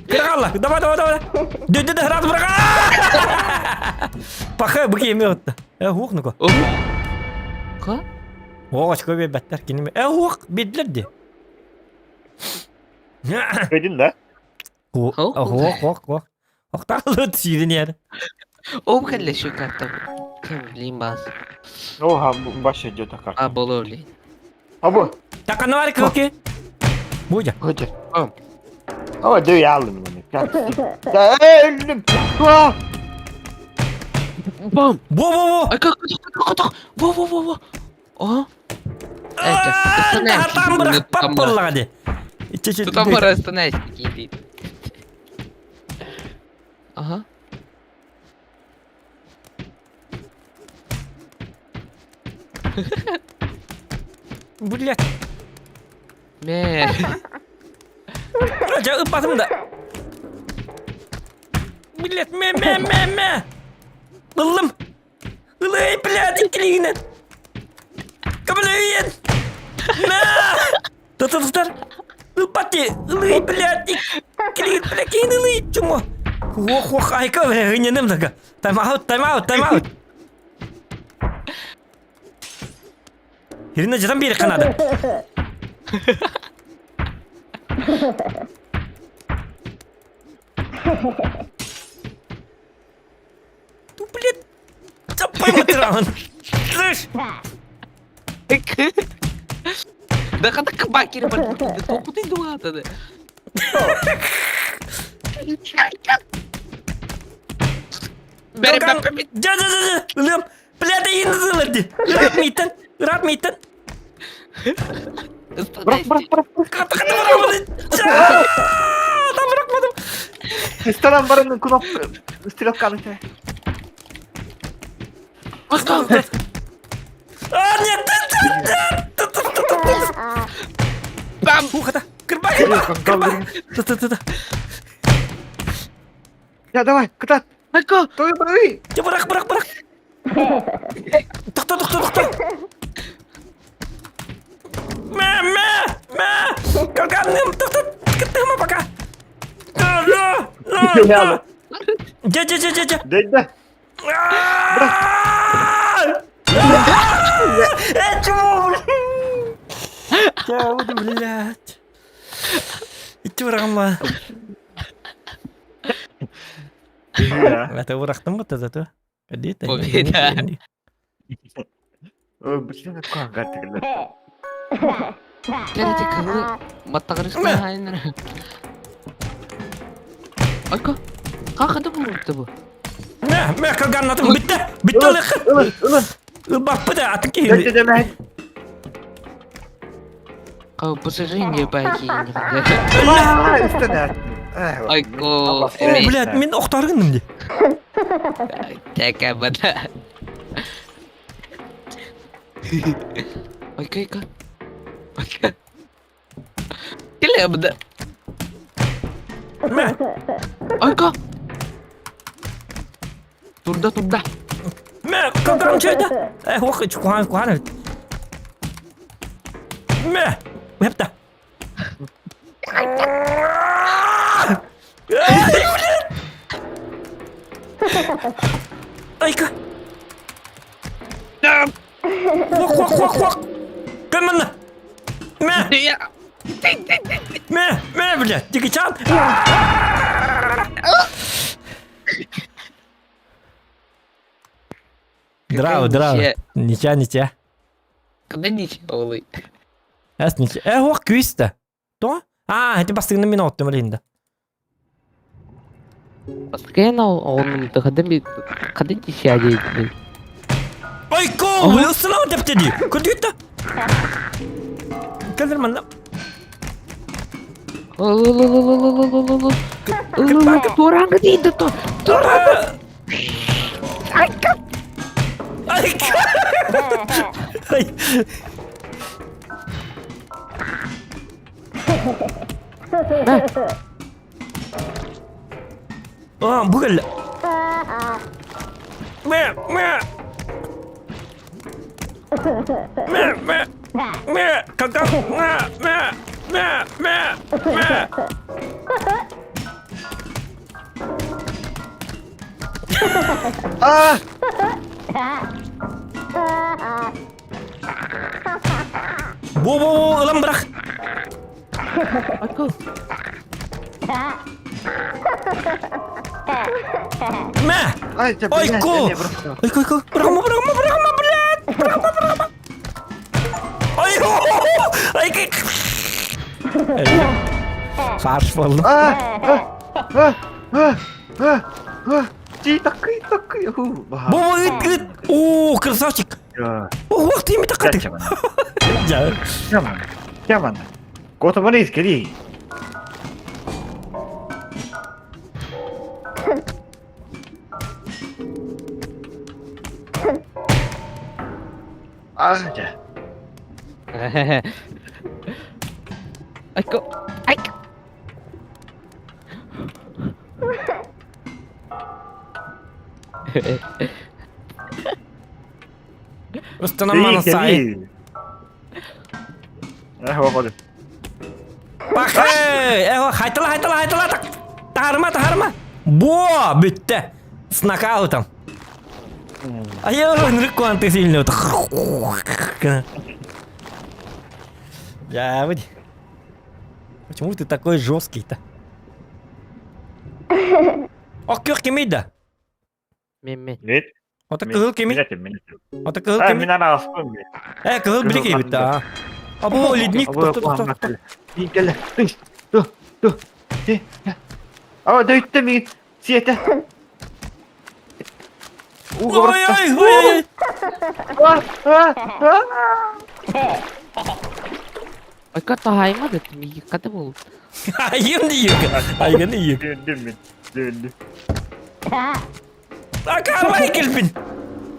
B: Кыргалла, давай, давай, давай. Дө, дө, дө, раз бырака. Паха, бу киһи отта. Э, хуох нуко.
E: Ка?
B: О, очко бербеттер киними. Э, хуох, бидлер ди.
F: Көдүн да?
B: Хуох, хуох, хуох. Охтаалыт сиирин
E: Ол кэллэ şu карта. Кем билейм баас.
F: Оха, баш идет карта.
E: А, боло билейм.
F: Абы.
B: Таканавар кылки. Будя.
F: Будя. О, дөө ялым мени. Да, өлдүм.
E: Бам!
B: Во, во, во!
E: Ай, как, как, как, во, во, во, во. О.
B: Там бырахпат буоллаҕа дии.
E: Тутан барар станайс дейт. Ага.
B: Блядь.
E: Мэ.
B: Дьэ ыппатым да. Блядь, мэ мэ мэ мэ. Ыллым. Ылый, блядь, иккилиинэн. Көмөлөйүн. Мэ. Тутутутар. Ылбати. Ылый, блядь, иккилиин, блядь, киин ылый, чумо. Ох, ох, айка, бля, ыненым така. Тайм-аут, тайм-аут, тайм-аут. Ирина жытан бери канады. Ту, блядь, Таппай матыраҕын. Слышь!
E: Да хата кабакер бар. Тоқутай дуатады. Бәрі
B: Дьэ, дьэ, дьэ, дьэ, ылыам. Блядь, иин ылар ди. Ыраат мииттэн, ыраат мииттэн.
F: Бырах, бырах, бырах.
B: Хата, хата, бырах, Там бырахмадым.
F: Ресторан барының кнопка стрелканы те.
B: А, нет,
E: Бам!
B: Ух, это, кырба, кырба, кырба. Та-та-та-та.
F: Я давай, кытат.
E: Айко!
F: Той быры.
B: Дьэ, бырах, бырах, бырах. Тохто, тохто, тохто. Мэ, мэ, мэ. Калганым, тохто, кыттыма пока. Да, да, да, да. Дьэ, дьэ, дьэ, дьэ, дьэ.
F: Дэ, дэ.
B: Э, чего, блин? Я буду, блядь. Ити бырахма. Это бырахтым бу зато. Кадита.
E: Победа.
F: Блин, куһаҕан тигилэр.
E: Кәрете кылы маттағырыстан хайныр. Айко! Қақыды бұл бу?
B: Мэ, мэ, кылганнатым битте. Битте олық.
F: Ылын, ылын.
B: Ылбаппы да, атын
F: Дэ,
B: киһи.
F: дэ, дэ,
E: Қау, бұсы жин байки.
F: Аа, үстэнэ.
E: Айко!
B: О, блядь, мен охтаргынным ди.
E: Тәкә бада. Айко, айко. Айко. Келе бада.
B: Мэ,
E: Айко! Турда, турда.
B: мэ, кылган чөйдө. Э, ох, кухан, кухан. Мэ, хэпта. Ай, блядь. Айка. Ох, ох, ох, ох. Кымын. Мэ, мэ, мэ, блядь, Дикичан. Драво, драво. Ничья, ничья.
E: Когда ничья олый?
B: Эс ничья. Э, ох, күйісті. То? А, это бастығының мен оттым ілінді.
E: Постоянно он когда ничья дейді.
B: Айко, ысылау деп деді. Көрдігітті? Кәлдір манда.
E: Тураңғы дейді то.
B: Тураңғы. Айко. Айко. Ай. А, бу кэллэ. Мэ, мэ. Мэ, мэ. Мэ, когда мэ, мэ, мэ, мэ, мэ.
F: А!
B: Бу, бу, бу, ылан бырах.
E: Айку.
B: Мэ!
F: Ай, да, блядь,
B: Айку!
F: не, просто.
B: Айку, айку, бырахма, бырахма, бырахма, блядь! Бырахма, бырахма! Ай, айку! Фарш болдум.
F: А, а, а, а, а, а. Ти такой, такой. Ху,
B: Бу, бу, ыт, ыт! О, красавчик! О, ух ты, такаты! Я.
F: Яман. Яман. Готовы кели. А, да.
E: Айку. Айку.
B: Устанамман сай. Пахай! Эхо, хайтала, хайтала, хайтала! Таһарма, таһарма! Бо, бүттэ! С нокаутом. А я ынырык куанты сильный. Я выйди. Почему ты такой жесткий-то? Ок, кимий да?
E: Мен мен.
F: Нет.
B: Ото кыһыл кимий?
F: Мен
B: Ото кыһыл
F: А,
B: кимий?
F: мен ана аспын.
B: Э, кыһыл били киһибит да. Або ледник.
F: Кел. Ту, ту. Ти. А, дөйттө ми. Сиете.
B: Ой, ой, ой.
E: Айка таһайма да миги ката болу.
B: Айын диик. Айын диик.
F: Дүндүм мен. Дүндүм.
B: Акарбай келбин.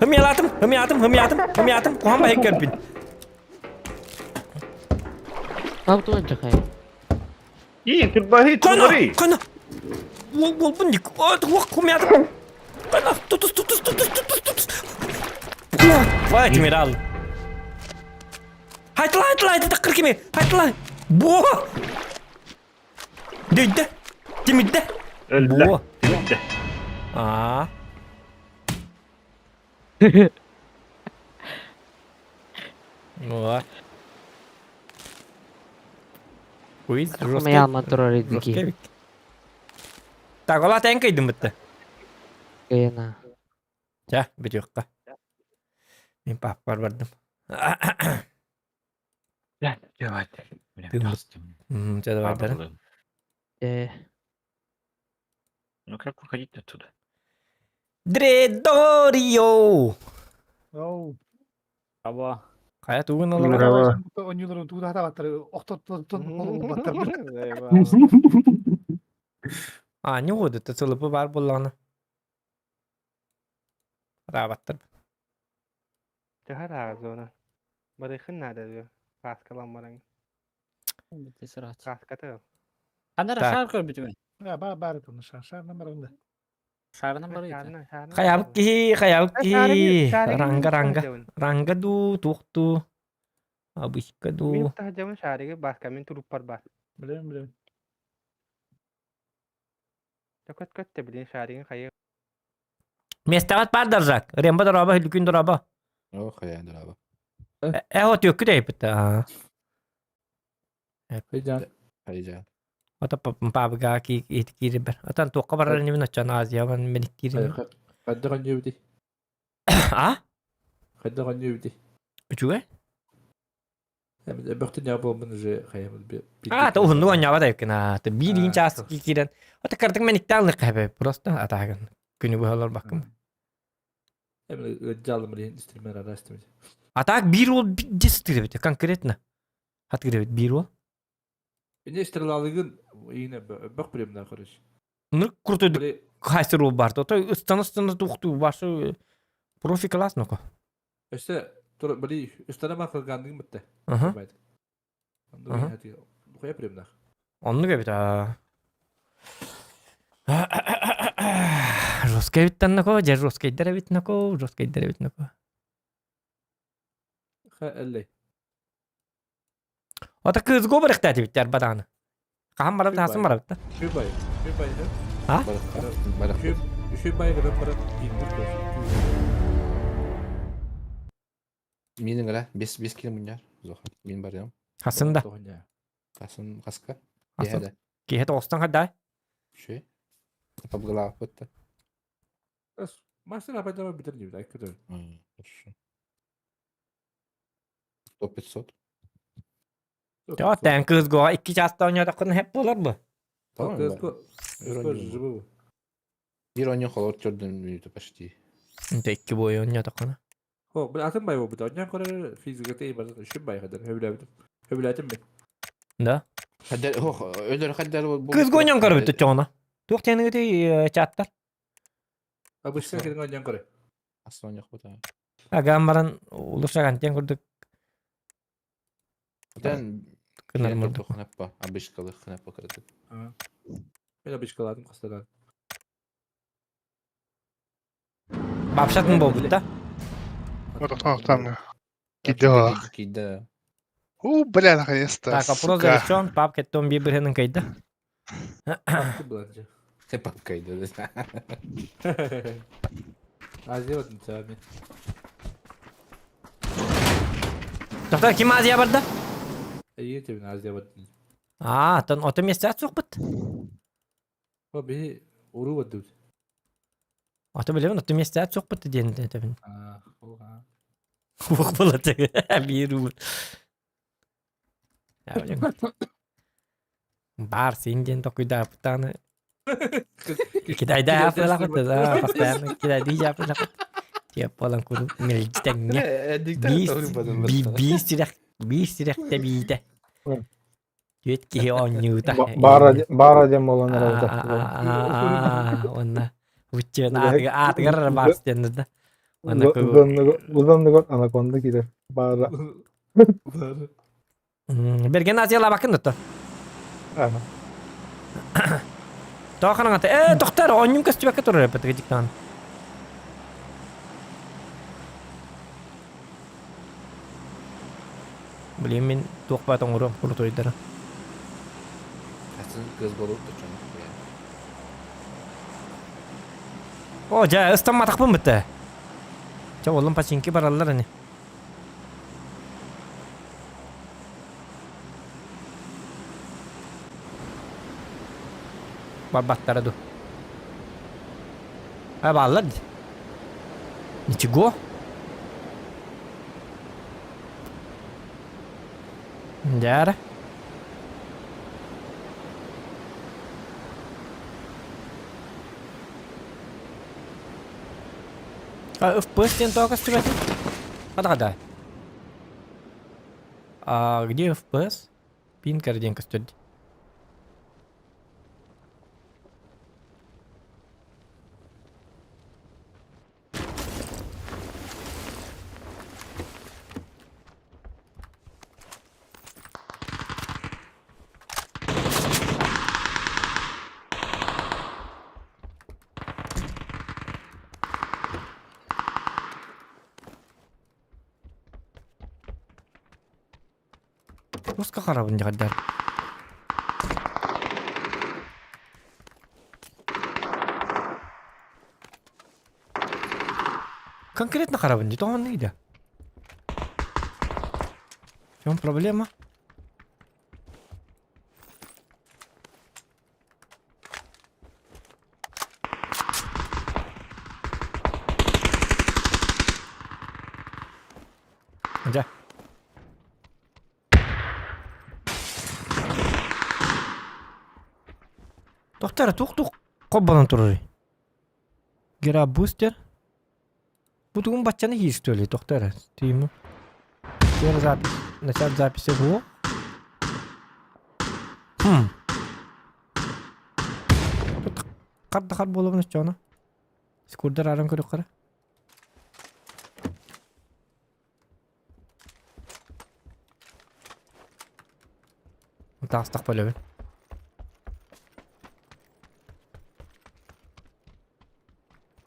B: Хымялатым, хымятым, хымятым, хымятым, куамбай келбин.
E: Табтуан жахай.
F: И, турбаһи,
B: Кана,
F: турбаһи.
B: кана. Ол ол бұнdik. Ох, хымятым. Кана, тутус, тутус, тутус, тутус, тутус. Вай, Тимирал. Хайтла, хайтла, хайтла, таққыр кеме. Хайтла. Бо. Дөйді. Тимидді.
F: Өлді.
B: Бо.
F: Өлді.
B: А. Вот. Квиз жесткий.
E: Алман турар едики.
B: Так, ола тәңкейдім бітті.
E: Кыйына.
B: Жа, бит жоққа. Мен пап бар бардым. Жа,
F: Ну как выходить оттуда?
B: Дредорио!
G: Оу.
H: Аба.
B: Қая туғын олар?
G: Онюларын тууда баттар, охтоттон баттар.
B: А, не ходы, это цылыпы бар болланы. Рабаттар.
H: Төһөр ағыз оны. Барыхын нада Каскалан баран. Каскаты.
I: Ханара
B: Так.
I: шар көрбүтүмэ.
G: Ба бар туны шар, шар номерында.
I: Шарынан бар ити.
B: Хаябык кихи, хаябык кихи. Ранга, ранга. Ранга ду, тухту. Абышка
H: Мин
B: ду.
H: тахжамын шариги баска мен туруп бар бар.
G: Билем, билем.
H: Төкөт көттө билин шаригин хайы.
B: Местагат бар даржак. Ремба дараба, хүлүкүн дараба.
D: О, хаян дараба.
B: Э, вот юкку дейпит.
D: Хайжан. Хайжан.
B: Ата пабга ки иткирибер. Атан тоққа барар немен ачан Азия ван мен иткирибер.
D: Хайда каньюбди.
B: А?
D: Хайда каньюбди.
B: Үчүгө?
D: Бөхтен я болмын уже хаямыз би.
B: А, та ухунду аняба да юкна. Та бирин час кирен. Ата картык мен итталны кабе просто атагын. Күнү бухалар бакым.
D: Эми жалым рейн стример арастым.
B: Атак бир ол десет конкретно. Хат киребит бир ол.
D: Эне стрелалыгын ийне бөх биремден короче.
B: Ну крутой хайсер ол бар. Ото ыстана ыстана тухту башы профи класс ноко.
D: Өстө Тур, били, үстана ма кыргаандыгын бытта.
B: Аха.
D: Оннук Хуя примнах.
B: Оннук эбит аа. Жесткий эбит нако, дьэ жесткийдер эбит нако, жесткийдер эбит нако.
D: Ха эллей.
B: Ата кыызго барыхтаатибиттэр бадааны. Хаһан барабыт, хасын барабыт да.
D: Үчүгэй. Үчүгэй.
B: А?
D: Үчүгэй гына барып индир көз.
J: Мин ыҥыра, бес бес кило мунньар. Зоха. Мин барыам.
B: Хасын да.
J: Хасын хаска.
B: Хасын.
J: Киэһэ да.
B: Киэһэ тоҕустан хаддай.
J: Үчүгэй. Папгалааппыт да.
D: Мастер апайдама бүтэр дибит, айкыды.
J: Хорошо. Сто 500.
B: Тоо тэн кыыс гоҕа икки чааста оонньоотоххуна хэп буолар бу.
J: Биир оонньуу холор төрдүн мүнүүтэ почти.
B: Инте икки буойу оонньоотоххуна.
D: Хо, бу атын бай буолбут. Оонньоон көрөр физиката и барытын үчүн бай хадar. Хөбүлээбитим. Хөбүлээтим мен.
B: Да.
J: Хаддар, хох, өлөр хаддар
B: Кыыс оонньоон көрбүт чоҕуна. Туох тиэниги чаттар?
D: Обычно кирин оонньоон көрө.
J: Ас оонньоох бу.
B: Агаан баран улусаган тиэн курдук
J: Тэн
B: кынар мурдук.
J: Ханаппа, обычкалы ханаппа кырдык.
D: Мен обычкаладым костадан.
B: Бапшатын болбут да.
K: Там Кида.
J: Кида.
K: У, бля, наконец-то.
B: Так, вопрос
K: сука.
B: завершен. Папка том бибренен кайда.
J: Папка идет.
D: Азия вот сами.
B: Доктор, ким Азия барда?
D: Эйе тебин Азия вот.
B: А, тон ото месте суқпыт.
D: О, би уру вот тут.
B: Ото билебин, ото месте суқпыт диэн тебин.
D: А, оға.
B: Уох болот. Бир уу. Бар син диэн токуйдаапытааны. Китайда апылакыт да, постоянно китайды жапылакыт. Тиеп болан куру мелжитеңне. Биис тирэх, биис тирэх тэбиитэ. Түөт киһи оонньуута.
L: Баара баара диэн буолан эрэ
B: Онна буччуон аатыгар барс диэн да. Онна
L: Узанныгар анаконда киирэр. Баара.
B: Берген азиялабакын да Тооханаҥата э тохтор оонньуум көстүбэккэ турар эппит диктан. Блин, мин туох баат оҥоруом курутуйдара.
J: Атын кыз болуп да чоң.
B: О, дьэ, ыстамматахпын бытта. Чэ, олум починки бараллар ини. Барбаттара ду. А, бааллар ди. Ничего. Дьэ, А, FPS диэн тоҕо көстүбэтин? Хата А где FPS? Пинкер диэн көстөр дии. Туска харабын дьаҕардар. Конкретно харабын дии, тоҕо оннук да? В чем проблема? Дьэ. Доктор, тух-тух хоббонон турарый? Гера бустер? Бу тугун баччаны хийстүөлүй, доктор? Тииму. Теперь запись. Начать записи во. Хм. Тут хар буолабын оччоҕуна. Скурдар аран көрүк хара. Таастах бөлөбүн.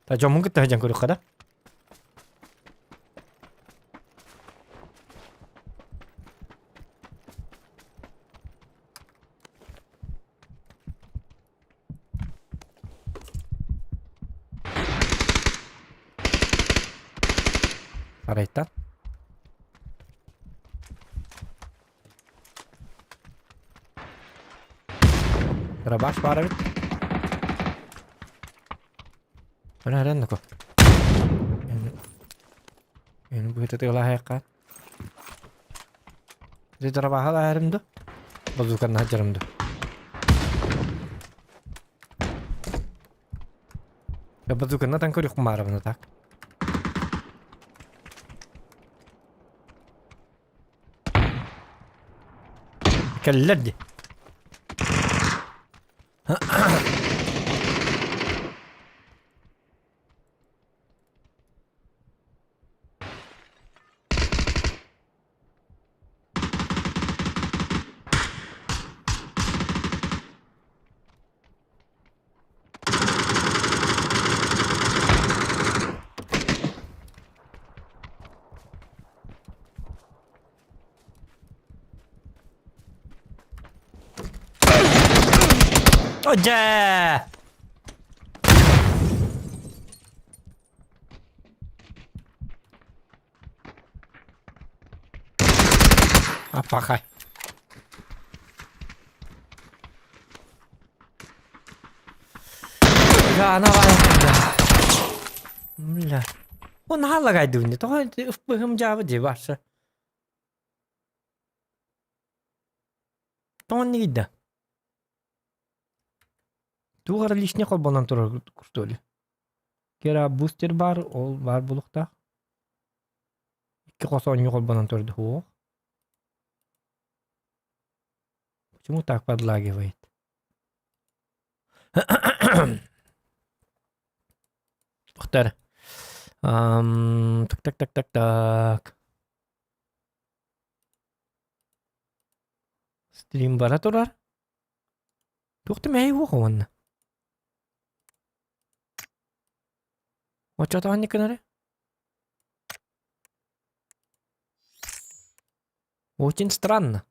B: Та дьоммун кытта сылдьан көрүөххэ да. Арайтан. Дробаш баар эбит. Ана эрэн нако. Эн быһыта тыалаһайыкка. Ити дробаха лаһарым ду. Базуканна хадьарым ду. Базуканна тан көрүк маарабына так. Кэллэр дии. Дьэ! Аппахай. Бля. Он халагайдыбын. Тоҕо ыппыһым дьаабы дии барса. Тоҕо иннигийдэ? Туох эрэ лишний холбонон турар что ли? Кера бустер бар, ол бар булуктаах. Икки хос оонньуу холбонон турду. Суох. Почему так подлагивает? Тохтар. Так, так, так, так, так. Стрим бара турар. Туох да мэһэй уох уонна. Оччотоон гынары? Очень странно.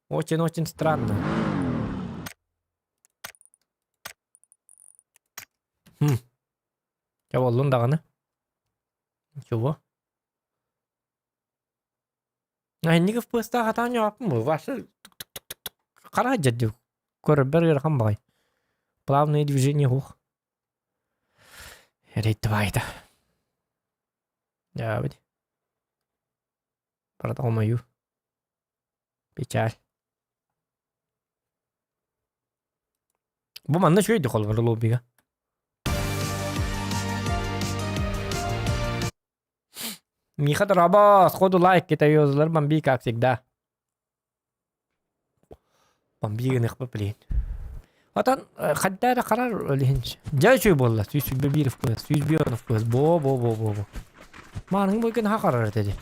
B: Очень-очень странно. Хм. Дьэ буоллун даҕаны. Ничего. Инников пыстаах атаан ньооппун бу. Ваша хара дьаддю. Көрөрбөр ыарахан баҕай. Плавное движение ух. Эрэйдибайда. Дьаабыт. Продолмаю. Печаль. Бу манна үчүгэй холбор лоббига. Миха дорообо, сходу лайк китайозлар бомби как всегда. Бомби гыныхпа блин. Отон хадда эрэ харар олиһин. Дьэ үчүгэй буолла. 121 FPS, 101 FPS. Бо бо бо бо бо. Мааныҥ бойгун ха харар этэ дии.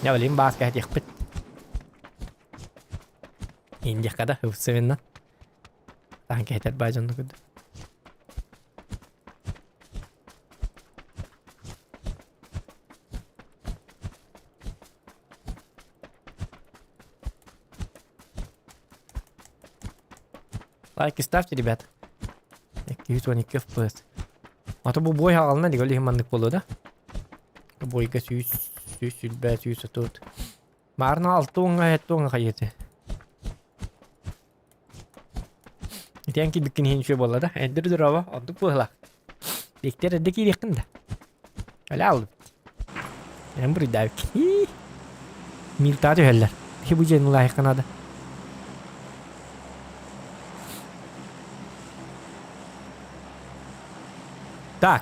B: Я блин бааска этиэхпит. Индиэххэ да ылсыбынна. Таһан кэһэтэр баа дьонну курдук. Лайки ставьте, ребят. 212 FPS. Ата бу бой хаҕалына дигэ олиһин маннык буолуо да? Бойга сүүс, сүүс сүлбэ, сүүс отут. Маарына алта уоҥҥа, сэттэ уоҥҥа хайыты. Итиэн киирбиккин иһин үчүгэй буолла да? Эддир дорообо, ордук быһыылаах. Биэктэр эрдэ киириэххин да. Өлө аллыбыт. Эн буруйдаабыккын. Милтаа түһэллэр. Киһи бу дьиэни ылаайахха наада. Так.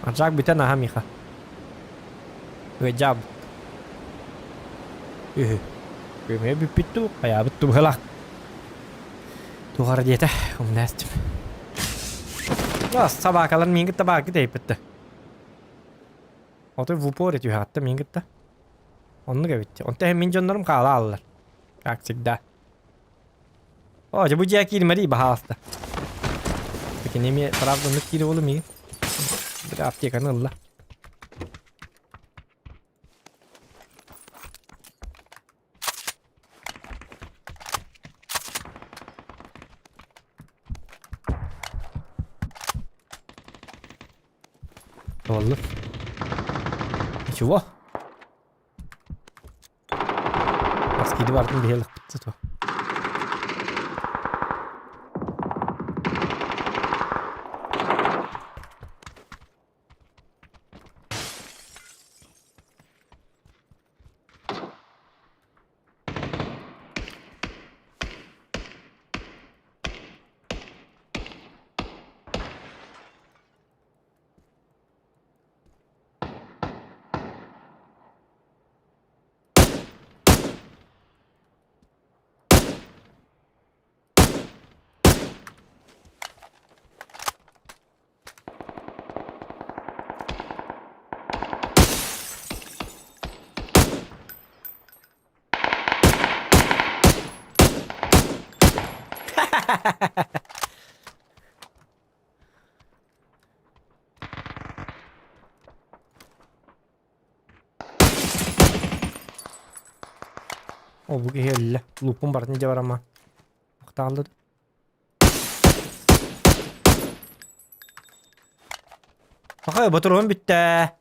B: Аржак бүтэн аха Миха. Ыдьааб. Үһү. Көмө бүппүт дуу, хайаабыт дуу быһалаах. Туох диэтэ, умнаастым. Собакалар миин кытта бааргы тэйиппитте. Отой в упоре түһэҕиттэ миин кытта. Оннук эбит. Онто мин дьоннорум хаала аллар. Как всегда. О, дьэ бу дьиэ киирмэри баһаалыста. Кини эмиэ правда оннук киирэ буолу миигин. Бля, аптеканы ылла. Оллу. Ничего. Аскиди бардым биһиэлэхпит зато. Ол бу киһи өллө. Лууппун барытын дьэ барама. Ахтааллы. Пахай, ботуруон бүттэ.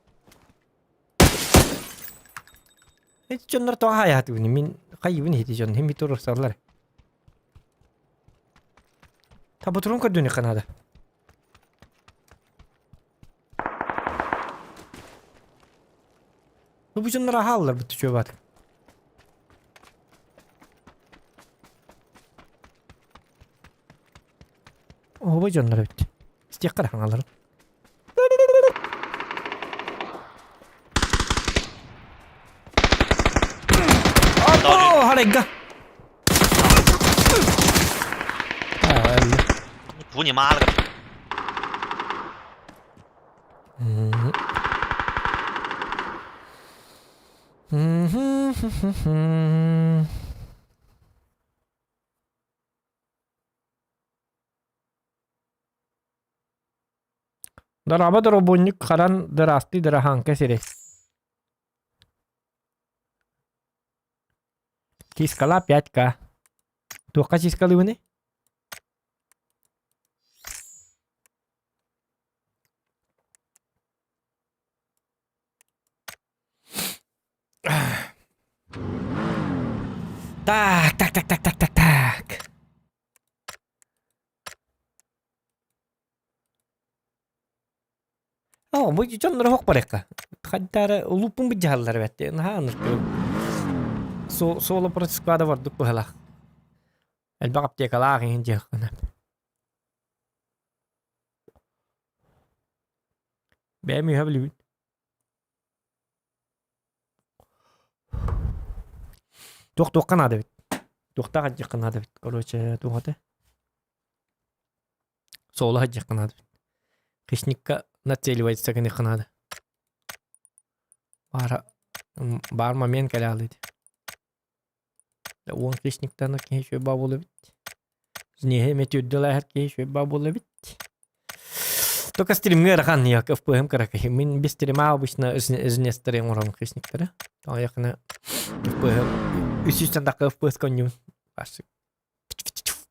B: Эти дьоннор тоҕо хаайаатыбын мин хайыбын ити дьон хим туруорсаллар. Та ботуруон көрдүнүххэ наада. Ну бу дьоннор аһааллар бутtu чуобаат. Оһобой дьоннор эбит. Истиэххэ эрэ хаҥаларын. О, харайга!
M: 补你妈了个！
B: Дорообо доробуонньук харан дыраастыы дыраһааҥка сирэй. Чискала 5К. Туохха чискалыыбыный? Так, так, так, так, так, так, так. Оо, бу дьоннор оһох барыахха. Хантаара улууппун быдьаһаллар эбэтти. Наһаа ынырык. Соло против склада бардык быһалаах. Элбэх аптекалаах иһин дьиэххинэ. Бэйэм үһэ билибин. Туох туохха наада эбит. Туохтаах ардьыахха наада эбит. Короче, туох этэ? Суола сылдьыахха наада эбит. Хищникка нацеливается гыныахха наада. Баара баар момент кэлэ аалыйды. Уон хищниктан киһи үчүгэй баа буолла эбит. Зниһи эмиэ түрдүлээһэр киһи үчүгэй баа буолла эбит. Только стримҥэ ыарахан я ФПМ кыракый. Мин без стрима обычно изнестерин оҥорон хищниктары. Тоҕо ФПМ үс үстэн такка ФПС конньуун.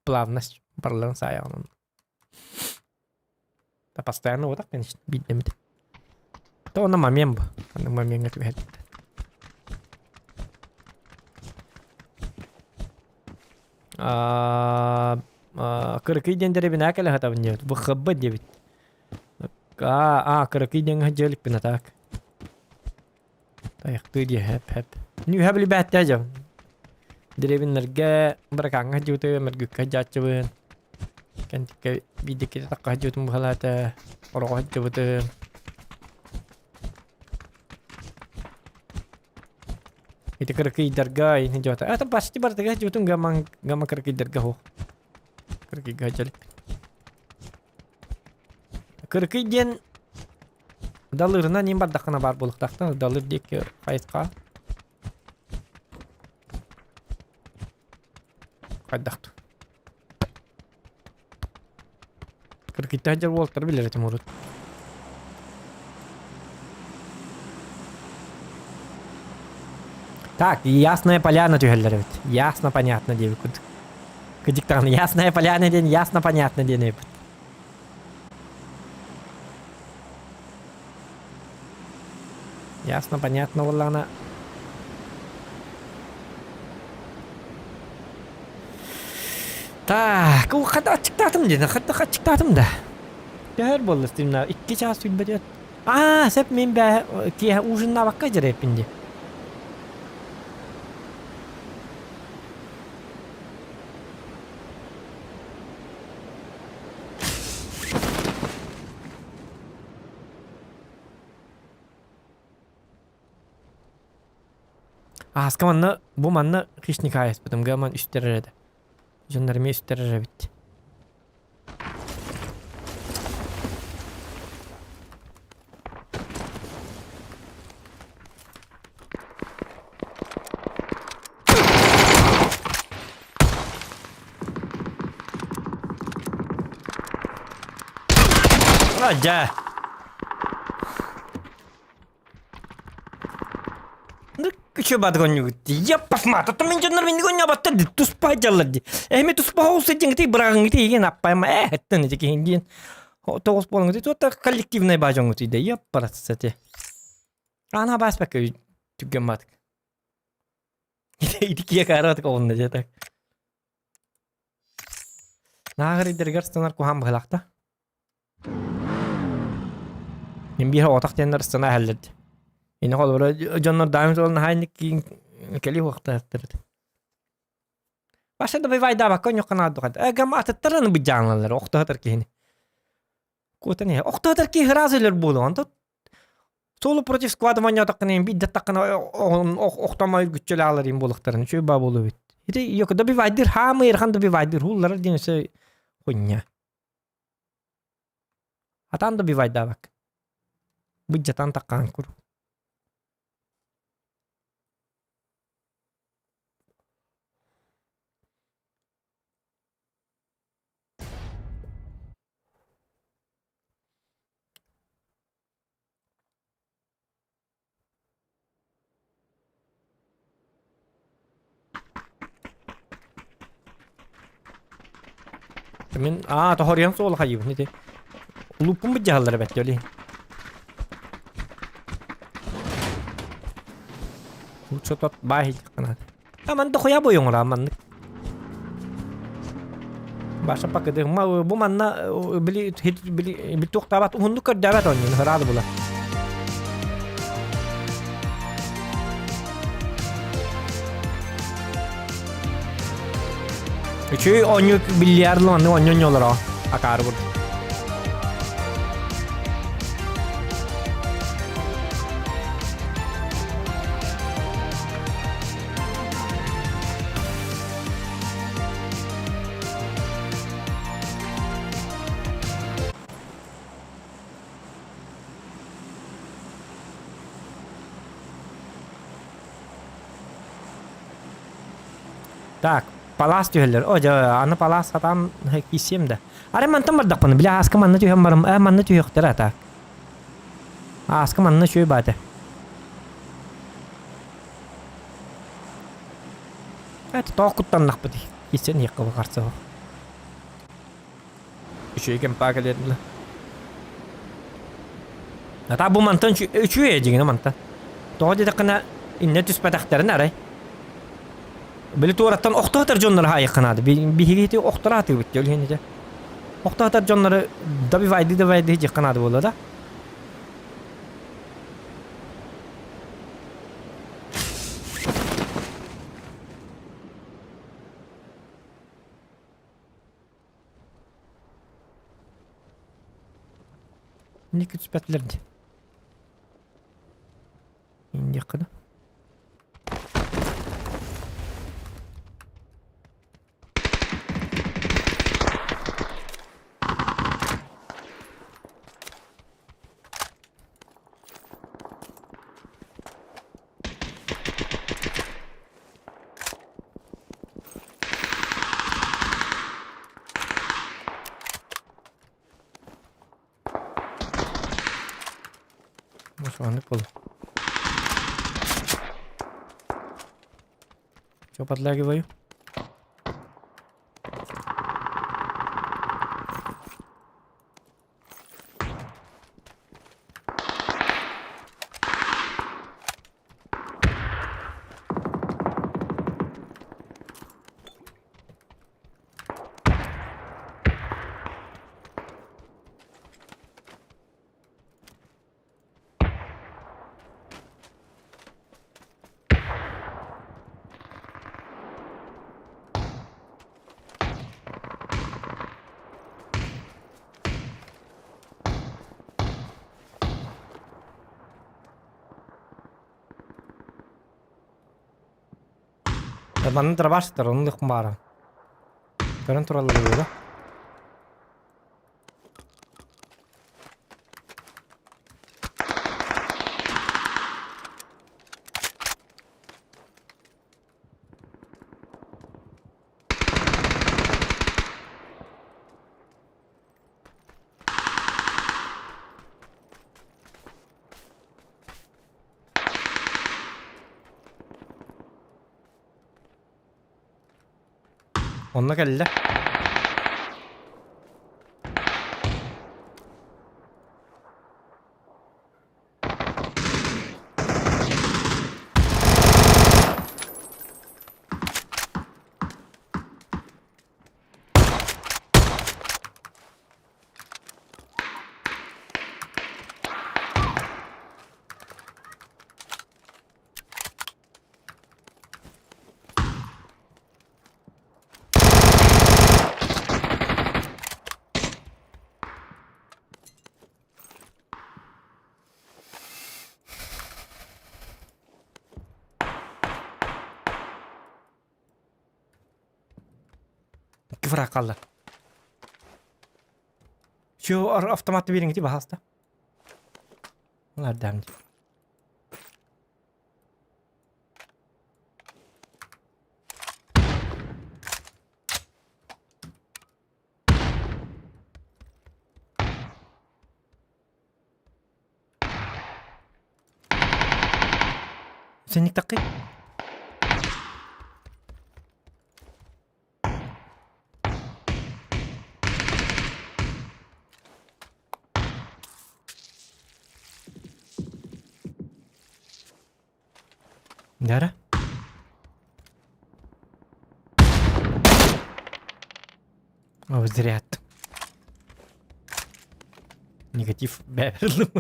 B: Плавность барларын саайаҕынан. Да постоянно вот так, конечно, биирдэммит. То на момент бу. Аны момеҥҥа түбэһэр. Кырыкый диэн дэриэбинэ кэлэ сатабын диэбит. ВХБ диэбит. А, кырыкый диэҥҥэ дьиэликпин а так. Тайахтыы диэ хэп хэп. Нүһэ билбээттээ дьон. Дэриэбиннэргэ быракааҥҥа дьиуту мөргүккэ дьааччыбын. Кэнтиккэ биирдиккитэ тахха дьиутун быһалаата. Ороҕо дьыбытым. Ити кыракыйдарга ини дьота. Это почти бардыга дьутун гаман гама кыракыйдарга хо. Кыракыйга дьалик. Кыракый диэн далырынан им бардаххына бар буолуохтаахтан далыр диэки хайысха. Хайдахту. Кыргыттар дьэ уолтары билэр этим урут. Так, Ясная Поляна түһэллэр эбит. Ясно понятно диэбит курдук. Кыдьык даҕаны Ясная Поляна диэн ясно понятно диэн эбит. Ясно понятно буоллаҕына Так, ол хата аччыктаатым диэн, хата аччыктаатым да. Төһөр буолла стримна 2 чаас сүүрбэт Аа, сөп мин бээ киэһэ ужиннаабакка дьэрэппин дии. Ааска манна бу манна хищник аайыспытым гаман үстэр эрэ Дьоннор эмиэ үстэр эрэ эбит. А, дьэ. Ну, күчө бадгонньугут Яппасма, тотто мин дьоннор мин гонньобаттар ди туспа дьаллар ди. Эми туспа холса диҥти бырагыңыты иген аппайма э хэттен ити киһин диэн. Тоҕус буолуҥут туотта коллективный баажоҥут иде яппаратсати. Ана бааспакка түгген батык. Ити кие кааратык оҕунна дьэ так. Нааҕыр идэригэр станар куһаан быһылаахта. Мин биир оҕотох диэннэр ыстана иһэллэр дии. Ини холобура дьоннор даамын суолун наһаа инник киин кэлии уохтаахтар этэ. Баша да бывайдаабакка онньукка нааддухат. Эгам атыттар аны быдьаанлалар охтоһотор киһини. Куотан иһэ. Охтоһотор киһи ыраас өлөр буолуо. Онто соло против склада монньоотоххуна биирдэ таххына охтомо күччөлө аалар им буолуохтарын үчүгэй баа буолуо эбит. Ити йоко добивайдыр хаамы ыарахан добивайдыр хуулларар диэн өссө хуйня. Атаан добивайдаабак. Быдьатан таххаан кур. Мин аа тоһоруйан суола хайыыбын ити. Улууппун быдьаһаллар эбэт дьоли. Лучше тот баай канат. А ман дохуя бойоҥура маннык. Баша пакыды ма бу манна били били били туохтаабат уһуннук көрдөөбөт онньун ыраады була. Үчүгэй оонньуу бильярдлы маннык оонньонньолоро акаары курдук. Так, палаас түһэллэр. О, дьэ, аны палаас сатаан кииссиэм да. Арай мантан бардахпына, били ааска манна түһэн барым, э, манна түһүөхтэрэ так. Ааска манна үчүгэй баата. Это тоох куттаннахпыт киирсэн иһиэххэ бу харса Үчүгэй кэмпаа кэлиэн Ата бу мантан үчүгэй дьиҥинэ мантан. Тоҕо диэтэххинэ иннэ түспэтэхтэрин арай. Били туораттан охтоотор дьоннору хаайыахха наада. Биһиги ити охторо атыыбыт дьэ ол иһин Охтоотор дьоннору добивайды добивайды диэххэ наада буолла да. Не күтүспэтилэр дии. Индиэххэ да. Маннык буолла. Чё подлагиваю? Манна дробаш сытар, оннук баара. Көрөн тураллар буолуо. Онно кэллэ. Икки фраг хаалла. Şu автоматты бериңити баһаста. Улар дии. Сенник таккый. Дара? О, зря. Негатив бәрілім.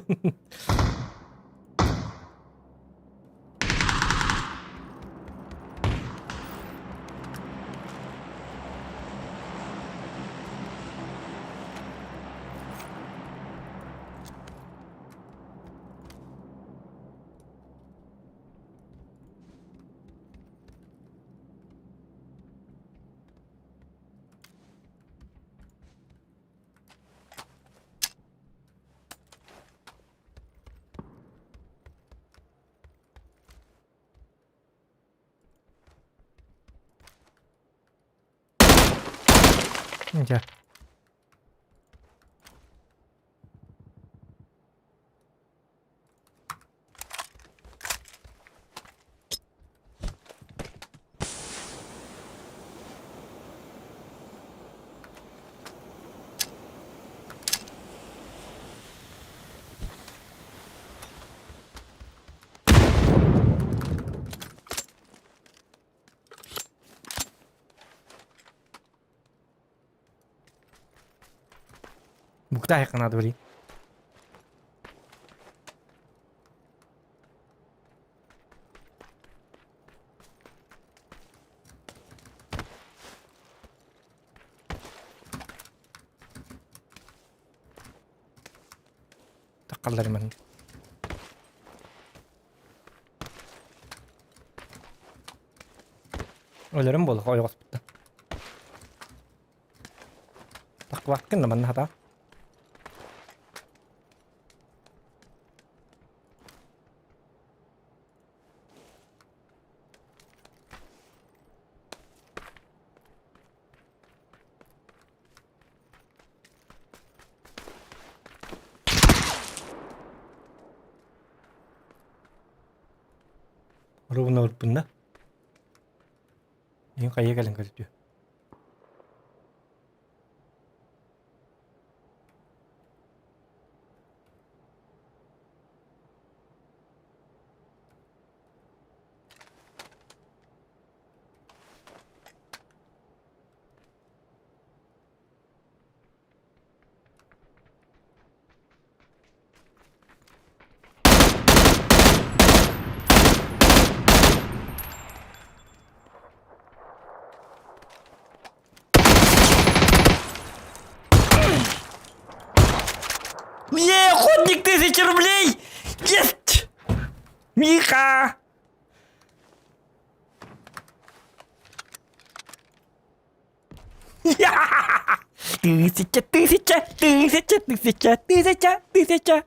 B: Дьэ. Буктайха надо блин. Таккаллар мен. Өлөрүм буолла, ойоҕоспуттан. Таккыбаккын да манна хата. Ровно ырпынна. Мин хайа кэлэн көрдү. Е, охотник 1000 рублей! Есть! Миха! Тысяча, тысяча, тысяча, тысяча, тысяча, тысяча,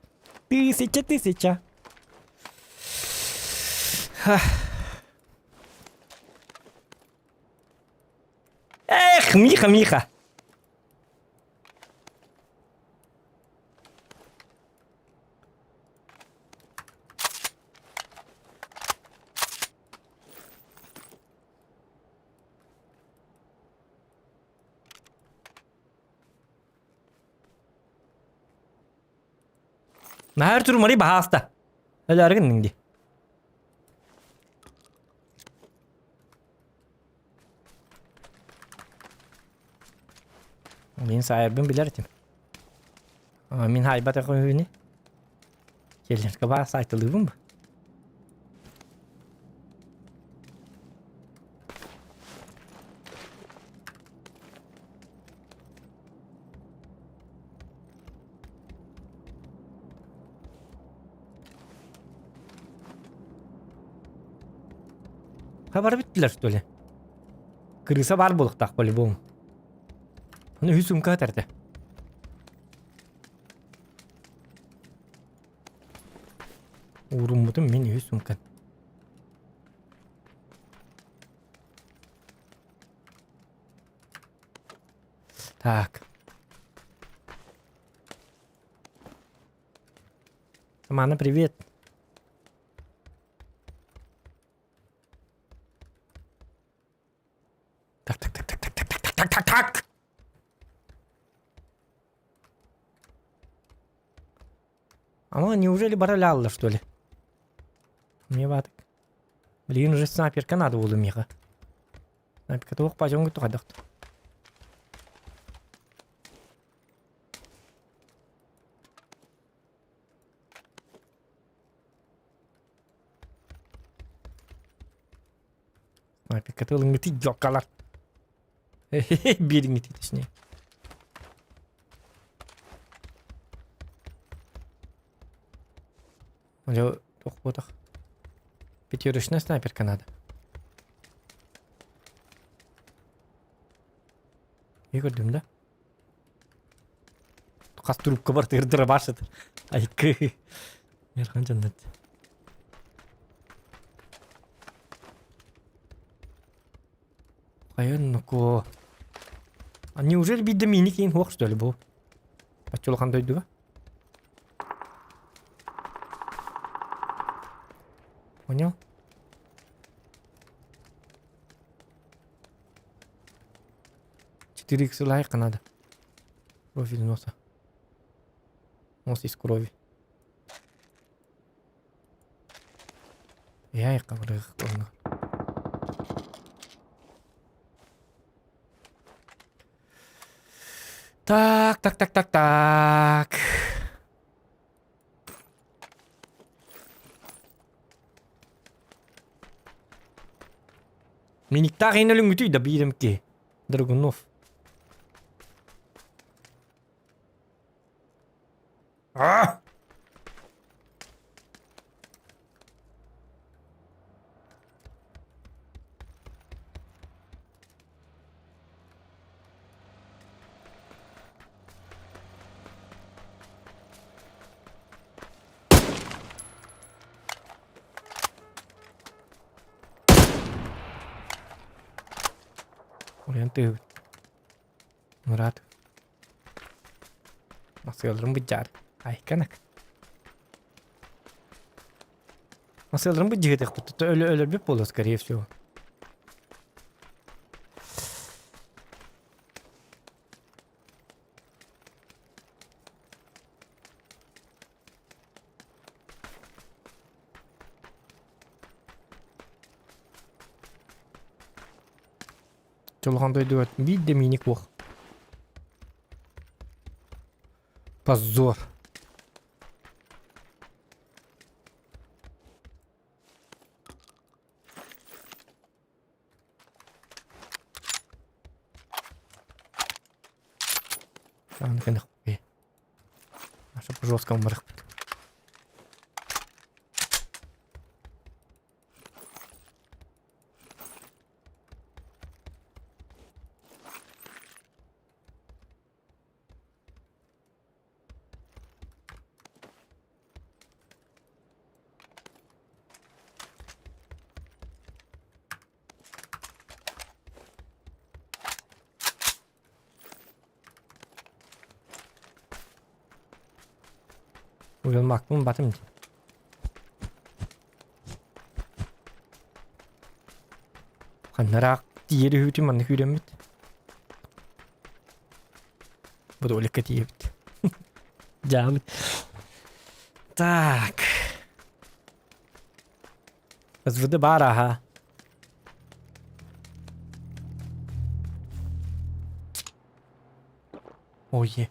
B: тысяча, тысяча. Эх, Миха, Миха. Наһаар турмари баһааста. Өлөөргүн дии. Мин саайарбын билэр этим. Мин хаайбат үһүнү. Келлерге баа сайтылыыбын ба. Хабар биттилер что ли? Крыса бар буолуохтаах по-любому. Аны үһүс сумка этэрдэ. Ууруммутум мин үһүс сумкан. Так. Мана, привет. Так, так, так, так, так, так, так, так, так, так. Ама неужели баралялла, что ли? Мне ватык. Блин, уже снайперка надо было миха. Снайперка туох пойдем тухадахт. Снайперка ылыҥҥыты дьоккалар. Биэриҥҥити точнее. Дьэ, туох буотах. Пятерочная снайперка надо. И көрдүм да? Хас трубка бар тырдыра башыт. Айкы. Мерхан жаннат. Хайын ноко. А неужели бидде мини кийин хуох что ли бу? Баччулахан дойдуга? Понял? 4 х лайка надо. Профиль носа. Нос из крови. Я их коврых. Так, так, так, так, так. Миниктаах иһин өлүҥҥүтүй да биирим киһи. Драгунов. А! Уйан тыыбыт. Мурат. Масыаларым быдьаар. Айканак. Масыларын бу дьиһитэх өлө өлөрбүт буолуо, скорее всего. Чолохон дойдуга биир да мииник буох. Позор. По жесткому барахпыт. Уйулмакпын батым. Ханнараак тиери хүүтүм манна күүрэммит. Бу да тиийэбит. Дьаабыт. Так. СВД баар аха. Ой.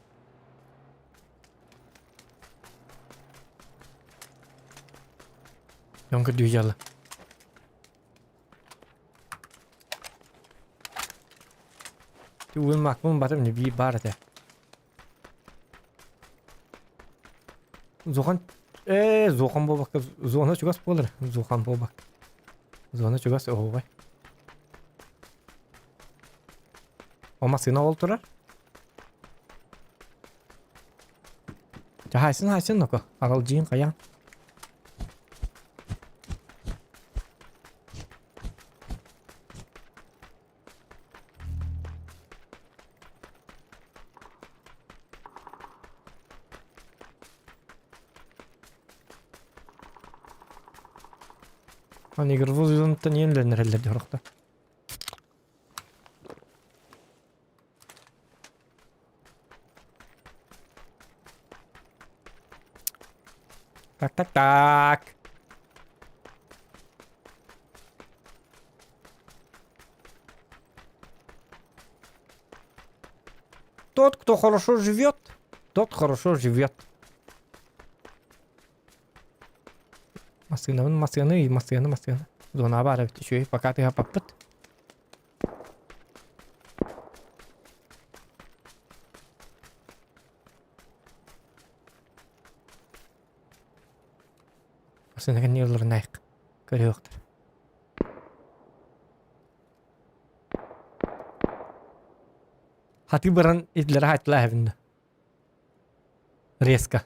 B: Дьон көрдүү дьалла. Уймакпын батым не биир баар этэ. Зохан ээ Зохан буолбакка зона чугас буолар. Зохан буолбакка. Зона чугас оһуобай. О массыына ол турар. Хайсын хайсын ноко. Аралдьыйын хайаан. Аны игровой зонаттан иэнлэнэрэллэр дьорохто. Так, так, так. Тот, кто хорошо живет, тот хорошо живет. Массыынабын массыыны, массыына, массыына. Зона баар эбит үчүгэй, пока тыһаппаппыт. Массыына кэнни ылларынайык. Көрүөхтэр. Хаты баран итлere хайтла эбинне. Резко.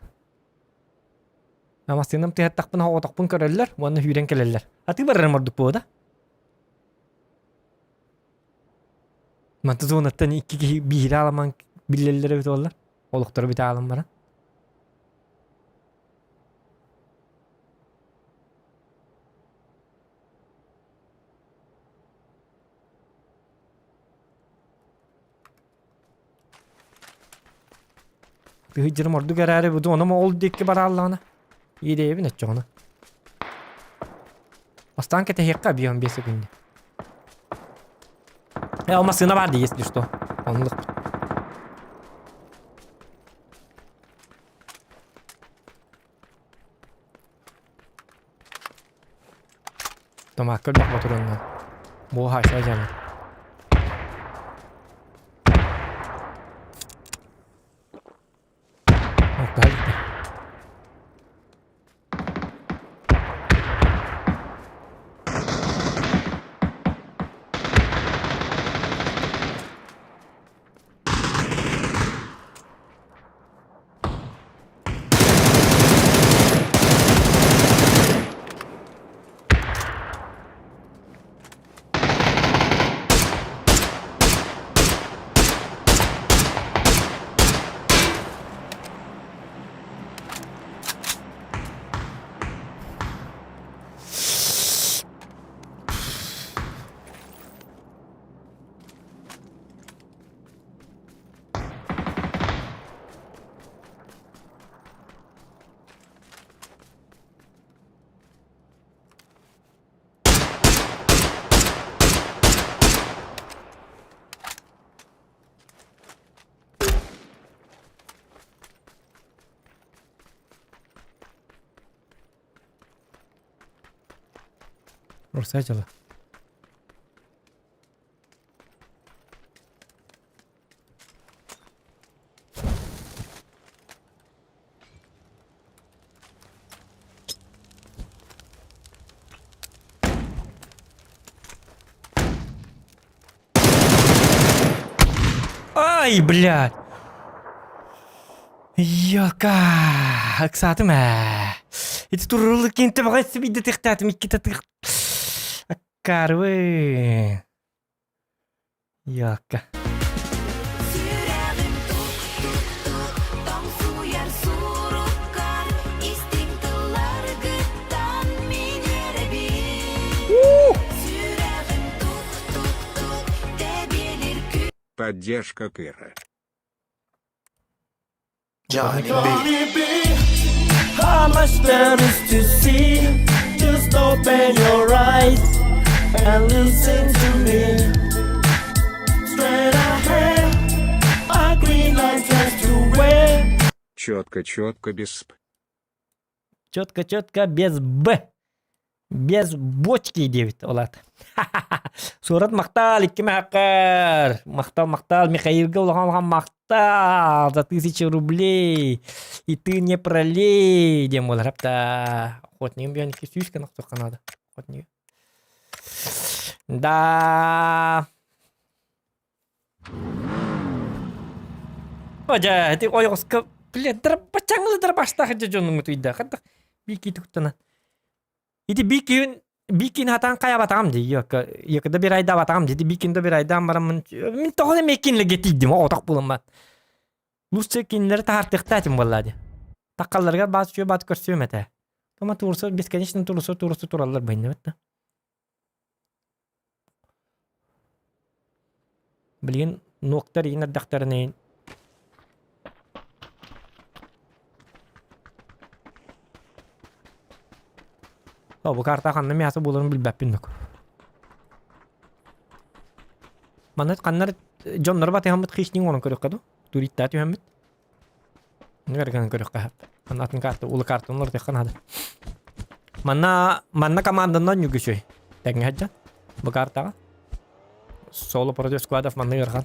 B: Массыынам тыһаттахпын оҕотохпун көрөллөр уонна сүүрэн кэлэллэр. Аты барарым ордук буо да. Манты зонаттан икки киһи биири аламан биллэллэр эбит буоллар. Олохторо бүтэ аалан баран. Тыһыдьырым ордук эрээри бу онум ол диэки барааллаҕына иидэйэбин оччоҕуна. Бастаан кэтэһиэххэ объем 5 секунде. Э, ол массыына бар дии, если что. Оннук. Томаакка элбэх ботуруонна. Бу хайса дьаҥа. Окей. Урса дьыла. Ай, блядь! Йока, ыксаатым ээ. Ити туруллу кинте баҕай сибидде тыхтаатым иккитэ тых. Аккарвы. Йока.
A: Сүрэҕим тук-тук-тук тоҥсуйар суруккар истиҥ тылларгыттан мин үөрэбин. Сүрэҕим тук-тук-тук тэбиэлир
C: Поддержка Кыра.
A: Johnny B. How much there is to see? Just open your eyes and listen to me. Straight ahead, a green light turns to red.
C: Четко-четко без сп.
B: Четко-четко без Б. Без бочки диэбит ол аата. Суорат махтал икки мэһэккэр. Махтал, махтал Михаилга улахан улахан махтал за тысячу рублей. И ты не пролей диэн буолар апта. Охотнигым биэн 200 гына охтуохха наада. Охотнига. Да. Одьа, ити ойоҕоско блин, баччаҥылы дарбаштаах дьэ дьонуҥ утуйда. Хантах биики туктана. Ити биикин биикин хатан хайабатаҕым дии йокка йокка бир айдаабатаҕым дии биикин да бир айдаан бараммын мин тоҕо да меккинлерге тиийдим оҕотох буламмат. Лучше кинилэри таһаартыахтаа этим буоллаа дии. Таккалларыгар баас үчүгэй баат көрсүөм этэ. Тома туурса бесконечно туурса туурса тураллар быһынныбыт да. Билигин нуоктар иин эрдэхтэринэ О, бу карта ханна мясо буоларын билбэппин док. Манна ханнар дьоннор батыһаммыт хищник оҥорон көрүөххэ дуу? Туриттаа түһэммит. Нөргөн көрүөххэ сөп. Манна атын карта, улы картаны уларытыахха наада. Манна манна команданан нүгүсүй. Тэҥҥэ сылдьан. Бу картаҕа. Соло против складов манна ыархан.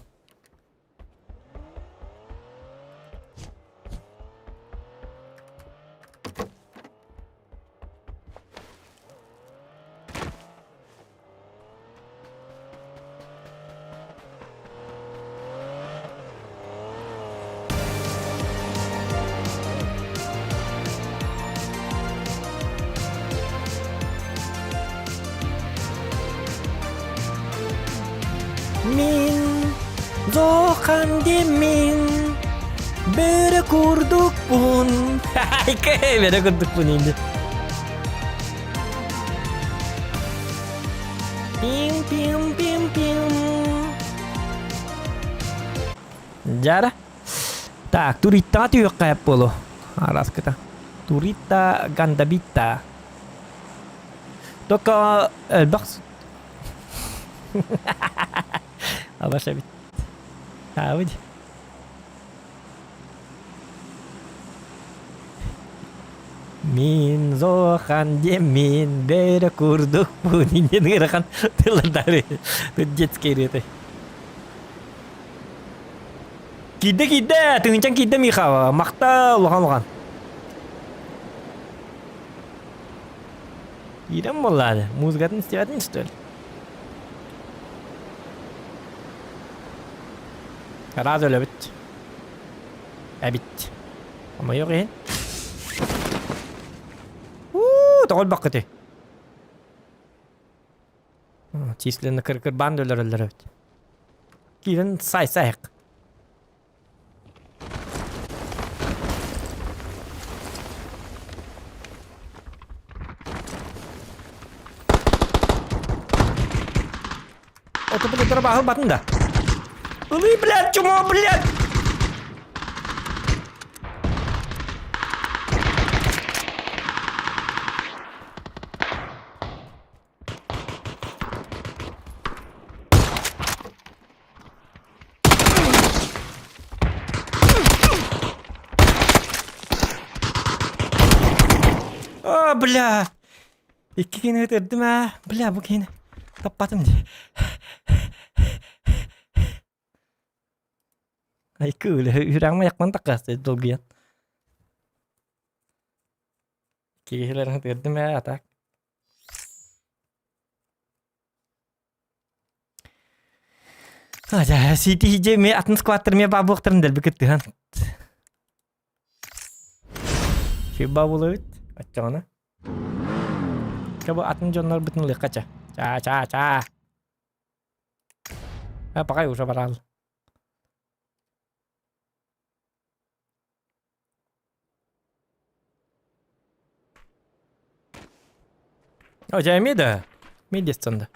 B: Мин зохан мин бөрө курдукпун. Бөрө курдукпун инде. Пим-пим-пим-пим. Дьара. Так, туриттаҕа түһүөххэ буолуо. Араскыта. Турита гандабита. Только элбэх Абаш эбит. Аабыт. Мин зохан диэммин бөрө курдукпун диэн ыарахан тыллардары тут детский ырыата. Киирдэ киирдэ тыһыынчан киирдэ Миха махтал улахан улахан. Киирэн буоллаады музыкатын истибэтин что ли? Араас өлөбүт. Эбит. Хомойуох иһин. Уу, тоҕо өлбөккүтүй? Численно кыр-кырбаан да өлөрөллөр эбит. Киирэн сай-сайык. Ото блядь, дробаһыл батын да. Ылый, блядь, чмо, блядь! А, бля! Икки киһини ытырдым аа. Бля, бу киһини таппатым дии. Айкы үлэ үрэҕим айахпын таккаастый долгуйан. Киһилэрин ытырдым ээ, а так. Ажа, сити же ме атын скваттер ме бабуохтарын дэлби кыттыһан. Фиба булабыт, оччоҕуна. Чэ бу атын дьоннорбутун ылыахха ча. Ча ча ча. А пока уже барал. О, дьэ эмиэ да. Эмиэ детсонда.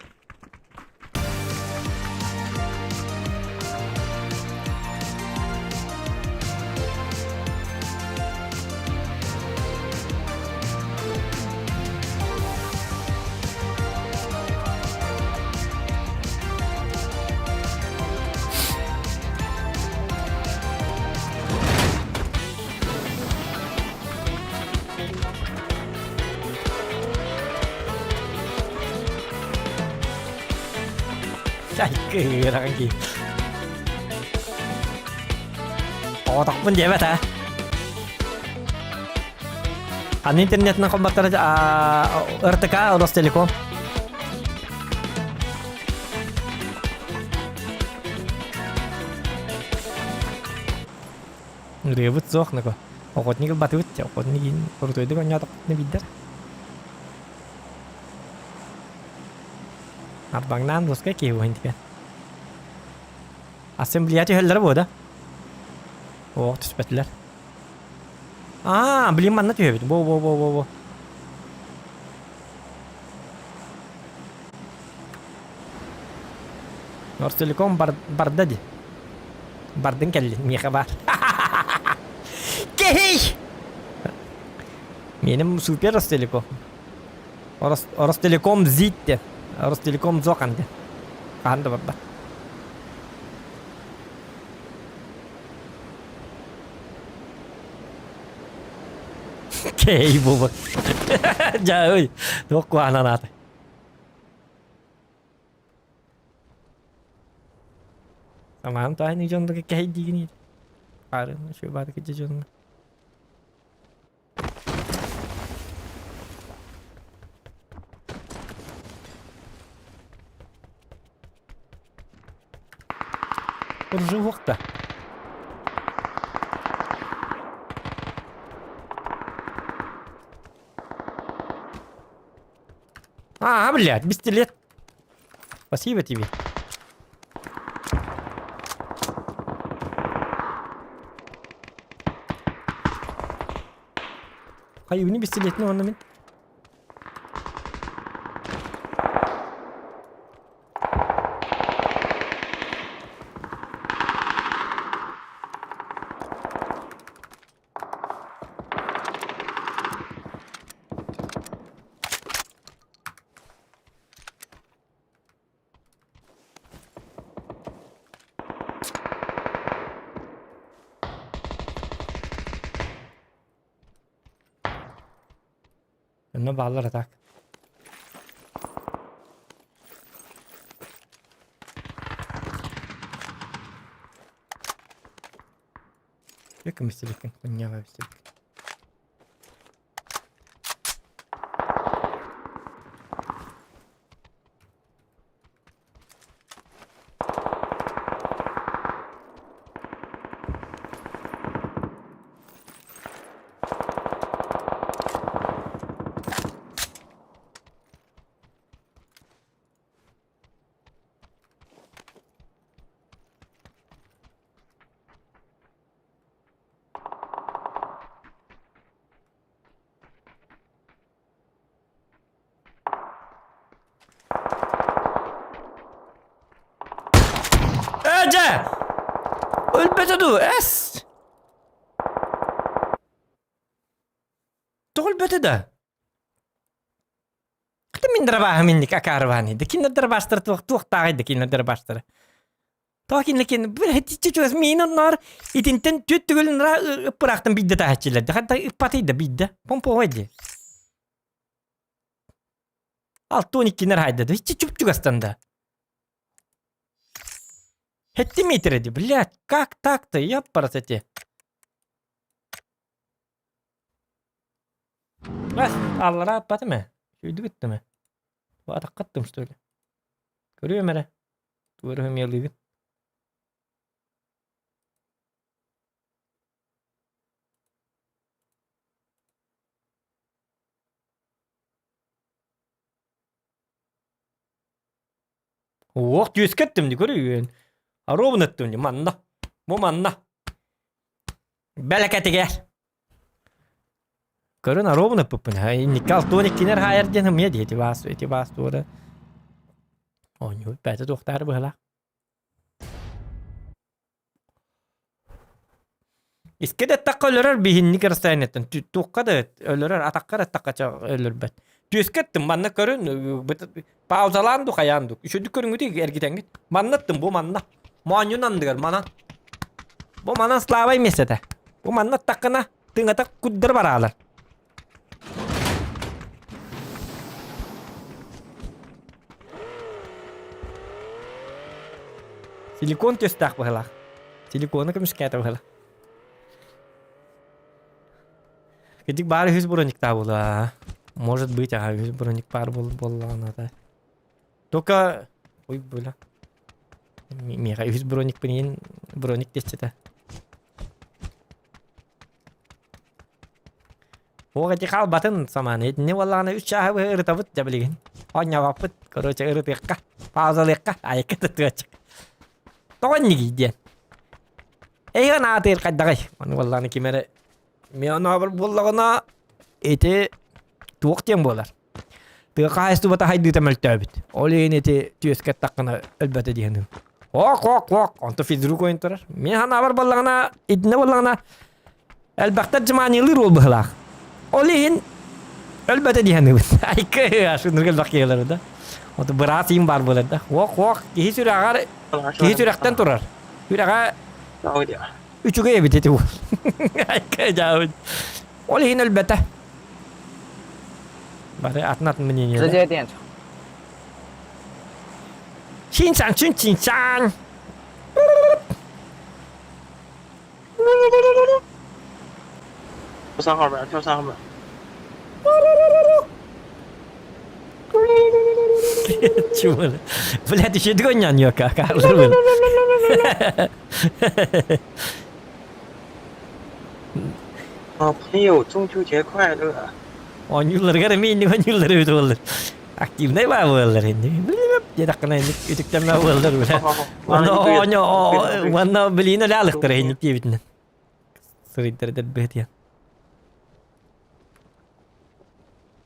B: Кыыраҕын кии. Оҕотохпун диэбэт аа. Аны интернетинэн холбаттара РТК Ростелеком. Ырыабыт суох нако. Охотник ылбатыбыт дьэ, охотник иин курутуйдук оонньоотохпутуна биирдэр. Арбаҥнаан русскай киһи буһан тикен. Ассамблея түһэллэрэ буо да? Оох түспэтилэр. Аа, блин манна түһэбит. Во во во во во. Ростелеком бар, барда ди. Бардын кэллин, миэхэ бар. Кэһэй! Меним супер Ростелеком. Ростелеком зитте. Ростелеком зоқанды. Хаһан да барбат. Кэй буолбут. Дьэ, ой, туох куһаҕан аата. Самаан таайны дьоннорго кэһэй диигин Хаарын үчүгэй баатык дьэ дьонно. Уржуһуохта. А, блядь, пистолет. Спасибо тебе. Хайыгыны пистолетini онно мин. Онно бааллар так. Көмүстэликкин кунньаҕа эбит. Ээ дьэ! Өлбөтө дуу, эс! Тоҕо өлбөтө да? Хата мин дырабааһым инник акаарыбаан иһдэ. Кинилэр дырабаастара туох туохтааҕый да кинилэр дырабаастара. Тоҕо кинилэр кин чучугас миин онноор итинтэн түөт төгүлүн ыппыраахтан биирдэ тааһаччылар. Хата ыппатый да биирдэ. Помповай дии. 62 хайдады. Иччи чуп-чугастан да. Хетти метр блядь, как так-то, ёпарасоте. Бас, аллара атпатым ээ. Сүйдүгүттүм ээ. Атаххаттым что ли? Көрүөм эрэ. Туору миэлыгын. Уох түөскэ эттим ди көрүөн. Ровно эттим ди манна. Бу манна. Бэлэкэтигэр. Көрүн ровно эппиппин. Инникке алтуон иккинер хаайар диэн ымыйа дии ити баас ити баас туора. Оонньуу бэйэтэ туохтаары быһалаах. Искэ да эттэххэ өлөрөр биһинник расстояниеттан туохха да өлөрөр атахха да эттэххэ өлөрбөт. Түөскэ эттим манна көрүн паузалаан ду хайаан ду үчүгдүк көрүҥҥүт эргитэҥҥит манна эттим бу манна моонньун анныгар манан бу манан слабай миэстэтэ бу манна аттаххына тыҥата куддар бараалар Силикон түстээх быһылаах. Силикону көмүскээтэ быһылаах. Кидик баар үһүс брониктаа була. Может быть, ага, үһүс броник баар буоллаҕына Только... Ой, бля. Миэхэ үһүс броникпын броник диэччитэ. Уох ити хаалбатын самааны. Итинни буоллаҕына үс чааһы быһа ырытабыт дьэ билигин. Оонньообоппут. Короче, ырытыахха, паузалыахха, айыкка тытыаччык. Тоҕо иннигий диэн. Эйиэн аатыыр хайдаҕый? Ону буоллаҕына ким эрэ мен онообор буоллаҕына ити туох диэн буолар. Тыа хаһаайыстыбата хайдыыта мөлтөөбүт. Ол иһин ити түөскэ аттаххына өлбөтө диэн. Ок, ок, ок. Онто физрук ойун турар. Мин ханаабар буоллаҕына, итиннэ буоллаҕына элбэхтэр дьымаанньылыыр уол быһылаах. Ол иһин өлбөтө диһэнибит. Айка ашынырга элбэх киһилэр да. Вот быраас иин бар буолар да. Ок, ок, киһи сүрэҕэр киһи сүрэхтэн турар. Сүрэҕэ үчүгэй эбит ити уол. Айка дьаабыт. Ол иһин өлбөтө. Бары атын-атын мнение.
M: 直接电
B: 欣赏军紧张。
M: 跳三号门，跳三号门。
B: Чего? Блядь, еще дрон не как, Карлы.
M: 啊，朋友，中秋节快乐！
B: Оонньууларыгар эмиэ инник оонньууллар эбит буоллар. Активнай баа буоллар инник. Диэтэххинэ инник үтүктэммэ буоллар бля. Уонна оонньуу уонна билиин эле алыктара инник диэбитинэн. Сырыйдар дэрбэт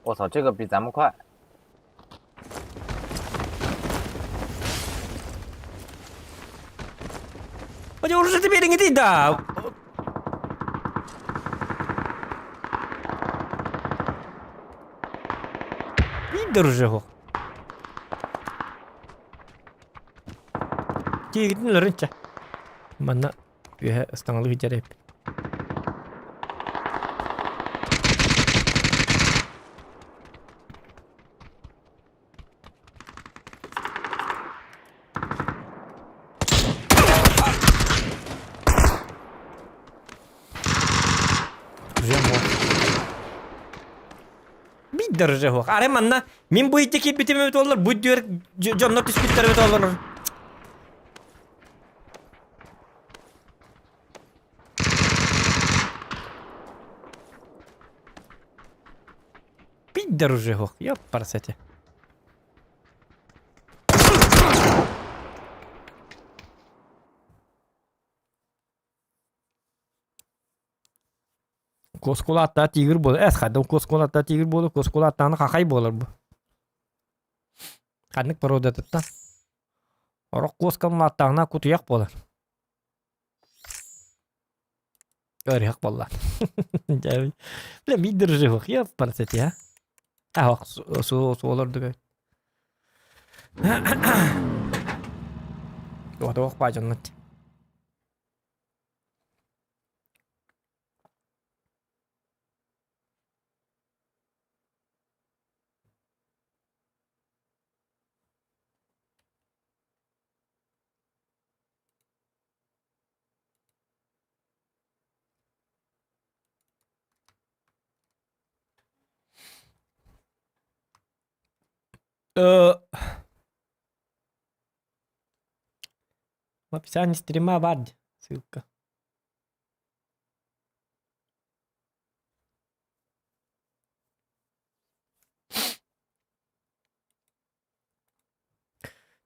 M: 我操，这个比咱们快！
B: Oye, уже теперь не да. Пидор же го. Тиигитин лөрүнчэ. Манна үөһэ ыстаҥалыы сылдьар эбиппин. Биир уже суох. Арай манна мин бу ити киирбитим эбит буоллар, бу дүөр дьоннор түспүттэр эбит буоллар. Пидор уже суох. Ёппарсете. Куоскулааттаа тигр буолар. Эс хайда куоскулааттаа тигр буолар, куоскулааттааны хахай буолар бу. Ханнык породатыттан. Орох куоскамлааттаҕына кутуйах буолар. Ыарыһах буолла. Дьэ, бля, биир жив, ёппарсете, а. Аһох суолордук эбит. Туох баадьаннат. В описании стрима бар ссылка.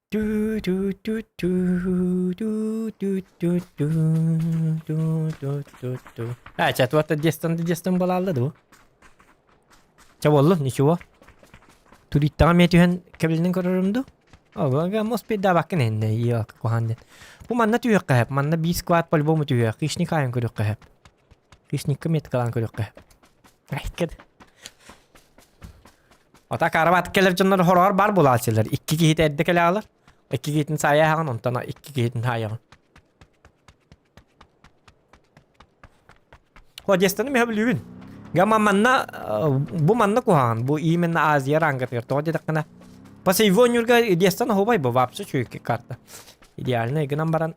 B: Ту-ту-ту-ту, ту-ту-ту-ту, ту-ту-ту. А, чат вот дестан дестан балалла ду. Ча боллу, ничего. Туриттаҕа эмиэ түһэн кэбилинэн көрөрүм ду. Ага, моспедабаккын энне иок куһаан диэн. Бу манна түһүөххэ сөп. Манна биир сквад по-любому түһүөх. Хищник айан көрүөххэ сөп. Хищникка меткалаан көрүөххэ сөп. Айткад. Ата карабат кэлэр дьоннор хороҕор бар булааччылар. Икки киһитэ эрдэ кэлэ аалар. Икки киһитин саайа онтон икки киһитин хаайаҕын. Одессаны меха билүүбүн. Гама манна бу манна куһаҕан бу именно Азия рангатыгар тоҕо диэтэххинэ по сейвонюрга Одессаны хобай бу вообще чүөккэ карта. Идеальный гынан баран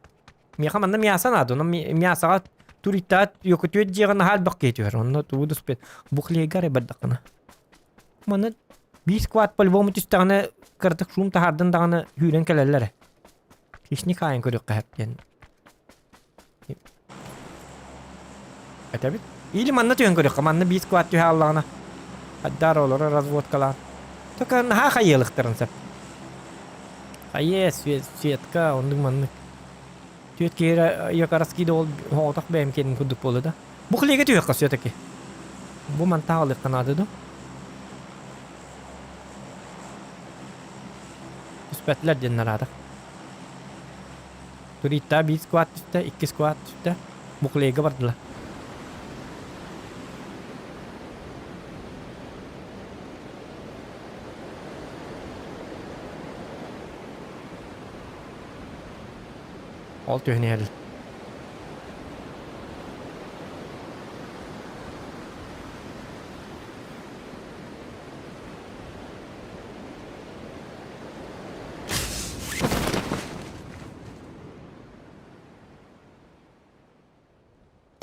B: миэхэ манна мясо надо, но мясоҕа туриттаат йокутүөт дьиэҕэ наһаа элбэх киһи түһэр. Онно тугу да успет. Бухлейга эрэ бардаххына. Манна биир сквад по-любому түстэҕинэ кыратык шум таһаардын даҕаны сүүрэн кэлэллэр ээ. Хищник аайын көрүөххэ сөп диэн. Этэбит. Или манна түһэн көрүөххэ, манна биир сквад түһэ аллаҕына. Хайдаар олоро разводкалаан. Только наһаа хайыалыктарын сөп. Хайе, светка, оннук маннык. Түөт киһи якараски да ол оҕотох бэйэм киэнин курдук буолла да. Бу хлега түһүөххэ все-таки. Бу мантан алыахха наада ду. Түспэтилэр диэн нараата. Турита биир сквад түстэ, икки сквад түстэ. Буклейга бардылар. Ол түһэн иһэр.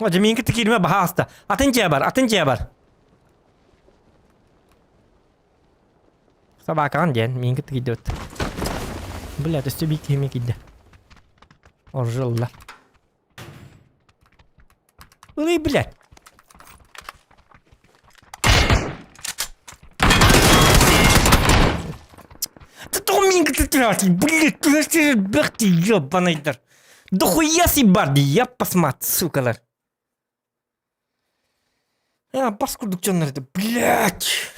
B: Дьэ миин кытта киирмэ баһааста. Атын дьиэ бар, атын дьиэ бар. Собакаҕын диэн миин кытта киирдибит. Бля, өссө биир киһи эмиэ киирдэ. Оржылла. Ый, блядь. Ты тоҕо миин кытта түһээти, блядь, түһэстэр бэхти, ебаныйдар. Да хуя сибарди, я посмат, сукалар. А, бас курдук дьоннор это, блядь.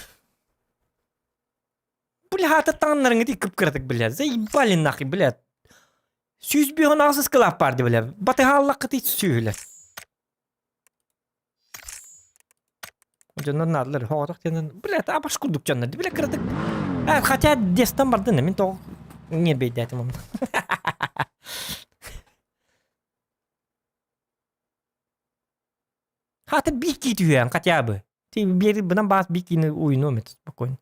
B: Бля, ата таҥнарыҥ ити кып-кыратык, блядь, заебали нахуй, блядь. 105 ыскылаап баар ди, бля. Батыһааллаххытый сүөһүлэр. Дьоннор наадалар, хоҕотох диэн, блядь, абаш курдук дьоннор, бля, кыратык. А, хотя дестан бардын, мин тоҕо ньиэрбэйдээтим онно. Хата биир кии түһүөн хотя бы. Ти биэр бынан баас биир киини уйунуом это спокойно.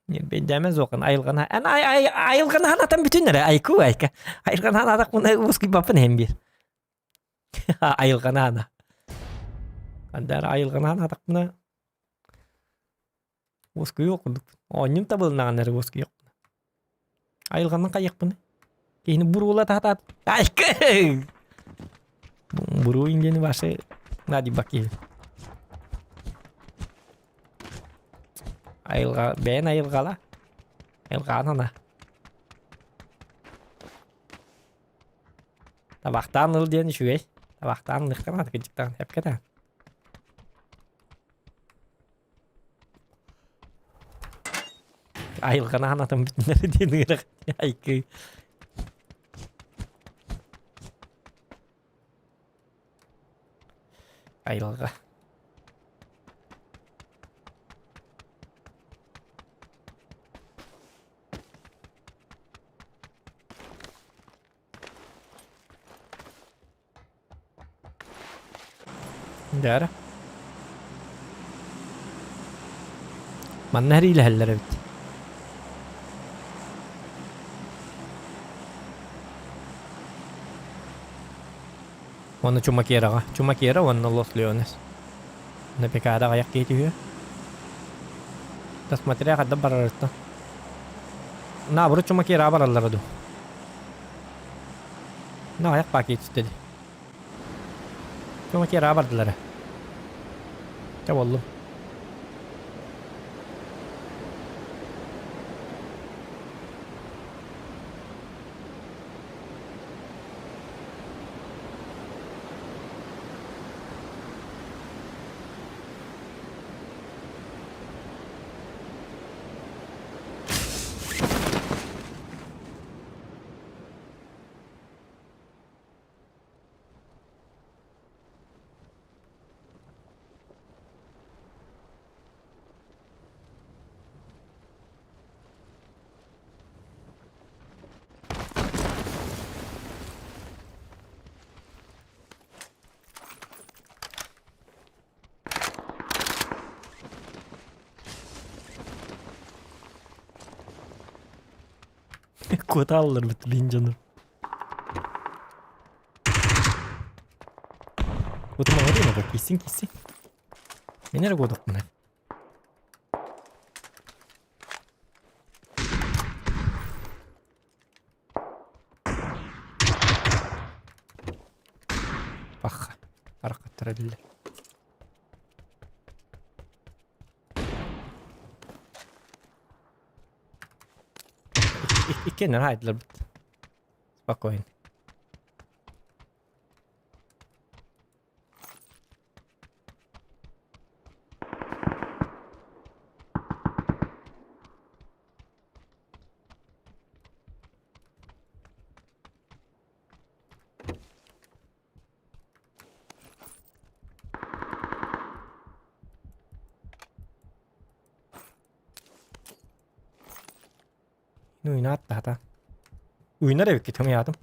B: Ньирбэйдээмэ суоххун айылҕана эн айылҕаны санатан бүтүн эрэ айку айка айылҕаны санаатахпына уоскуйбаппын иһин биир айылҕаны ана хандаары айылҕаны санаатахпына уоскуйуох курдукпун оонньуум табылыннаҕына эрэ уоскуйуохпун айылҕанан хайыахпыный киһини буруула таһатаат айка буруйун диэни ваши наадыйбат киһи Айылҕа бэйэн айылҕала. Айылҕаан ана. Табахтаан ыл диэн үчүгэй. Табахтаан ылыахха наада кырдьыктаан эпкэ да. Айылҕаны анатын бүтүннэр диэн ыарах айкыы. Айылҕа. Дьэ. Манна эриилэһэллэр эбит. Уонна Чумакераҕа. Чумакера уонна Лос Леонес. На Пекада аҕыйах киһи түһүө. Да смотря ханна барарыттан. Наоборот Чумакераҕа бараллара дуу. На аҕыйах пакет түстэ дии. Чумакераҕа бардылар ээ. Чэ буоллум. Куоталларбыт блин дьону. Кутум оҥоруу киссин киссин. Мен эрэ куотахпына. Пахха. Арахаттара биллэр. Иккиэннэр хаайдыларбыт. Спокойно. Уйнаат да Уйнар эбиккит хомуйаатым.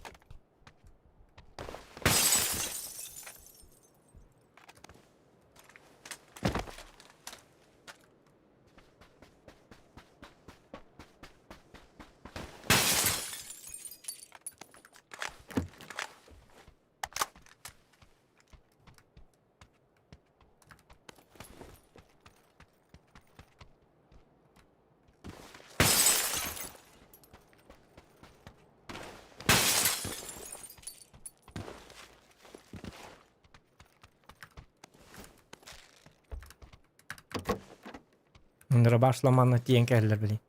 B: Дробаш ламанна тиийэн кэллэр билин.